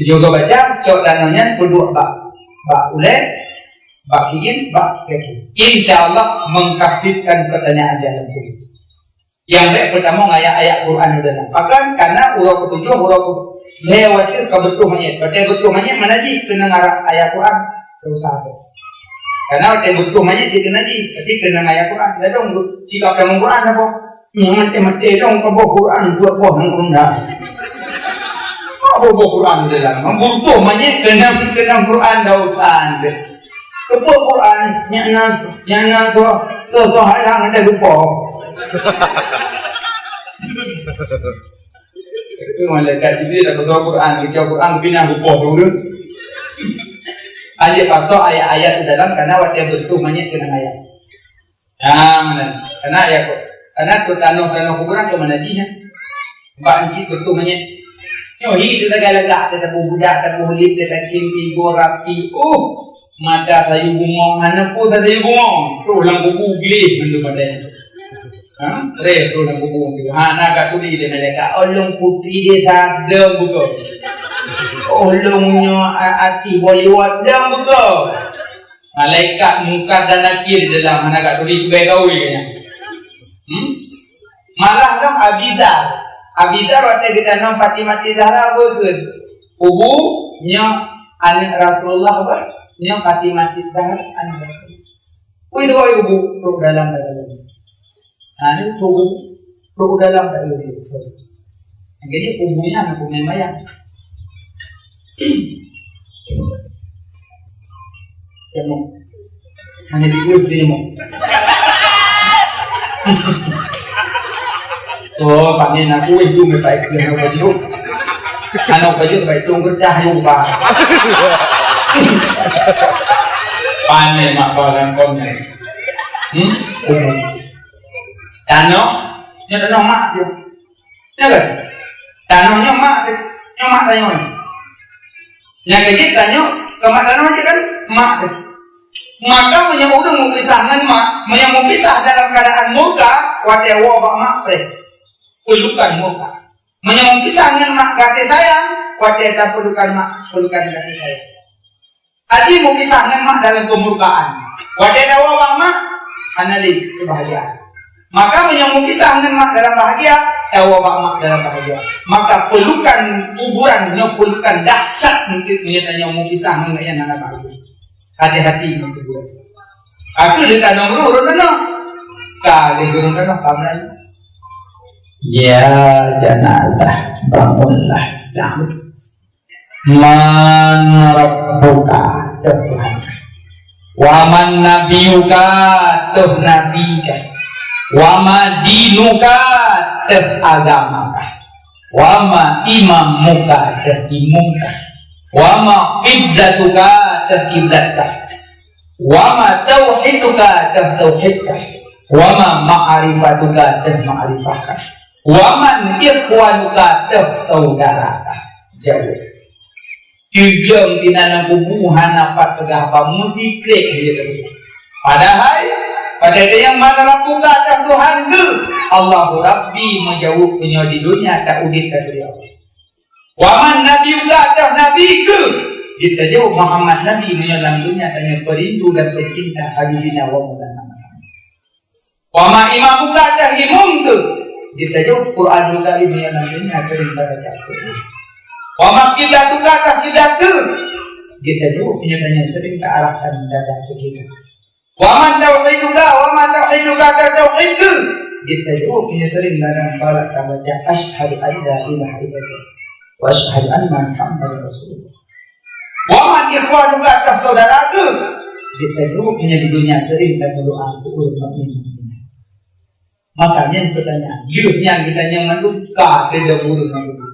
Tujuh go baca, cok tanoh nyan peuduek bak, bak ulèe, bak kiin, bak gaki. Insya Allah mengkafifkan pertanyaan dalam kulit. Nyang bèk peutamong ayat-ayat Quran di dalam. Bahkan karena uroe ketujuh, uroe ke-, lhèe watèe ka beutoh manyét. Watèe beutoh manyét mana jih keuneuk ngarap ayat Quran. Tak usah ada. Karena watèe beutoh manyét dia kena jih. Berarti keuneuk ayat Quran. Ladôm cikap dalam Quran apa? Nyan maté-maté dong kaboh Quran, buet boh nang ureueng dah. Kaboh boh Quran di dalam. Beutoh manyét keuneuk, keuneuk Quran dah usah ande. Keupeue Quran, nyan na, nyan na soe, soe, soe halang anda lupa. Itu malaikat Jibril dah ketua Quran, ketua Quran pinah lupa tu. Aja pasok ayat-ayat di dalam, karena watèe beutoh manyét keuneuk ayat. Nah, mana? Karena ya kok. Karena tu tanoh-tanoh kuburan ke mana jih, ya? Bak encik beutoh manyét. Nyoe hi teuh lagak-lagak, teuh tabu budak, tabu lip, teuh takim tigo rapi. Uh, mata sayu bungong, hana pu sayu bungong. Roh lam kubu gleh mandum mata. Ha? Reh roh lam kubu. Ha, na ka tuli dia malaikat. Ulôn putri dia sadam buka. Ulôn nyoe a-, ati boyuat dam buka. Malaikat Mungkar dan Nakir di dalam hana ka turi peugah gawe nyan. Hmm? Malah lom Abizar. Abizar watèe geutanyong Fatimah Zahra beukeuen. Kubu nyoe aneuk Rasulullah bah, nyoe Fatimah Zahra aneuk Rasulullah. Ui, tu ui kubu, trok dalam, dalam. Nah, ini tubuh, tubuh dalam tak boleh. Jadi tubuhnya anak pemain wayang. Tengok. Hanya di dia tengok. Oh, panen aku itu, baik dia nak baju. Anak baju baik tu, kerja, ayo, Pak. Panen mak barang kau ni. Hmm? Tanoh, nyoe tanoh mak teuh. Nyo kan? Tanoh nyoe mak teuh. Nyoe mak tanoh nyoe. Nyang keu jeuet tanyoe, keu mak tanoh jeuet kan? Mak teuh. Maka meunyoe ureueng meupisah ngon mak, meunyoe meupisah dalam keuadaan murka, watèe woe bak mak preh. Peulukan murka. Meunyoe meupisah ngon mak gaséh sayang, watèe tapeulukan mak, peulukan gaséh sayang. Aji meupisah ngon mak dalam keumurkaan. Watèe tawoe bak mak, hana lé keubahgiaan. Maka meunyoe meupisah ngon mak dalam bahgia, tawoe bak mak dalam bahgia. Maka peulukan kuburan nyoe peulukan dahsyat mungken meunyoe tanyoe meupisah ngon mak nyang hana bahgia. Hati-hati ngon kuburan. Aku di tanong dulu urut tanong. Ka di urut tanong ka mulai. Ya jenazah, bangunlah. Dah. Man rabbuka, teuh Tuhan. Wa man nabiyuka, teuh Nabi kah. Wa ma dinuka, teuh agama kah. Wa ma imamuka, teuh imum kah. Wa ma qiblatuka, teuh kiblat kah. Wa ma tauhiduka, teuh tauhid kah. Wa ma ma'rifatuka, teuh ma'rifah kah. Wa man ikhwanuka, teuh saudara kah. Jaweueb. Tujuan di dalam kubu hana pat peugah apa, meusikrek saja teuh. Padahai, pada nyang man rabbuka, teuh Tuhan keuh. Allahu Rabbi, meujaweueb meunyoe di dunia tak udeb ka turi Allah. Wa man nabiyuka, teuh Nabi keuh. Jeuet tajaweueb Muhammad Nabi meunyoe lam dunia tanyoe peurindu dan peucinta Habibina wa Maulana Muhammad. Wa ma imamuka, teuh imum keuh. Jeuet tajaweueb Quranul Karim meunyoe lam dunia sering tabaca Quran. Wa ma qiblatuka, teuh kiblat keuh. Jeuet tajaweueb meunyoe tanyoe sering taarahkan dada keu kiblat. Wa man tauhiduka, wa ma tauhiduka, teuh tauhid keuh. Jeuet tajaweueb meunyoe sering ladang salat tabaca, asyhadu an la ilaha illallah wa asyhadu anna Muhammadar Rasulullah. Wa man ikhwanuka, teuh saudara keuh. Jeuet tajaweueb meunyoe di dunia sering tameudoa keu ureueng mukmin. Maka nyan pertanyaan, lheueh nyan geutanyoe mandum ka teuh ureueng mukmin.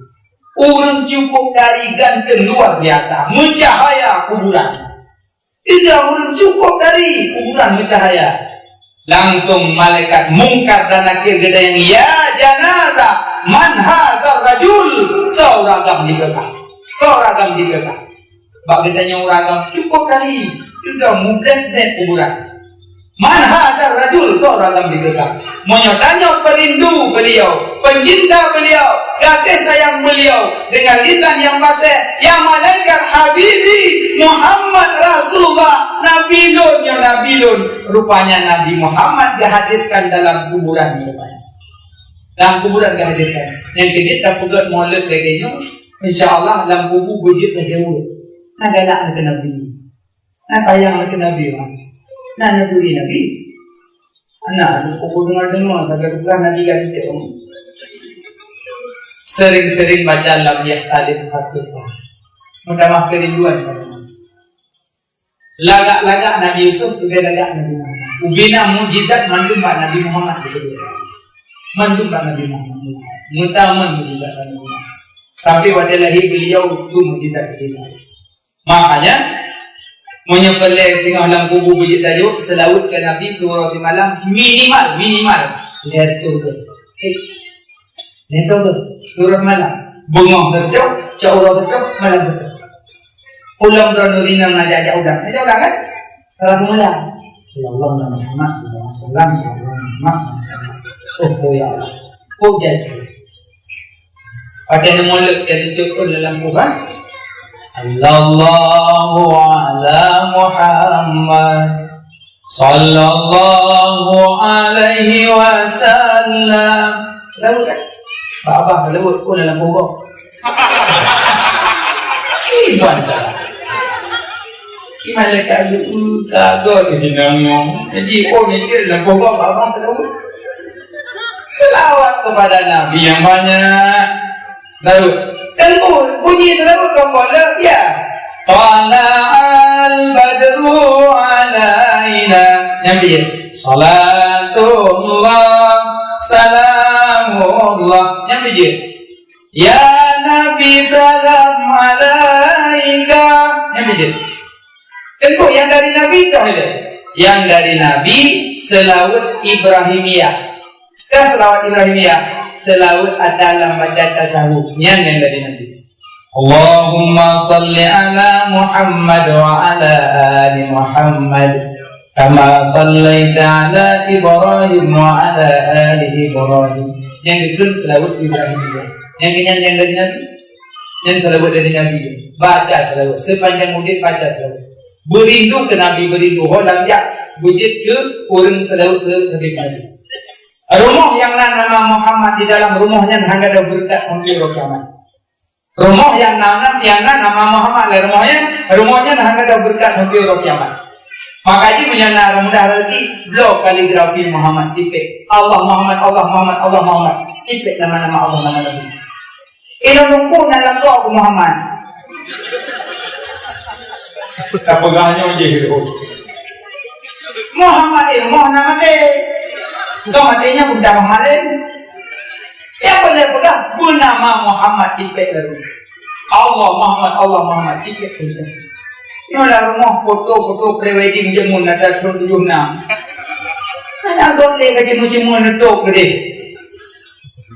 Ureueng cukup dari ganteng luar biasa, meucahaya kuburan. Tidak ureueng cukup dari kuburan meucahaya. Langsung malaikat Mungkar dan Nakir geutanyong, "Ya janazah, man hadzal rajul?" Soe ureueng agam dikeue ka? Soe ureueng agam dikeue ka? Bak geutanyoe ureueng agam cukôp kali, sudah mublét-blét kuburan. "Man hadzal rajul?" Soe ureueng agam dikeue ka? Meunyoe tanyoe peurindu beliau, pencinta beliau, gaséh sayang beliau, dengan lisan yang fasih, "Ya malaikat, habibi, Muhammad Rasulullah, nabi lôn, nyoe nabi lôn." Rupanya Nabi Muhammad geuhadirkan dalam kuburan rupanya. Dalam kuburan geuhadirkan. Nyang keuneuk tapeugöt mulod lagèe nyoe, insya Allah lam kubu beujeuet lagèe ureueng. Na galak lagèe Nabi. Na sayang lagèe Nabi, na neuturi Nabi. Hana, pokok deungoe-deungoe, lagèe tugaih Nabi kan. Sering-sering baca lam yahtalif fatihah. Meutamah keurinduan pada Nabi. Lagak-lagak Nabi Yusuf, lagak-lagak Nabi Muhammad. Ubena mujizat mandum bak Nabi Muhammad. Mandum bak Nabi Muhammad. Meutamah mujizat Nabi Muhammad. Sampai watèe lahé beliau tu mujizat beliau. Makanya, meunyoe peureulèe singoh lam kubu beujeuet tayue, seulaweuet keu Nabi siuroe simalam, minimal, minimal lhèe reutôh keu. Lhèe reutôh keu. Siuroe simalam. Beungoh reutôh, cok uroe reutôh, malam reutôh. Ulôn droeneuh inong na jak-jak udang. Na jak udang kan? Salah seumula. Sallallahu alaihi Muhammad, sallallahu alaihi wasallam, sallallahu alaihi Muhammad, sallallahu alaihi wasallam. Oh, oh ya Allah. Oh jadi. Watèe neumulod ka teucok ôn lam kubah. Sallallahu ala Muhammad. Sallallahu alaihi wasallam. Tahu kan? Babah lewat pun dalam kubah. Simpan salah. Si malaikat tu, "Uh, kagok di binang nyoe." Jadi, oh, ni je dalam kubah, babah lewat. Selawat kepada Nabi yang banyak. Lalu, teungku, bunyi seulaweuet kok le, ya. Tala'al badru alaina. Nyang bijéh. Salatullah, salamullah. Nyang bijéh. Ya Nabi, salam alaika. Nyang bijéh. Teungku, nyang dari Nabi toh ilée. Nyang dari Nabi, seulaweuet Ibrahimiyah. Ka seulaweuet Ibrahimiyah, seulaweuet ata lam baca tasyahud. Nyan nyang dari Nabi. Allahumma salli ala Muhammad wa ala ali Muhammad. Kama sallaita ala Ibrahim wa ala ali Ibrahim. Nyang geukheun seulaweuet Ibrahimiyah. Nyang keunyan nyang dari Nabi. Nyang seulaweuet dari Nabi. Baca seulaweuet. Sepanjang udeb baca seulaweuet. Beurindu keu Nabi, beurindu. Ho lam jak beujeuet keu ureueng seulaweuet-seulaweuet Nabi. Rumoh nyang na nama Muhammad di dalam rumoh nyan hana gadôh beureukat sampoe uroe kiamat. Rumoh nyang na, nyang na nama Muhammad lam rumoh nyan, rumoh nyan hana gadôh beureukat sampoe uroe kiamat. Maka jih meunyoe na ureueng mudah rezeki, bloe kaligrafi Muhammad, tipék. Allah Muhammad, Allah Muhammad, Allah Muhammad. Tipék nama-nama Allah, nama Nabi. Ilôn Teungku na lakoe keu Muhammad. Tapeugah nyoe jih. Muhammad ilmoh na maté. Ka maté nyan pun tamah malém. Nyang beuna peugah, beunama Muhammad tipék lalu. Allah Muhammad, Allah Muhammad tipék lalu. Nyoe lam rumoh foto-foto pre-wedding jameun ata thôn tujoh nam. Hana göt lé ka jimeu-jimeu neutôp keudeh.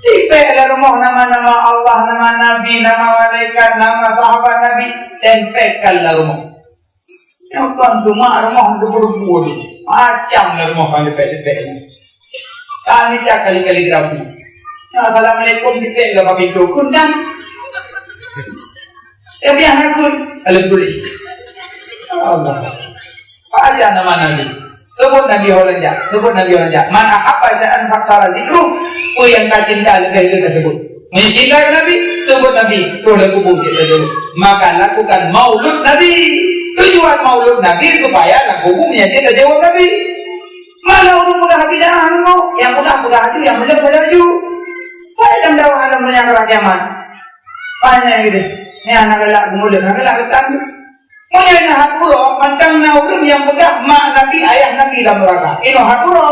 Tipék lam rumoh nama-nama Allah, nama Nabi, nama malaikat, nama sahabat Nabi, tempék ka lam rumoh. Nyoe kon cuma rumoh debu-debu ni. Macam lam rumoh kon tipék-tipék ni. Kami tak kali-kali grafi. Assalamualaikum, tipék lam pintoe. Kun kan? Ya, biasa kun. Alhamdulillah. Allah. Baca nama Nabi. Sebut Nabi orang jak. Sebut Nabi orang jak. Man ahabba syai'an faksara zikru. Peue nyang ka cinta leubeh-leubeh ka sebut. Meunyoe cinta Nabi, sebut Nabi. Terus lam kubu kita jawab. Maka lakukan maulud Nabi. Tujuan maulud Nabi supaya lam kubu meunyoe kita jawab Nabi. Mana ureueng peugah bid'ah nyoe? Nyang peugah, peugah aju, nyang meuleuh, meuleuh aju. Baik dalam dakwah alam dunia akhirat kiamat. Banyak gitu. Ni anak galak geumeuleuh, anak galak geutan. Meunyoe na hak uroe, mantong na ureueng nyang peugah mak Nabi, ayah Nabi lam neuraka. Inoe hak uroe.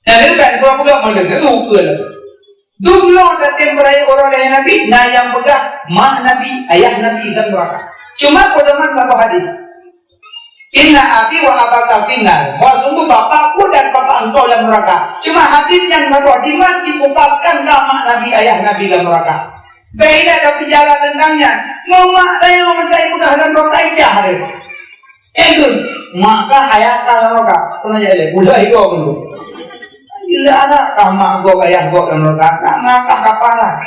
Nyang leubat peugah-peugah meuleuh, ukeue lah. Dumnoe tatem beuraya uroe lahé Nabi, na nyang peugah mak Nabi, ayah Nabi lam neuraka. Cuma pedoman saboh hadis. "Inna abi wa abaka finnar." Bahwa sungguh bapakku dan bapak engkau dalam neraka. Cuma hadis nyang saboh jimat dikupaskan ka mak Nabi, ayah Nabi dalam neraka. Beda ada bicara tentang nyan. Mau mak tanyoe minta ipeugah dalam neraka ijah dia. Eh, tu. Mak kah ayah kah dalam neraka? Pernah jadi? Udah itu aku tu. Gila anak kah mak gok ayah gok dalam neraka? Tak mak kah kapal lah.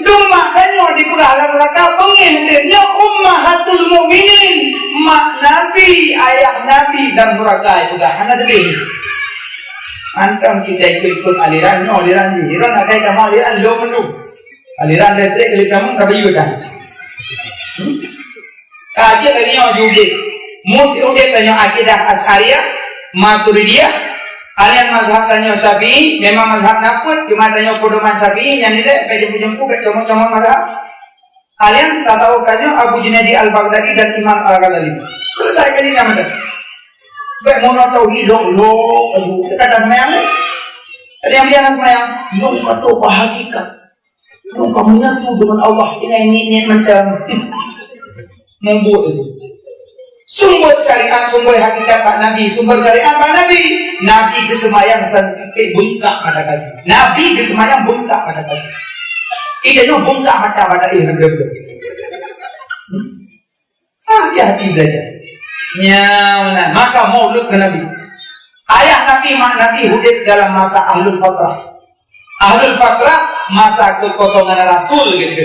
Dong mak tanyoe dipeugah dalam neraka, beungéh deh. Nyoe ummahatul mukminin. Mak Nabi, ayah Nabi dalam neraka ipeugah. Hana sedih. Mantong kita ikut-ikut aliran, nyoe aliran ni. Aliran nak saya sama aliran, lo menung. Aliran listrik, kali kamu, tapi you dah. Hmm? Kaji lagi nyoe judit. Mut udép tanyoe akidah Asy'ariyah, Maturidiyah, alian mazhab tanyoe Syafi'i, memang mazhab naput, cuma tanyoe pedoman Syafi'i, nyan nilai, bèk jempu-jempu, bèk comot-comot mazhab. Alian tasawuf tanyoe Abu Junaidi Al-Baghdadi dan Imam Al-Ghazali. Selesai jadi nama dah. Bèk mono tauhid, lok, lok, aduh, kata semayang ni. Tadi yang dia nak semayang, lok, kata bahagikan. Lok, kamu nyatu dengan Allah, tinggal niat-niat mantap. Membuat itu. Sumber syariat, sumber hakikat Pak Nabi, sumber syariat Pak Nabi. Nabi geusemayang sampai bengkak mata kaki. Nabi geusemayang bengkak mata kaki. Kita nyoe bengkak mata pada eh, betul-betul. Ah, hati-hati belajar. Nyaman. Maka maulud ke Nabi. Ayah Nabi, mak Nabi udép dalam masa ahlul fatrah. Ahlul fatrah, masa kekosongan Rasul gitu.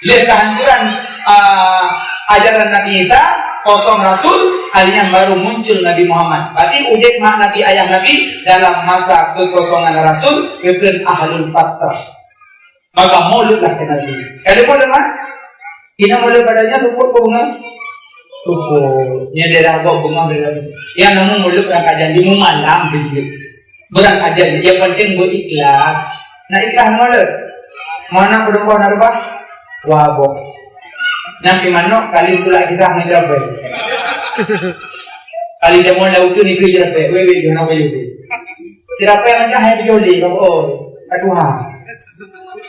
Leh kehancuran ah, ajaran Nabi Isa, kosong Rasul, alian baru muncul Nabi Muhammad. Berarti udép mak Nabi, ayah Nabi dalam masa kekosongan Rasul, kekheun ahlul fatrah. Maka maulud lah kena dulu. Kalau maulud mah, ina maulud pada nyan luput ke bunga? Luput. Nya daerah gok bunga daerah tu. Yang namun maulud berangkat janji malam tu. Berangkat janji. Yang penting berikhlas. Nak ikhlas maulud. Mana pedong boh nak rubah? Wah boh. Nanti manok kali pula kita menjawab. Kali dia mau laut tu ni kerja baik. Weh, weh, jangan apa-apa. Sirapa nyang meudah hai beujoli, oh, aduh ha.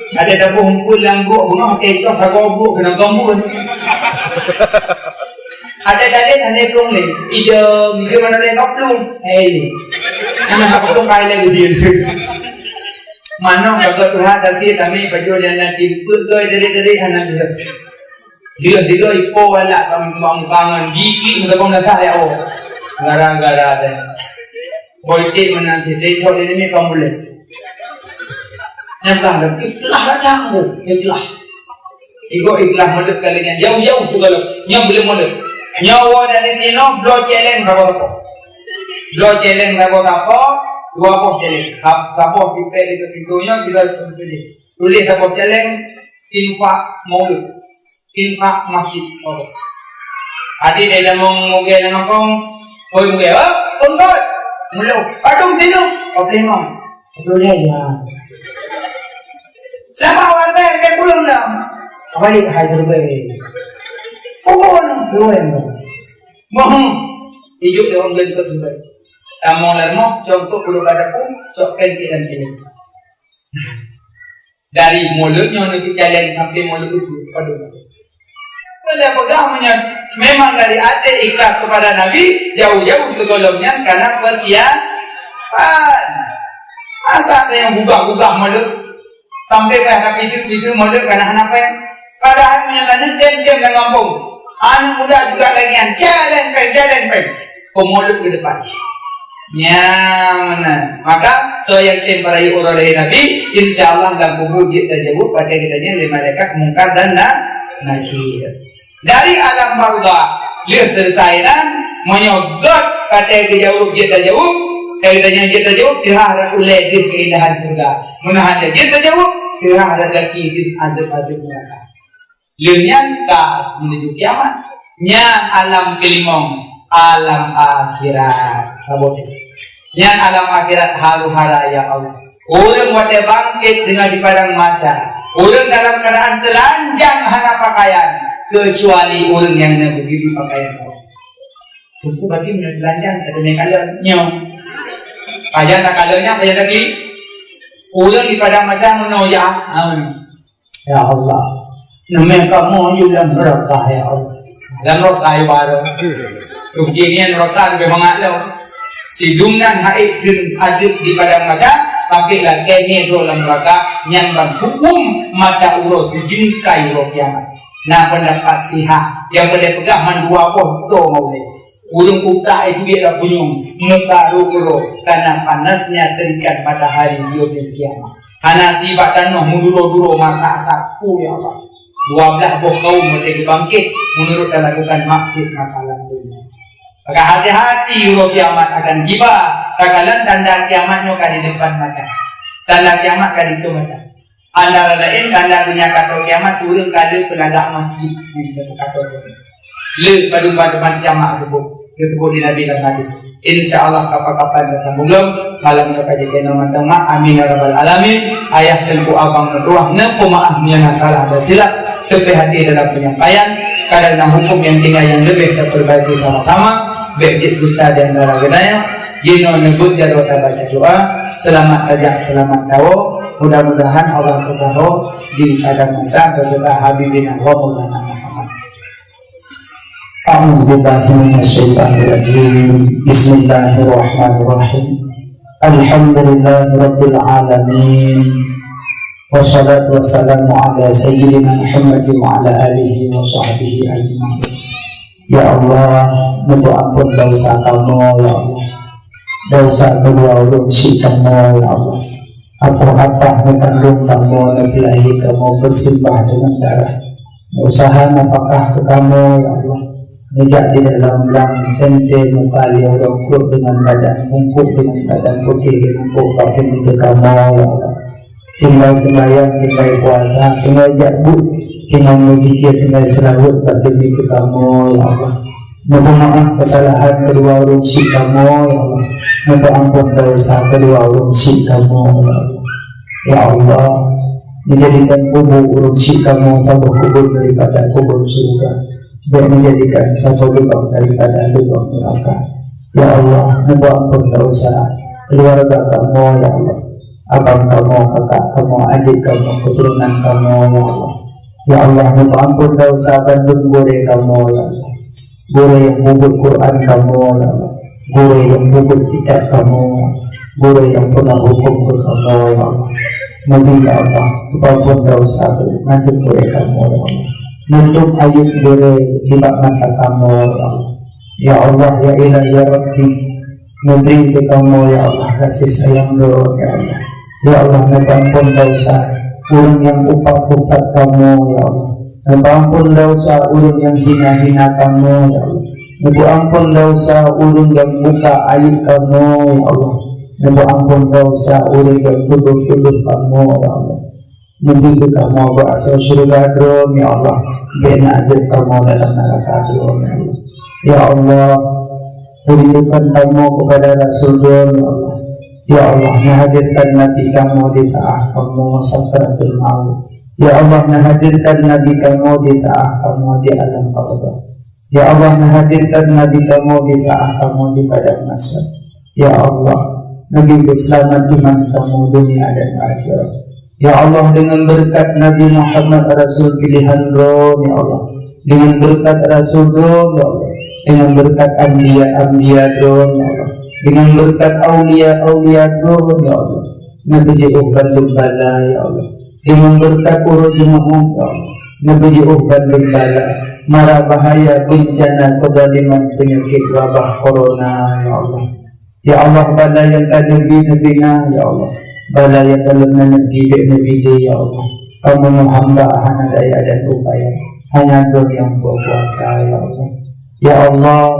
Ada dapur humpul lam gok, beungoh teutoh sagoe buet keunoe gombon. Ada dalil hana plueng lé. Idong, idong mana lé kau plueng? Hei. Hana kau plueng kai lé dia. Mana kau Tuhan tadi kami baju dia nak timpuk kau dari-dari hana dia. Dia, dia ipo walak bang, bang, bangan gigi muka kau nak ya Allah. Gara-gara dia. Politik menang sih, tengok dia ni kamu boleh. Nyangka dah, ikhlas datang tu, ikhlas. Igo ikhlas maulud kali nyan, jauh-jauh segala. Nyan boleh maulud. Nyawa dari sini, bloe celeng saboh-saboh. Bloe celeng saboh-saboh, dua boh celeng. Sab-, saboh pipet di pintu nyan, tiga puluh tujuh. Tulis saboh celeng, infak maulud. Infak masjid. Oh. Adi dia dah mau mugé dengan kong. Oi mugé, oh, pengkot. Mulu. Patung sinu. Oh, pelimong. Betul ya, ya. Lama orang teh, dia belum dah. Apa dia hai terbaik? Kok kau nak keluar yang kau? Mohon. Hidup dia orang gelap terbaik. Tamu lermoh, contoh puluh pada pun, sok pen dan kini. Dari mulut nyoe neuti jalan sampai mulut itu. Aduh. Boleh pegang menyang memang dari hati ikhlas kepada Nabi, jauh-jauh segolom nyan karena persiapan. Masa ada yang gugah-gugah mulut, sampai payah kaki itu, itu mulut karena hana pen. Padahal menyang tanya diam-diam dalam kampung. Anak muda juga lagi yang jalan pen, jalan pen. Pemulut ke depan. Nyan meunan. Maka, soe nyang tem peurayeuk uroe lahé Nabi, insya Allah lam kubur jeuet tajaweueb, padahai geutanyoe lé malaikat Mungkar dan Na-, Nakir. Dari alam barzakh, lheueh selesai nan, meunyoe göt padahai geujaweueb jeuet tajaweueb, padahai geutanyoe jeuet tajaweueb, teuhah rot ulèe deuh keindahan syeuruga. Meunan hana jeuet tajaweueb, teuhah rot gaki deuh azeueb-azeueb neuraka. Lheueh nyan ka menuju kiamat. Nyan alam keulimong, alam akhirat. Saboh tu. Nyan alam akhirat haru-hara, ya Allah. Ureueng watèe bangkét singoh di padang mahsyar. Ureueng dalam keuadaan teulanjang hana pakaian, keucuali ureueng nyang na beugibi pakaian. Teungku bagi meunyoe teulanjang, ada meukalon nyoe. Pajan takalon nyan, pajan taki. Ureueng di padang mahsyar meunoe ya. Ha, meunoe. Ya Allah, neumè kamoe yue lam neuraka, ya Allah. Lam rot kayu baru. Rugi nyan rot kan memang ada. Sidum nan hai kheun adeueb di padang mahsyar, sampai lakée nyan droe lam neraka, nyan ban huköm mata uroe sijeungkai uroe kiamat. Na pendapat sihah, nyang boleh peugah mandua boh to maulai. Ureuëng utak itu biar punyueng, muka rukro, karena panasnya terikat matahari di yaumil kiamat. Hana sibak tanoh meuduro-duro mata sapu, ya Allah. Dua belah boh kaum meuteubangkét meunurot talakukan maksiat masa lampeu nyoe. Maka hati-hati uroe kiamat akan tiba, takalon tanda kiamat nyoe ka di depan mata. Tanda kiamat ka di depan mata. Antara lain tanda donya ka trok kiamat, ureuëng ka le peulagak masjid. Nyoe ka trok kiamat. Le padum-padum jamaah tersebut, tersebut di Nabi dalam hadis. Insya Allah kapan-kapan tersambung lom. Malam nyoe ka jikena mantong mak. Amin ya rabbal alamin. Ayah teungku abang meutuah, neupeumaaf meunyoe na salah dan silap. Teupeu hati dalam penyampaian. Kadang na hukum yang tinggal yang lebih terperbaiki sama-sama. Bek jeuet dusta di antara geutanyoe. Jinoe neubeuet jaroe tabaca doa. Selamat tajak, selamat tawoe. Mudah-mudahan Allah teusaho di sadang masa beserta Habibina wa Maulana Muhammad. أعوذ بالله من الشيطان الرجيم. بسم الله الرحمن الرحيم. الحمد لله رب العالمين. والصلاة والسلام على سيدنا محمد وعلى آله وصحبه أجمعين. Ya Allah, neupeuampon desya kamoe, ya Allah. Desya keudua ureuëng syiek kamoe, ya Allah. Apa-apa neukandong kamoe, neupeulahé kamoe, peusimbah deungon darah. Neuusaha nafakah keu kamoe, ya Allah. Neujak di dalam blang sente muka lhée uroe, peuet deungon badan, bungkôk deungon badan, putéh deungon bungkôk, batin keu kamoe, ya Allah. Tinggai seumbahyang, tinggai puasa, tinggai jak buet, tinggai meuzikir, tinggai seulaweuet bak Nabi keu kamoe, ya Allah. Neupeumaaf keusalahan keudua ureuëng syiek kamoe, ya Allah. Neupeuampon desya keudua ureuëng syiek kamoe, ya Allah. Ya Allah, neujadikan kubu ureuëng syiek kamoe saboh kubu daripada kubu syeuruga. Bék neujadikan saboh lubang daripada lubang neuraka. Ya Allah, neupeuampon desya keuluwarga kamoe, ya Allah. Abang kamoe, kakak kamoe, adék kamoe, keuturonan kamoe, ya Allah. Ya Allah, neupeuampon desya bandum gurée kamoe, ya Allah. Gurée nyang mubuet Quran kamoe, ya Allah. Gurée nyang mubuet kitab kamoe, gurée nyang peugah huköm keu kamoe, ya Allah. Nabi, ya Allah, neupeuampon desya bandum gurée kamoe, ya Allah. Nutup ayeub gurée nibak mata kamoe, ya Allah. Ya Allah, ya Ilah, ya Rabbi, neubri keu kamoe, ya Allah, kasih sayang Droe, ya Allah. Ya Allah, neupeuampon desya ureuëng nyang upat-upat kamoe, ya Allah. Neupeuampon desya ureuëng nyang hina-hina kamoe, ya Allah. Neupeuampon desya ureuëng nyang buka ayeub kamoe, ya Allah. Neupeuampon desya ureuëng nyang tudoh-tudoh kamoe, ya Allah. Neubri keu kamoe bak asoe syeuruga Droe, ya Allah. Bék neuazeueb kamoe dalam neuraka Droe, ya Allah. Ya Allah, rindukan kamoe keupada Rasul Droe, ya Allah. Ya Allah, neuhadirkan Nabi kamoe di saát kamoe sakratul maut. Ya Allah, neuhadirkan Nabi kamoe di saát kamoe di alam barzakh. Ya Allah, neuhadirkan Nabi kamoe di saát kamoe di padang mahsyar. Ya Allah, Nabi beuseulamat iman kamoe dunia dan akhirat. Ya Allah, dengan berkat Nabi Muhammad Rasul pilihan Droe, ya Allah. Dengan berkat Rasul Droe, ya Allah. Dengan berkat anbiya-anbiya Droe, ya Allah. Dengan berkat aulia-aulia Droe, ya Allah. Neubeujiôh bandum bala, ya Allah. Dengan berkat uroe Jumaat, ya Allah. Neubeujiôh bandum bala. Mara bahaya, bencana, kezaliman, penyakit, wabah corona, ya Allah. Ya Allah, bala nyang ka neubi, neubi na, ya Allah. Bala nyang ka lom na neubi, bék neubi lé, ya Allah. Kamoe nyoe hamba hana daya dan upaya, hanya Droe nyang kuasa, ya Allah. Ya Allah,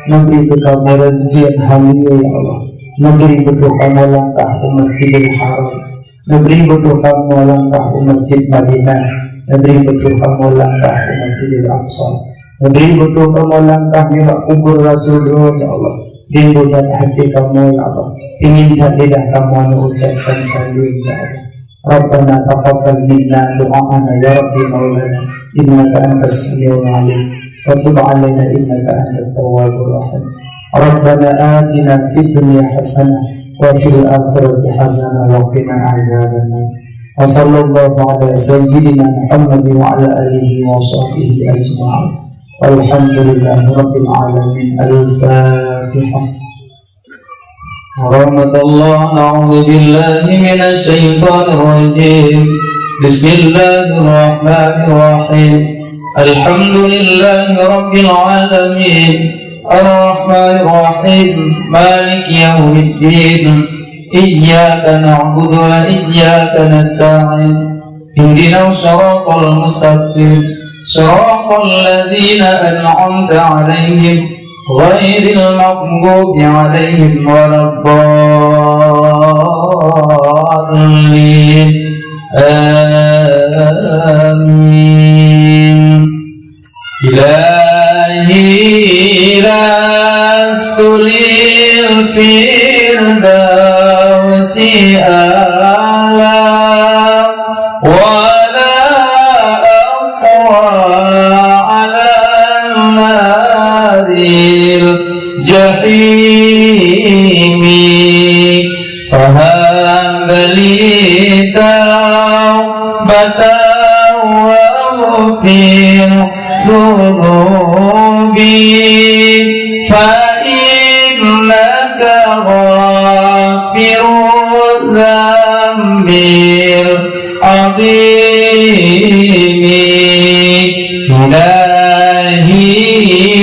neubri keu kamoe rezeki nyang halal, ya Allah. Neubri beutôi kamoe langkah u Masjidil Haram. Neubri beutôi kamoe langkah u Masjid Madinah. Neubri beutôi kamoe langkah u Masjidil Aqsa. Neubri beutôi kamoe langkah nibak kubur Rasul Droe, ya Allah. Rindu that hati kamoe, ya Allah. Pingin that lidah kamoe neucapkan saleuem, ya Allah. Rabbana taqabbal minna du'aana ya Rabbi maulana, innaka antas samiul alim, wa tub alaina innaka antat tawwabur rahim. Rabbana atina fid dunya hasanah wa fil akhirati hasanah wa qina adzabannar. Wa sallallahu ala sayyidina Muhammad wa ala alihi wa sahbihi ajma'in. Walhamdulillahirabbil alamin. Al-Fatihah. Rahmatullah, a'udzu billahi minasy syaithanir rajim. Bismillahirrahmanirrahim. Alhamdulillahi rabbil alamin. Arrahmanirrahim. Maliki yaumiddin. Iyyaka na'budu wa iyyaka nasta'in. Ihdinas siratal mustaqim. Siratal ladzina an'amta 'alaihim, ghairil maghdubi 'alaihim waladdallin. Amin. Ilahi, lastu lil firdausi a'la, wa la aqwa 'ala naril jahimi. Fahab li taubatan waghfir dzunubi, fa innaka ghafirudz dzambil 'azimi. Ilahi,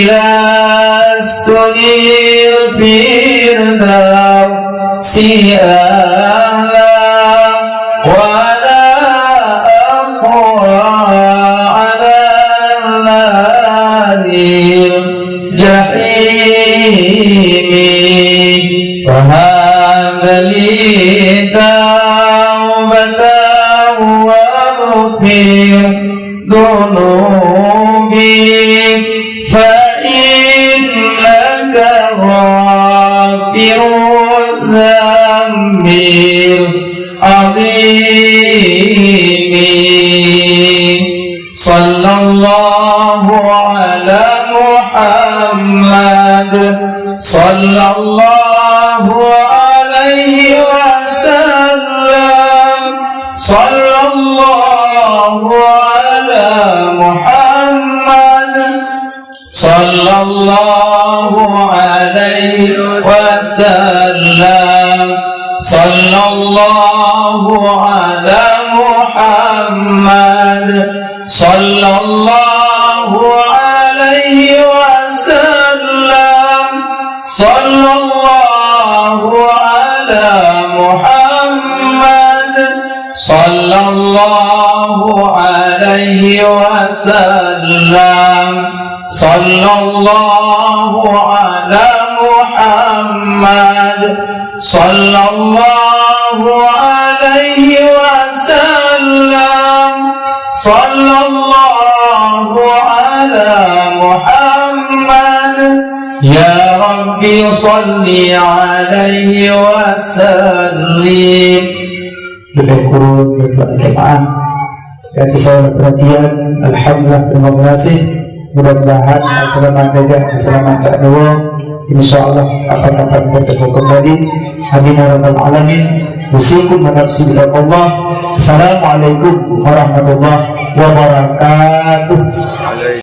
lastu lil firdausi a'la, wa la aqwa 'ala naril jahimi. Fahab li taubatan waghfir dzunubi, fa innaka ghafirudz dzambil 'azimi. Sallallahu 'ala Muhammad. Sallallahu 'alaihi wasallam. Sallallahu 'ala Muhammad. Sallallahu 'alaihi wasallam. Sallallahu 'ala Muhammad. Sallallahu 'alaihi wasallam. Sallallahu 'ala Muhammad. Sallallahu 'alaihi wasallam. Sallallahu 'ala Muhammad. Sallallahu 'alaihi wasallam. Sallallahu 'ala Muhammad. Ya Rabbi, shalli 'alaihi wasallim. Leubeh kureueng dua jemaah. Bagi saya perhatian, alhamdulillah, terima kasih. Mudah-mudahan selamat dajah, selamat tak dua. Insya Allah, kapan-kapan bertemu kembali. Amin ya rabbal alamin. Usikum wa nafsi bitaqwallah. Assalamualaikum warahmatullahi wabarakatuh.